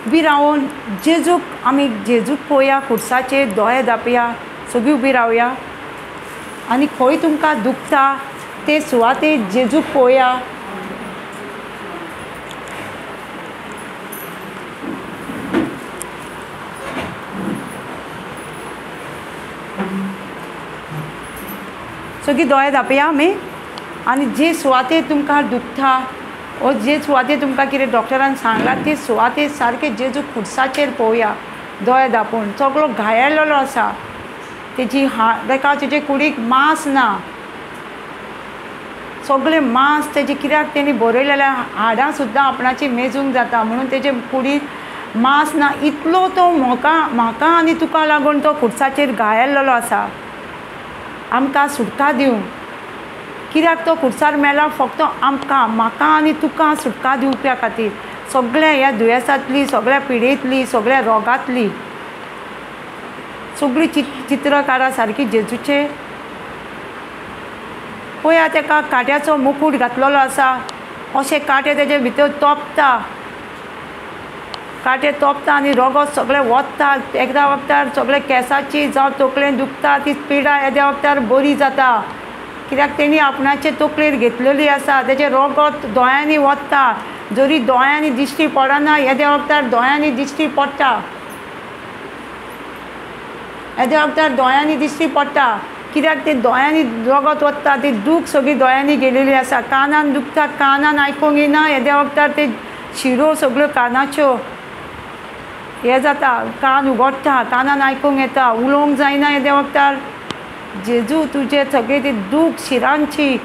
उबी रावन जेजूक आमी जेजूक पळोवया, खुर्साचेर दोळे धांपया, सगळीं उबी रावया आनी खंय तुमकां दुखता ते सुवातेर जेजूक पळोवया. सगळीं दोळे धांपया आमी आनी जे सुवातेर तुमकां दुखता ओ जे सुवातेर तुमकां कितें डॉक्टरान सांगलां ते सुवातेर सारकें जेजू खुर्साचेर पळोवया दोळे धांपून. सगळो घायेलेलो आसा, तेजी ताका तेजे कुडीक मांस ना, सगळें मांस तेजें कित्याक तेणी बरयलेलें हाडां सुद्दां आपणाची मेजूंक जाता म्हणून तेजे कुडीक मांस ना. इतलो तो म्हाका आनी तुका लागून तो खुर्साचेर घायेलेलो आसा आमकां सुटका दिवंक. कित्याक तो खुर्सार मेला? फक्त आमकां, म्हाका आनी तुका सुटका दिवपा खातीर, सगळ्या ह्या दुयेंसांतली, सगळ्या पिडेंतली, सगळ्या रोगांतली. सगळीं चित्रकारां सारकी जेजूचे. पळया ताका कांट्याचो मुकूट घातलेलो आसा, अशे कांटे तेजे भितर तोपता, कांटे तोपता आनी रोगोत सगळें वता. एकदां वखदार सगळे केंसाची जावं तकलेन दुखता ती पिडा येद्या वखदार बरी जाता कित्याक तेणी आपणाचे तकलेर घेतलेली आसा. तेजें रोगोत दोळ्यांनी वता, जरी दोळ्यांनी दिश्टी पडना येद्या वखदार दोळ्यांनी दिश्टी पडटा, येद्या वखदार दोळ्यांनी दिश्टी पडटा कित्याक ते दोळ्यांनी रोगोत वता, ती दूख सगळी दोळ्यांनी गेलेली आसा. कानान दुखता, कानान आयकूंक येना, येद्या वखदार ते शिरो सगळ्यो कानाच्यो हें जाता, कान उगडटा, कानान आयकूंक येता, उलोवंक जायना येद्या वखदार. जेजू तुजे सगळी ती दूख शिरांची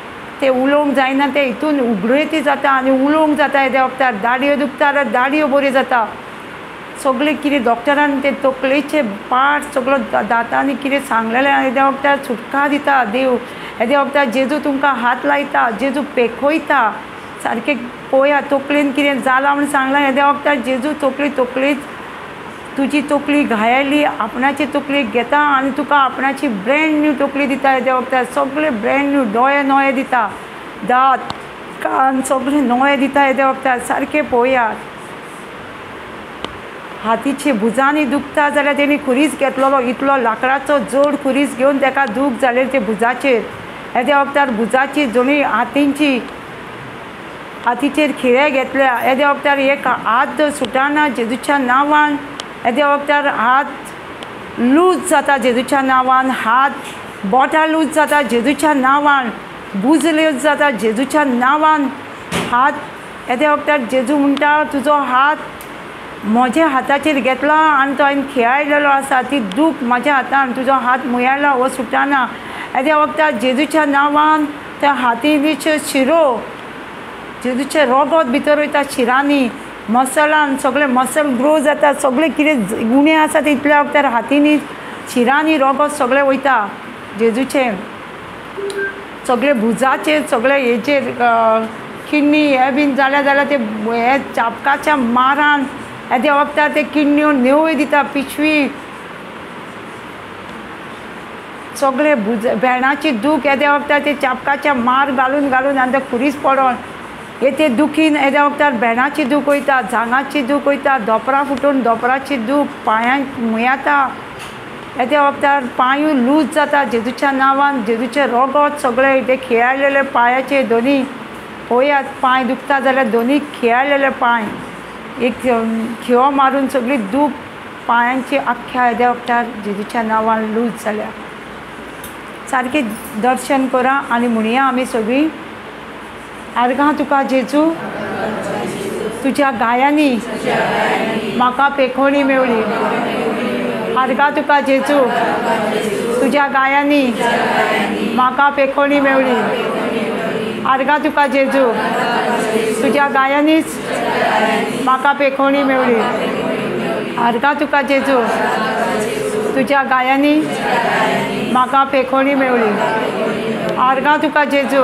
ते उलोवंक जायना ते हितून उगडती जाता आनी उलोवंक जाता येद्या वखदार. दाडयो दुखता जाल्यार दाडयो बऱ्यो जाता. सगळें कितें डॉक्टरान ते तकलेचे पार्ट सगळो दातांनी कितें सांगलेलें येद्या वखदार सुटका दिता देव. येद्या वखदार जेजू तुमकां हात लायता, जेजू पेखयता सारकें. पळया तकलेन कितें जालां म्हूण सांगलां येद्या वखदार जेजू तकली तकलीच तुजी तकली घायली आपणाची तकली घेता आनी तुका आपणाची ब्रँड न्यू तकली दिता येद्या वखदार. सगळे ब्रँड न्यू, दोळे नवे दिता, दांत कान सगळे नवे दिता येद्या वखदार. सारकें पळोवया. हातीचे भुजांनी दुखता जाल्यार तेणी खुरीस घेतलेलो, इतलो लांकडाचो जड खुरीस घेवन ताका दूख जालें ते भुजाचेर. येद्या वखदार भुजाची दोनी हातींची हातीचेर खिळे घेतल्या. येद्या वखदार एक हात सुटाना जेजूच्या नांवान, येद्या वखदार हात लूज जाता जेजूच्या नांवान, हात बोटां लूज जाता जेजूच्या नांवान, भूज लूज जाता जेजूच्या नांवान, हात. येद्या वखदार जेजू म्हणटा तुजो हात म्हज्या हाताचेर घेतला आनी तो हांवें खेळायलेलो आसा, ती दूख म्हज्या हातान, तुजो हात मुयाला हो सुटाना. येद्या वखदार जेजूच्या नांवान त्या हातीच्यो शिरो, जेजूचें रोगोत भितर वयता शिरांनी, मसलान, सगळे मसल ग्रो जाता, सगळें कितें गुणे आसा ते इतल्या वखदार हातींनी शिरांनी रोगोत सगळें वयता जेजूचें. सगळे भुजाचेर सगळे हेचेर किडनी हे बीन जाल्या जाल्यार ते हे चापकाच्या मारान येद्या वखदार ते किडन्यो नेवय दिता, पिशवी सगळे भुज भेणाची दूख येद्या वखदार ते चापकाच्या मार घालून घालून आनी ते खुरीस पडोन हे ते दुखीन येद्या वखदार भेणाची दूख वयता, जांगाची दूख वयता, धोपरां फुटून धोपराची दूख, पांयांक मुयाता येद्या वखदार पांयूय लूज जाता जेजूच्या नांवान. जेजूचें रोगोत सगळें ते खेळायलेले पांयाचे दोनी पळयात, पांय दुखता जाल्यार दोनी खेळायलेले पांय एक खिळो मारून सगळी दूख पांयांची आख्ख्या येद्या वखदार जेजूच्या नांवान लूज जाल्या. सारकें दर्शन करा आनी म्हणया आमी सगळीं, आर्गां तुका जेजू, तुज्या गायांनी म्हाका पेखोणी मेवली. आर्गां तुका जेजू, तुज्या गायांनी म्हाका पेखोणी मेवली. आर्गां तुका जेजू, तुज्या गायांनीच म्हाका पेखोणी मेवली. आर्गां तुका जेजू, तुज्या गायांनी म्हाका पेखोणी मेवली. आर्गां तुका जेजू,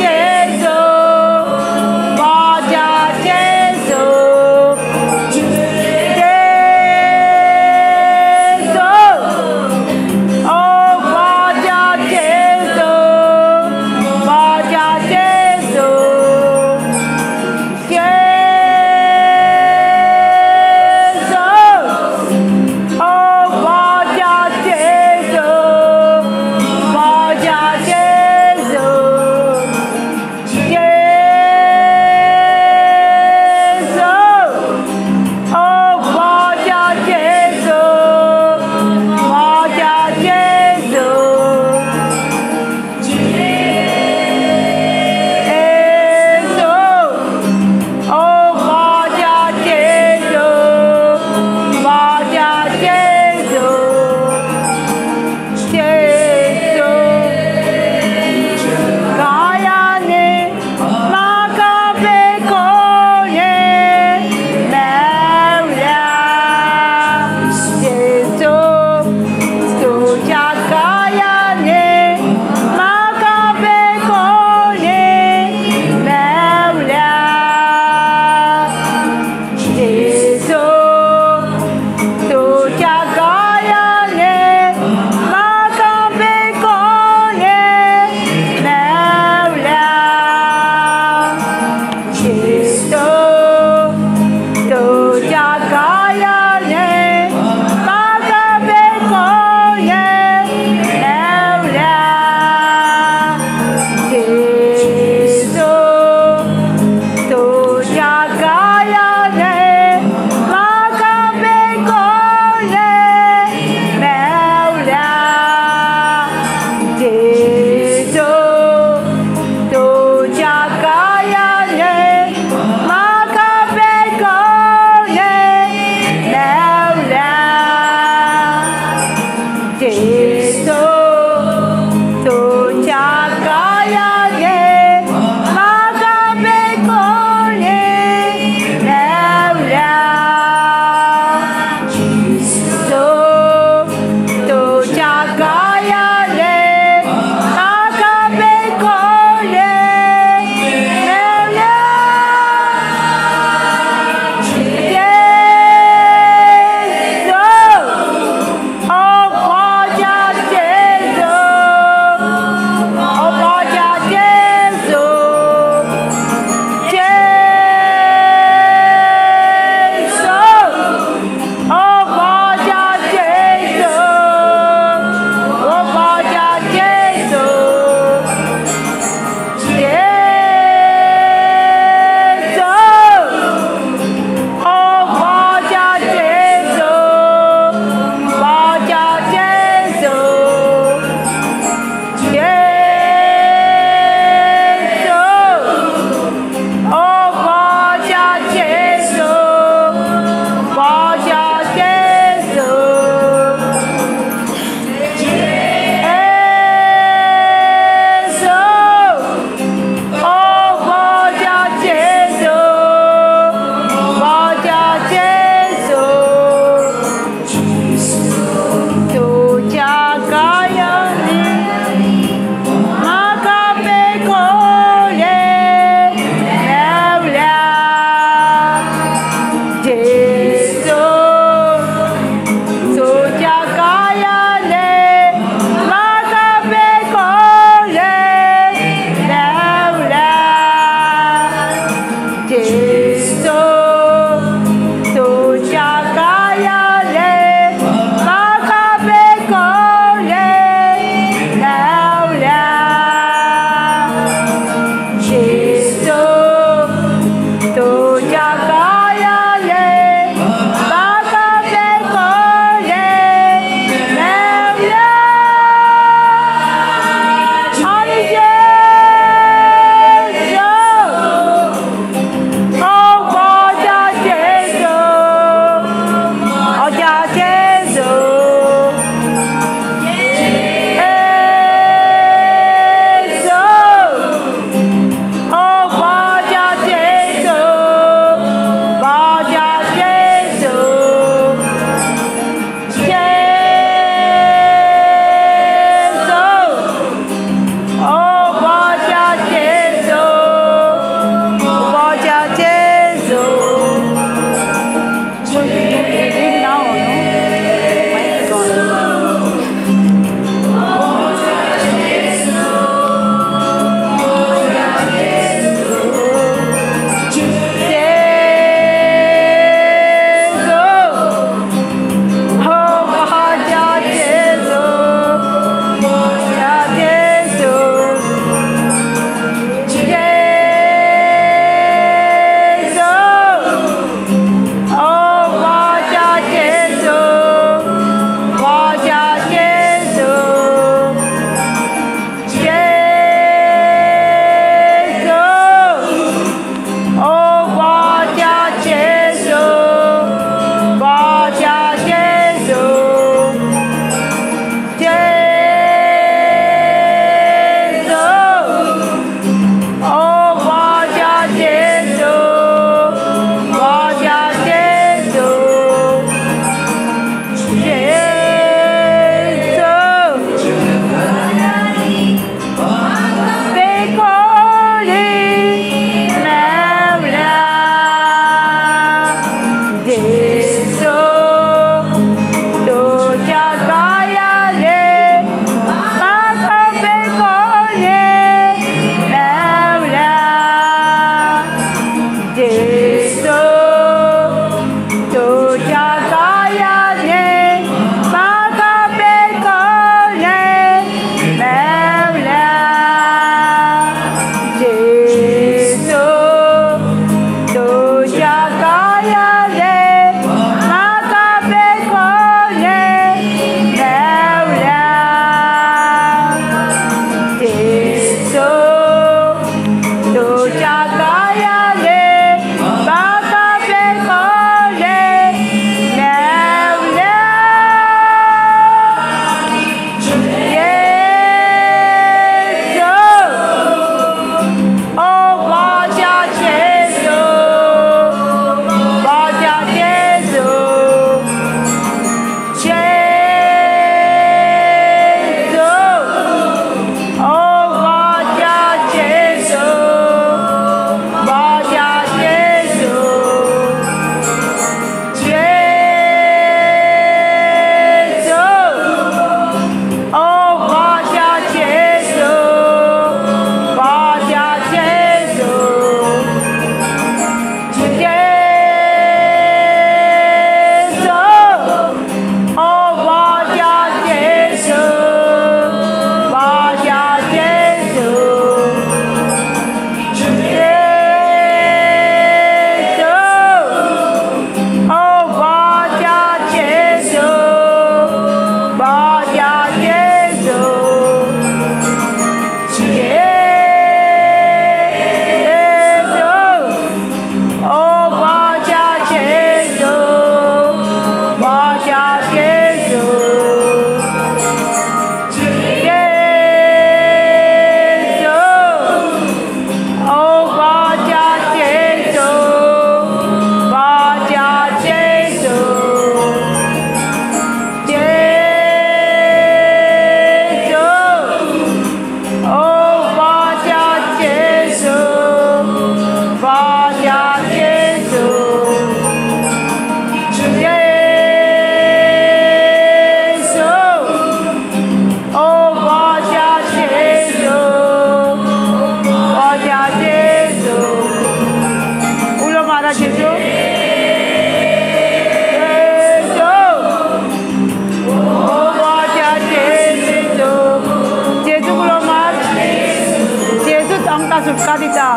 तुमकां सुटका दिता.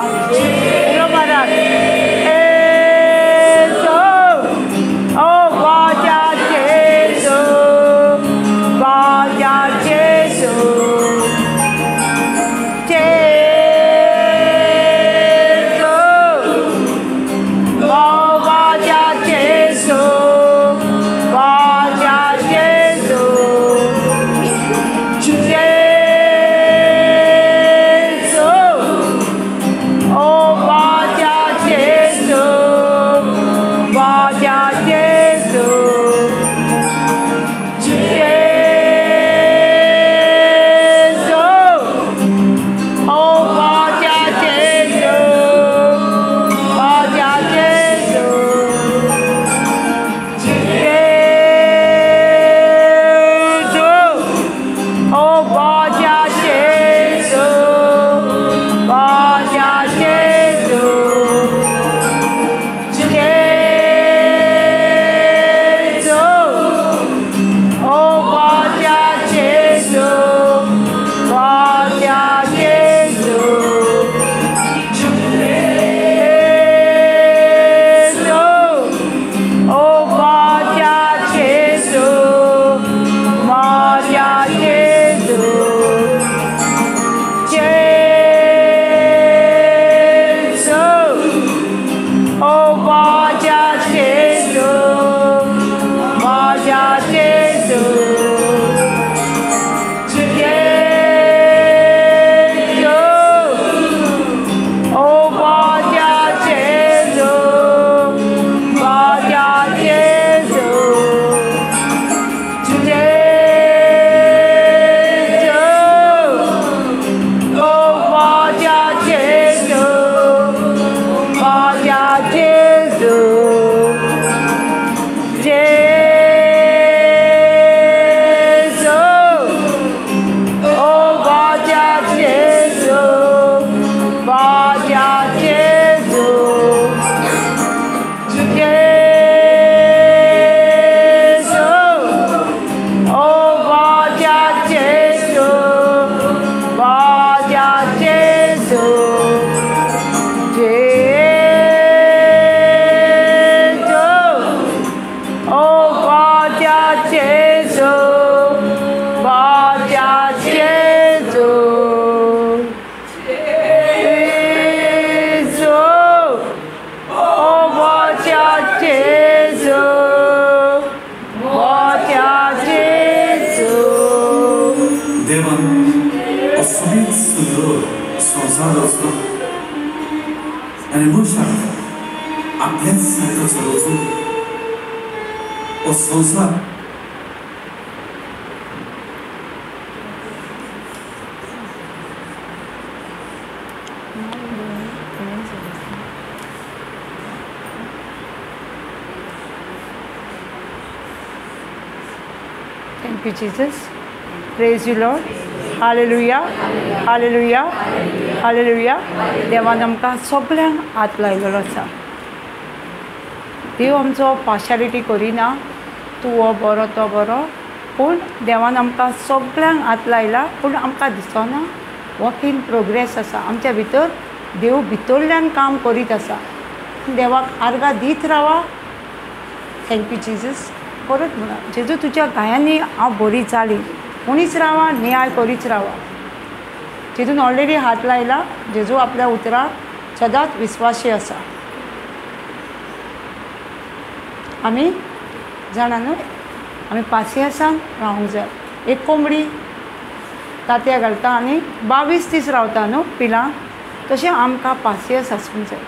उलो मारात. ओ वाजा जेजू, वाजा जेजू, जेजू, ओ वाजा जेजू, वाजा जेजू, जेजू, ओ वाजा जेजू, वाजा जेजू, जेजू, ओ वाजा जेजू, वाजा जेजू, जेजू, ओ वाजा जेजू, वाजा जेजू, जेजू, ओ वाजा जेजू, वाजा जेजू, जेजू, ओ वाजा जेजू, वाजा जेजू, जेजू, ओ वाजा जेजू, वाजा जेजू, जेजू, ओ वाजा जेजू, वाजा जेजू, जेजू, ओ वाजा जेजू, वाजा जेजू, जेजू, ओ वाजा जेजू, वाजा जेजू, जेजू, ओ वाजा जेजू, वाजा जेजू, जेजू, ओ वाजा जेजू, वाजा जेजू, जेजू, ओ वाजा जेजू, वाजा जेजू. देवान असोच सुंदर संवसार रचलो आनी मनशाक आपल्याच सारको चलोवचो. हो संवसार Thank you, Jesus. Praise you, Lord. Hallelujah. Hallelujah. Hallelujah. देवान आमकां सगळ्यांक हात लायलेलो आसा. देव आमचो पार्शालिटी करिना, तूं हो बरो तो बरो, पूण देवान आमकां सगळ्यांक हात लायला, पूण आमकां दिसना. वर्क इन प्रोग्रेस आसा आमच्या भितर. देव भितरल्यान काम करीत आसा. देवाक आर्गां दीत रावा. Thank you Jesus. परत म्हणा, जेजू तुज्या गायांनी हांव बरी जाली. म्हणीच रावा, नियाळ करीत रावा. जेजून ऑलरेडी हात लायला. जेजू आपल्या उतराक सदांच विस्वासी आसा. आमी जाणा न्हू, आमी पासियेंसान रावंक जाय. एक कोंबडी तांतयां घालता आनी 22 दीस रावता न्हू पिलां, तशें आमकां पासियेंस आसूंक जाय.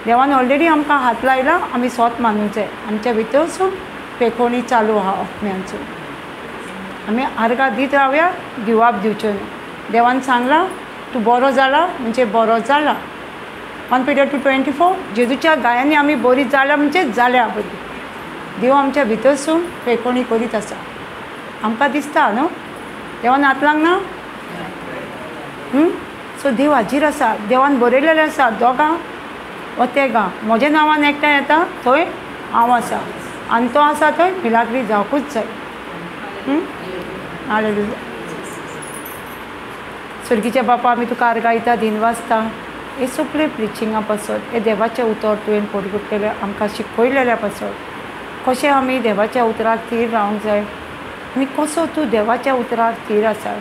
देवान ऑलरेडी आमकां हात लायला, आमी सोत मानूंक जाय. आमच्या भितरसून पेखोणी चालू आहा आत्म्यांचो. आमी आर्गां दीत रावया, गिवाप दिवच्यो न्हू. देवान सांगलां तूं बरो जाला म्हणजे बरो जाला. 1 Peter 2:24, जेजूच्या गायांनी आमी बरी जाल्या म्हणजे जाल्या बरी. देव आमच्या भितरसून पेखोणी करीत आसा. आमकां दिसता न्हू देवान हात लागना. सो देव हाजीर आसा. देवान बरयलेलें आसा, दोगां वा तेगां म्हज्या नांवान एकठांय येता थंय हांव आसा, आनी तो आसा थंय मिलाग्री जावकूच जाय. हालेलुया. स्वर्गीच्या बापा आमी तुका आर्गां दिता, दिनवासता हे सगळे प्रिचिंगा पासत, हे देवाचें उतर तुवें परगटलेलें आमकां शिकयलेल्या पासत, कशें आमी देवाच्या उतराक थीर रावंक जाय आनी कसो तूं देवाच्या उतराक थीर आसा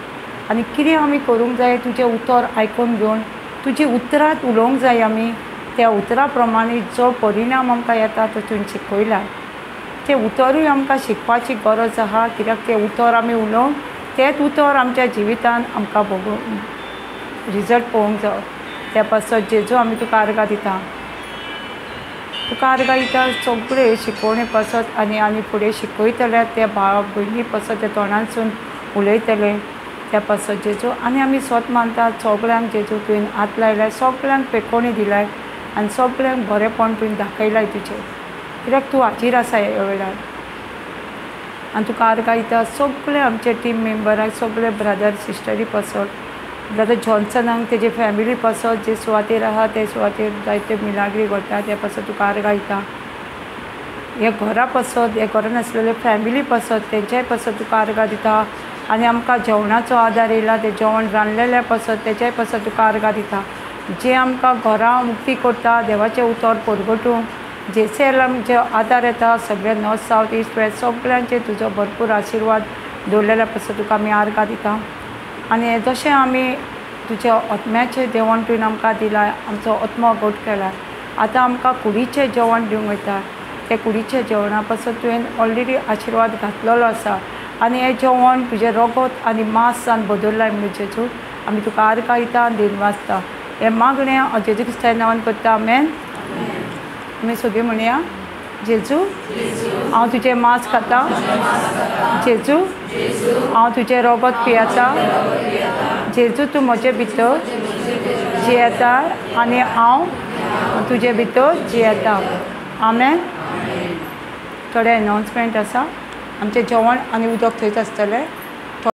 आनी कितें आमी करूंक जाय, तुजें उतर आयकून घेवन तुजी उतरांत उलोवंक जाय आमी, त्या उतरा प्रमाणे जो परिणाम आमकां येता तो तुवें शिकयला। तें उतरूय आमकां शिकपाची गरज आसा, कित्याक तें उतर आमी उलोवन तेंच उतर आमच्या जिवितान आमकां भोगूंक रिजल्ट पळोवंक जावो। त्या पासत जेजू आमी तुका आर्गां दिता, तुका आर्गां दिता सगळे शिकोवणे पासत आनी आनी फुडें शिकयतले त्या भाव भयणी पासत त्या तोंडांतसून उलयतले त्या पासत जेजू। आनी आमी स्वत मानता सगळ्यांक जेजू तुवें हात लायलाय, सगळ्यांक पेकोणी दिलाय आनी सगळ्यांक बरेंपण तुवें दाखयलाय तुजें, कित्याक तूं हाजीर आसा ह्या वेळार। आनी तुका आर्गां दिता सगळे आमचे टीम मेंबराक, सगळे ब्रदर सिस्टरी पासत, ब्रदर जॉन्सनाक तेजे फॅमिली पासत जे सुवातेर आसा ते सुवातेर जायते मिलाग्री घडटा त्या पासत तुका आर्गां दिता। ह्या घरा पासत, ह्या घरान आसलेले फॅमिली पासत तेंच्याय पासत तुका आर्गां दिता। आनी आमकां जेवणाचो आदार येयला तें जेवण रांदलेल्या पासत तेच्याय पासत तुका आर्गां दिता। जे आमकां घरां मुक्ती करता देवाचें उतर परगटूंक जेसेल आमचे आदार येता सगळे नॉर्थ सावथ इस्ट वेस्ट सगळ्यांचे तुजो भरपूर आशिर्वाद दवरलेल्या पासत तुका आमी आर्गां दिता। आनी जशें आमी तुज्या आत्म्याचें जेवण तुवें आमकां दिलां, आमचो आत्मो घट केला, आतां आमकां कुडीचें जेवण दिवंक वयता, त्या कुडीच्या जेवणा पासत तुवें ऑलरेडी आशिर्वाद घातलेलो आसा आनी हें जेवण तुजें रगत आनी मांसान बदल्लां म्हणून जेजू आमी तुका आर्गां दिता आनी दिनवासता। हें मागणें हांव जेजू क्रिस्ताच्या नांवान करता, आमेन। आमी सगळीं म्हणया, जेजू हांव तुजें मांस खाता, जेजू हांव तुजें रगत पियेता, जेजू तूं म्हजे भितर जियेता आनी हांव तुजे भितर जियेता, आमेन। थोडे एनावन्समेंट आसा, आमचें जेवण आनी उदक थंयच आसतलें।